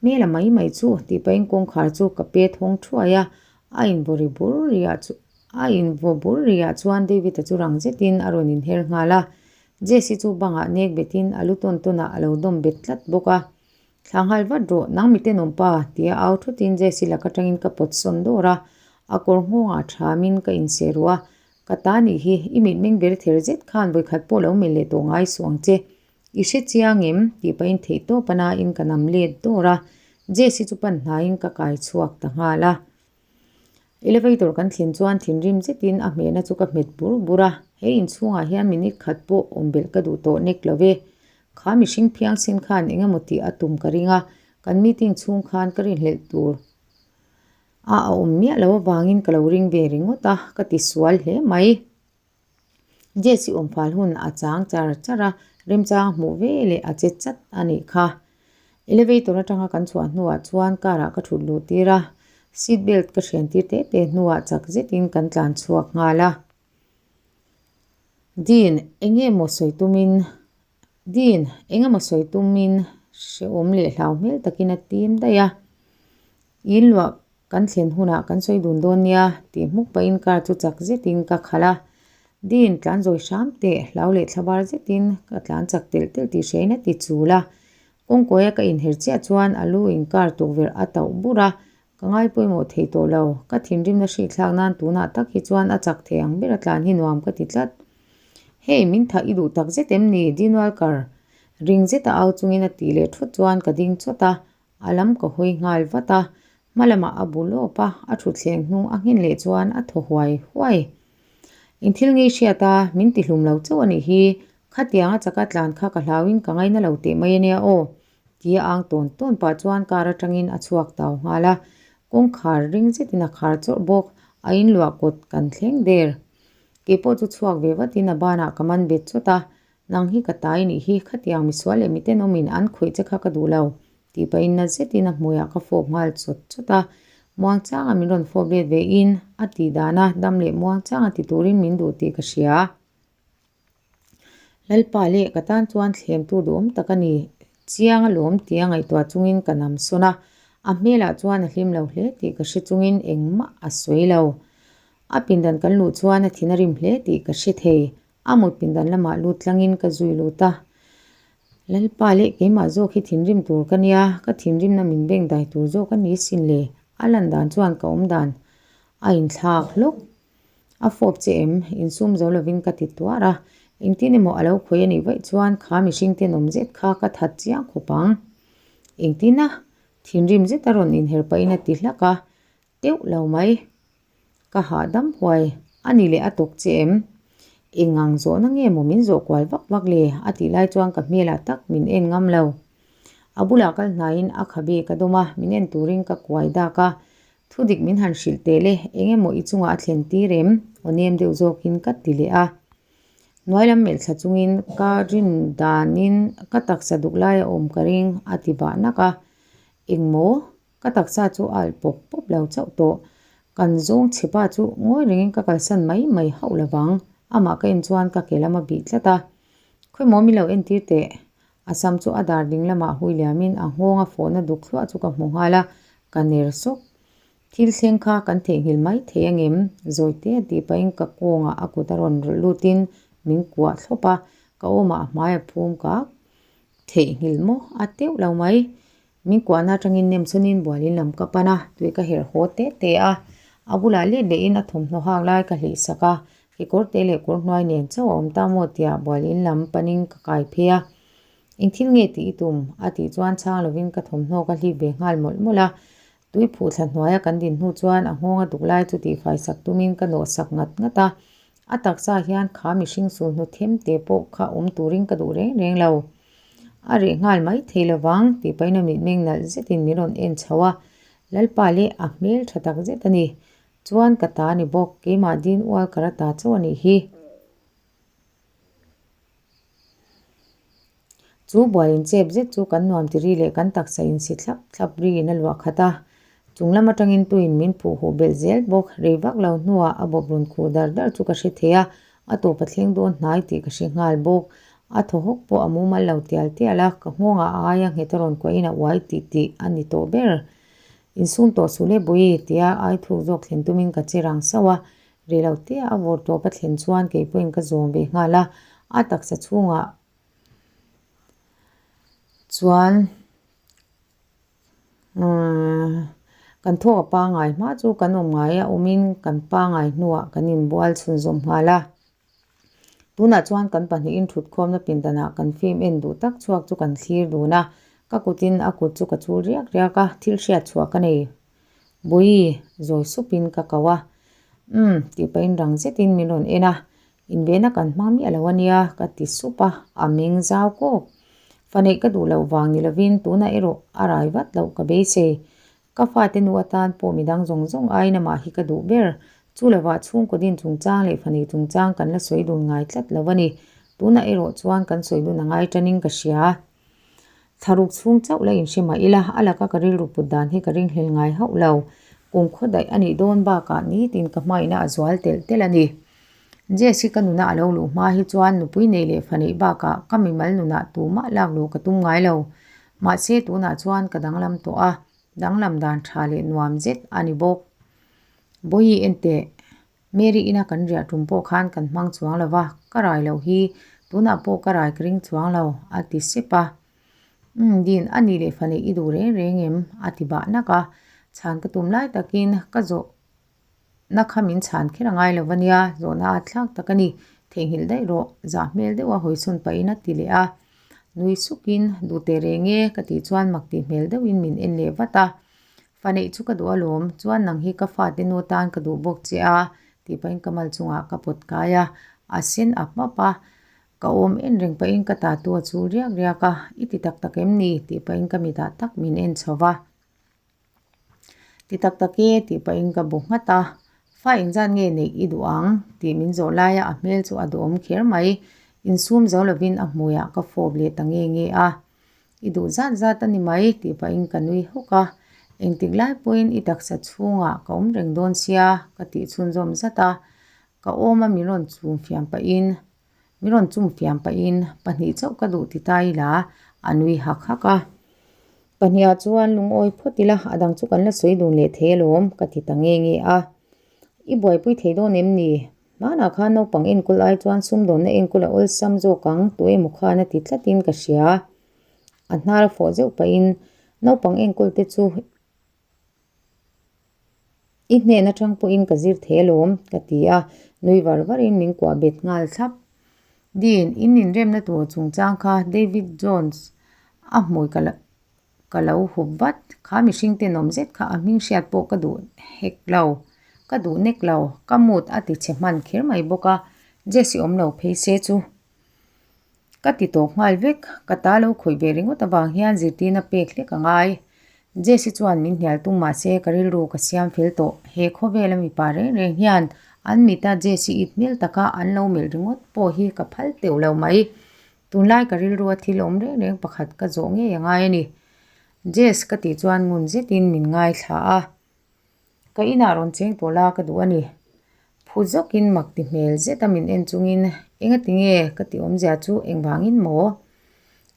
Hmela mai mai chu tih pahin kawngkhar chu ka pet hawng thuai a, a invaw ri bur riah chu a invaw bur riah chuan David-a chu rang zetin a rawn inher nghal a. Jesse chu bangah nek betin a lu tawn tawnah a lo dawm bet tlat bawk a. Thla nghal vat rawh, nang mi tenawm pa, tia au thutin Jesse lak atangin ka pawt sawn dawr a, a kawr nghawngah thamin ka inseh ruh a, Ka ta nih hi, i mitmeng ber ther zet khan vawikhat pawh lo melh leh tawh ngai suh ang che. I hre chiang em? tih pahin theihtawp a nain ka nam let dawr a, Jesse chu pan hnaiin ka kai chhuak ta nghal a. Elevator kan thlen chuan thinrim zetin a hmehna chu ka hmet bur bur a, he inchhungah hian minute khat pawh awm belh ka duh tawh nek lo ve. Kha mihring phiangsen khan eng emaw tih a tum ka ring a, kan meeting chhung khan ka rinhlelh tur a a awm miah lo avangin ka lo ring ve ringawt a, ka ti sual hle mai. Jesse awm fal hun a chang char char a, remchang hmuh ve leh a che chat a nih kha. Elevator atanga kan chhuah hnuah chuan car ah ka thut luh tir a, seat belt ka hrian tir te te hnuah chak zetin kan tlan chhuak nghal a. Dean, enge maw sawi tumin Dean, enge maw sawi tumin hrehawm leh hlau hmel takin a tim daih a. In luah Kan thlen hunah kan sawi dun dawn nia tih hmuk pahin car chu chak zetin ka khalh a. Dean tlan zawi hram teh hlau leh thlabar zetin ka tlan chak telh telh tih hriain a ti chul a. Kawngkawia ka inher chiah chuan a lu in car tukverh a tauh bur a, ka ngai pawimawh thei tawh lo. Ka thinrimna hrihthlak nan tunah tak hi chuan a chak thei ang ber a tlan hi nuam ka ti tlat. Hey, min thah i duh tak zet em ni Dean Walker? Ring zeta au chungin a tih leh thut chuan ka ding chawt a, A lam ka hawi nghal vat a, hma lamah a bu lawp a, a thutthleng hnung a nghen leh chuan a thaw huai huai. Eng thil ngei hriat a, min ti hlum lo chauh a nih hi, khatiang a chaka tlan kha ka hlauin ka ngaina lo teh mai a nia aw, tia ang tawn tawn pah chuan car atangin a chhuak tau nghal a, kawngkhar ring zetin a khar chawrh bawk, a inluah kawt kan thleng der. Keipawh chu chhuak ve vatin a banah ka man bet chawt a, Nang hi ka tai nih hi, khatiang misual leh miten awmin an khawih che kha ka duh lo, tih pahin na zetin a hmuiah ka fawp nghal chawt chawt a. Muangchanga min rawn fawp let ve in, a tih dana dam leh muangchanga ti turin min duh tih ka hria. Lalpa leh ka tan chuan thlemtu duhawm tak a ni, chiang alawm tia ngaihtuah chungin ka nam sawn a, a hmelah chuan a hlim lo hle tih ka hre chungin engmah a sawi lo. A pindan kan luh chuan a thin a rim hle tih ka hre thei. A mut pindan lamah lut tlangin ka zui lut a, Lalpa leh keimah zawk hi thinrim tur ka nia, ka thinrimna min beng dai tur zawk a ni sin le, a lan dan chuan ka awm dan a inthlak hlawk. A fawp che em? Insum zo lovin ka ti tuar a, engtin emaw a lo khawi a nih vaih chuan kha mihring tenawm zet kha ka that chiang khawp ang. Engtin a? Thinrim zet a rawn inher pahin a ti hlak a, teuh lo mai. Ka hahdam huai, a ni leh a tawk che em? Eng ang zawhna nge maw min zawh kual vak vak le? a tih lai chuan ka hmelah tak min en ngam lo. A bulah kal hnaiin a khabe ka dawm a, min en turin ka kuai dak a. Thudik min han hrilh teh le, eng emaw i chungah a thlen tir em? Aw nem deuh zawkin ka ti leh a. Hnuai lam melh thla chungin ka rin danin ka taksa duk laia awm ka ring a ti bah nak a. Eng maw? Ka taksa chu a alh pawp pawp lo chauh tawh. Kan zawng chhe pa chu ngawi rengin ka kalsan mai mai hauh lo vang. Amah ka en chuan ka ke lam a bih tlat a. Khawimaw min lo entir teh. A sam chu a dar ding lamah hui liamin a nghawng a fawhna duk thluah chu ka hmu nghal a, ka ner sawk. Thil thleng kha kan theihnghilh mai thei angem? Zawi te a tih pahin ka kawngah a kut a rawn rawlh lutin min kuah thlawp a, ka awmah a hmai a phum kak. Theihnghilh maw? A teuh lo mai. Min kuahna atangin nem chhunin bualin lam ka pan a, tui ka herh haw te te a. A bulah let lehin a thawmhnaw hak lai ka hlih sak a, kekawr te leh kawr hnuai nen chauh a awm ta maw tia bualin lam panin ka kai phei a. Eng thil nge tih i tum? a tih chuan chhang lovin ka thawmhnaw ka hlip ve nghal mawlh mawlh a. Tui phuh thla hnuaia kan din hnu chuan a nghawnga duk lai chu tihfai sak tumin ka nawh sak ngat ngat a. A taksa hian kha mihring sulhnu them te pawh kha awm turin ka duh reng reng lo. A reh nghal mai thei lovang tih pahin a mitmeng nalh zetin min rawn en chho a, Lalpa leh a hmel tha tak zet a ni. Chuan ka ta a ni bawk, keimah din ual kar a ta chauh a nih hi. Chu buai inchep zet chu kan nuam ti ri leh kan taksa insi thlap thlap riin a luah khat a. Chung lam atangin tuin min phuh huh belh zel bawk. Rei vak lo hnuah a bawp rawn khuh dar dar chu ka hre thei a, a tawp a thleng dawn hnai tih ka hre nghal bawk. A thaw hawk pawh a mumal lo tial tial a, ka nghawngah a aia nghet a rawn kuahin a uai tih tih a ni tawh ber. Insum tawh suh le Bawi tia ai thuk zawk thlen tumin ka che rang sauh a, rei lo tia a vawr tawp a thlen chuan kei pawhin ka zawm ve nghal a, a taksa chhungah chuan Kan thawk a pangai hma chu kan awm ngai a awmin kan pangai hnuah kan inbual chhunzawm nghal a. Tunah chuan kan pahnihin thutkhawmna pindanah kan film en duh tak chhuak chu kan thlir dun a, ka kutin a kut chu ka chul riak riak a, thil hriat chhuah ka nei. Bawi zawi supin ka ko a, Umm tih pahin rang zetin min rawn en a, Invenna kan hmang miah lo a nia ka ti sup a, a meng zau kawk. Fa neih ka duh loh vang ni lovin tunah erawh a rai vat loh ka beisei. Ka fate nu atan pawh midang zawng zawng aiin amah hi ka duh ber. Chu lovah chhungkaw din chungchang leh fa neih chungchang kan la sawi dun ngai tlat lo a ni. Tunah erawh chuan kan sawi dun a ngai tanin ka hria. Thlaruk chhung chauh la inhre mah ila, a laka ka rilru put dan hi ka ringhlel ngai hauh lo. Kum khaw daih a nih dawn bakah nitin ka hmaihna a zual telh telh a ni. Jess hi ka nuna a lo luh hma hi chuan nupui nei leh fa neih bakah ka mimal nunah tumah lak luh ka tum ngai lo. Mahse tunah chuan ka danglam tawh a, danglam dan tha leh nuam zet a ni bawk. Bawihi enteh. Mary ina kan riah tum pawh khan kan hmang chuang lo va, ka rai loh hi tunah pawh ka rai ka ring chuang lo, a ti sep a. Umm Din, a nih leh fa neih i duh reng reng em? a ti bah nak a. Chhan ka tum lai takin ka zawh na kha min chhan kher a ngai lo va nia, zawhna a thlak tak a ni, theihnghilh daih rawh, zah hmel deuha hawisawn pahin a ti leh a. Nui sukin, duh teh reng e, ka tih chuan mak tih hmel deuhin min en leh vat a. Fa neih chu ka duh alawm, chuan nang hi ka fate nu tan ka duh bawk che a, tih pahin ka mal chungah ka pawt kai a, a sen ap ap a, ka awm en reng pahin ka ta tu a chul riak riak a, i ti tak tak em ni? tih pahin ka mitah tak min en chho va. Ti tak tak e, tih pahin ka bu nghat a, fa engzat nge neih i duh ang? tih min zawh laia a hmel chu a duhawm kher mai, insum zo lovin a hmuiah ka fawp leh ta nge nge a. I duh zat zat a ni mai tih pahin ka nui hawk a, engtik lai pawhin i taksa chhungah ka awm reng dawn sia ka tih chhunzawm zat a, ka awm a min rawn chum fiam pahin min rawn chum fiam pahin pahnih chauh ka duh ti ta ila a nui hak hak a. Pahniha chuan lungawi phawt ila a dang chu kan la sawi dun leh thei alawm ka ti ta nge nge a, i buaipui thei dawn em ni? Hmanah khan naupang enkawl ai chuan sumdawnna enkawl a awlsam zawk ang tu emaw khan a ti tlatin ka hria. A hnar a fawh zeuh pahin naupang enkawl te chu i hnen atang pawhin ka zir thei alawm ka ti a, nui var varin min kuah bet nghal thlap. Dean, in inremna tur chungchang kha David Jones a hmui ka Ka lo hup vat, kha mihring tenawm zet kha a hming hriat pawh ka duh hek lo, ka duh nek lo, ka mood a ti chhe hman kher mai bawk a, Jessie awm lo phei se chu ka ti tawp nghal vek, ka ta lo khawih ve ringawt avang hian zirtirna pek hlek a ngai. Jessie chuan min hnial tum mah se ka rilru ka siam fel tawh, he khawvela mipa reng reng hian an mita Jessie it hmel taka an lo melh ringawt pawh hi ka phal teuh lo mai. Tunlai ka rilrua thil awm reng reng pakhat ka zawh ngei a ngai a ni. Jess ka tih chuan ngun zetin min ngaithla a. Ka inah rawn cheng tawh la ka duh a ni. Phu zawkin mak ti hmel zeta min en chungin engati nge ka tih awmzia chu engvangin maw?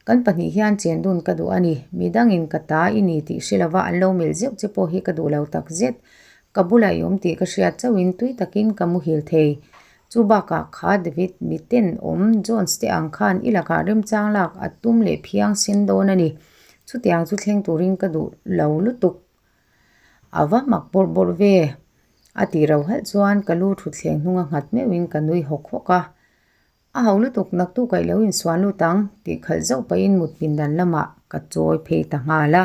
Kan pahnih hian chen dun ka duh a ni. Midangin ka ta i ni tih hre lova an lo melh zeuh che pawh hi ka duh lo tak zet. Ka bulah i awm tih ka hriat chauhin tui takin ka muhil thei. Chu bakah kha David miten awm Jones te ang khan i lakah remchang lak a tum leh phiang sen dawn a ni. Chutiang chu thleng turin ka duh lo lutuk. A va mak bawrh bawrh ve. A tih ro halh chuan ka lu thutthleng hnunga nghat meuhin ka nui hawk hawk a. A ho lutuk naktuk ah i lo insuan lut ang tih khalh zauh pahin mut pindan lamah ka chawi phei ta nghal a.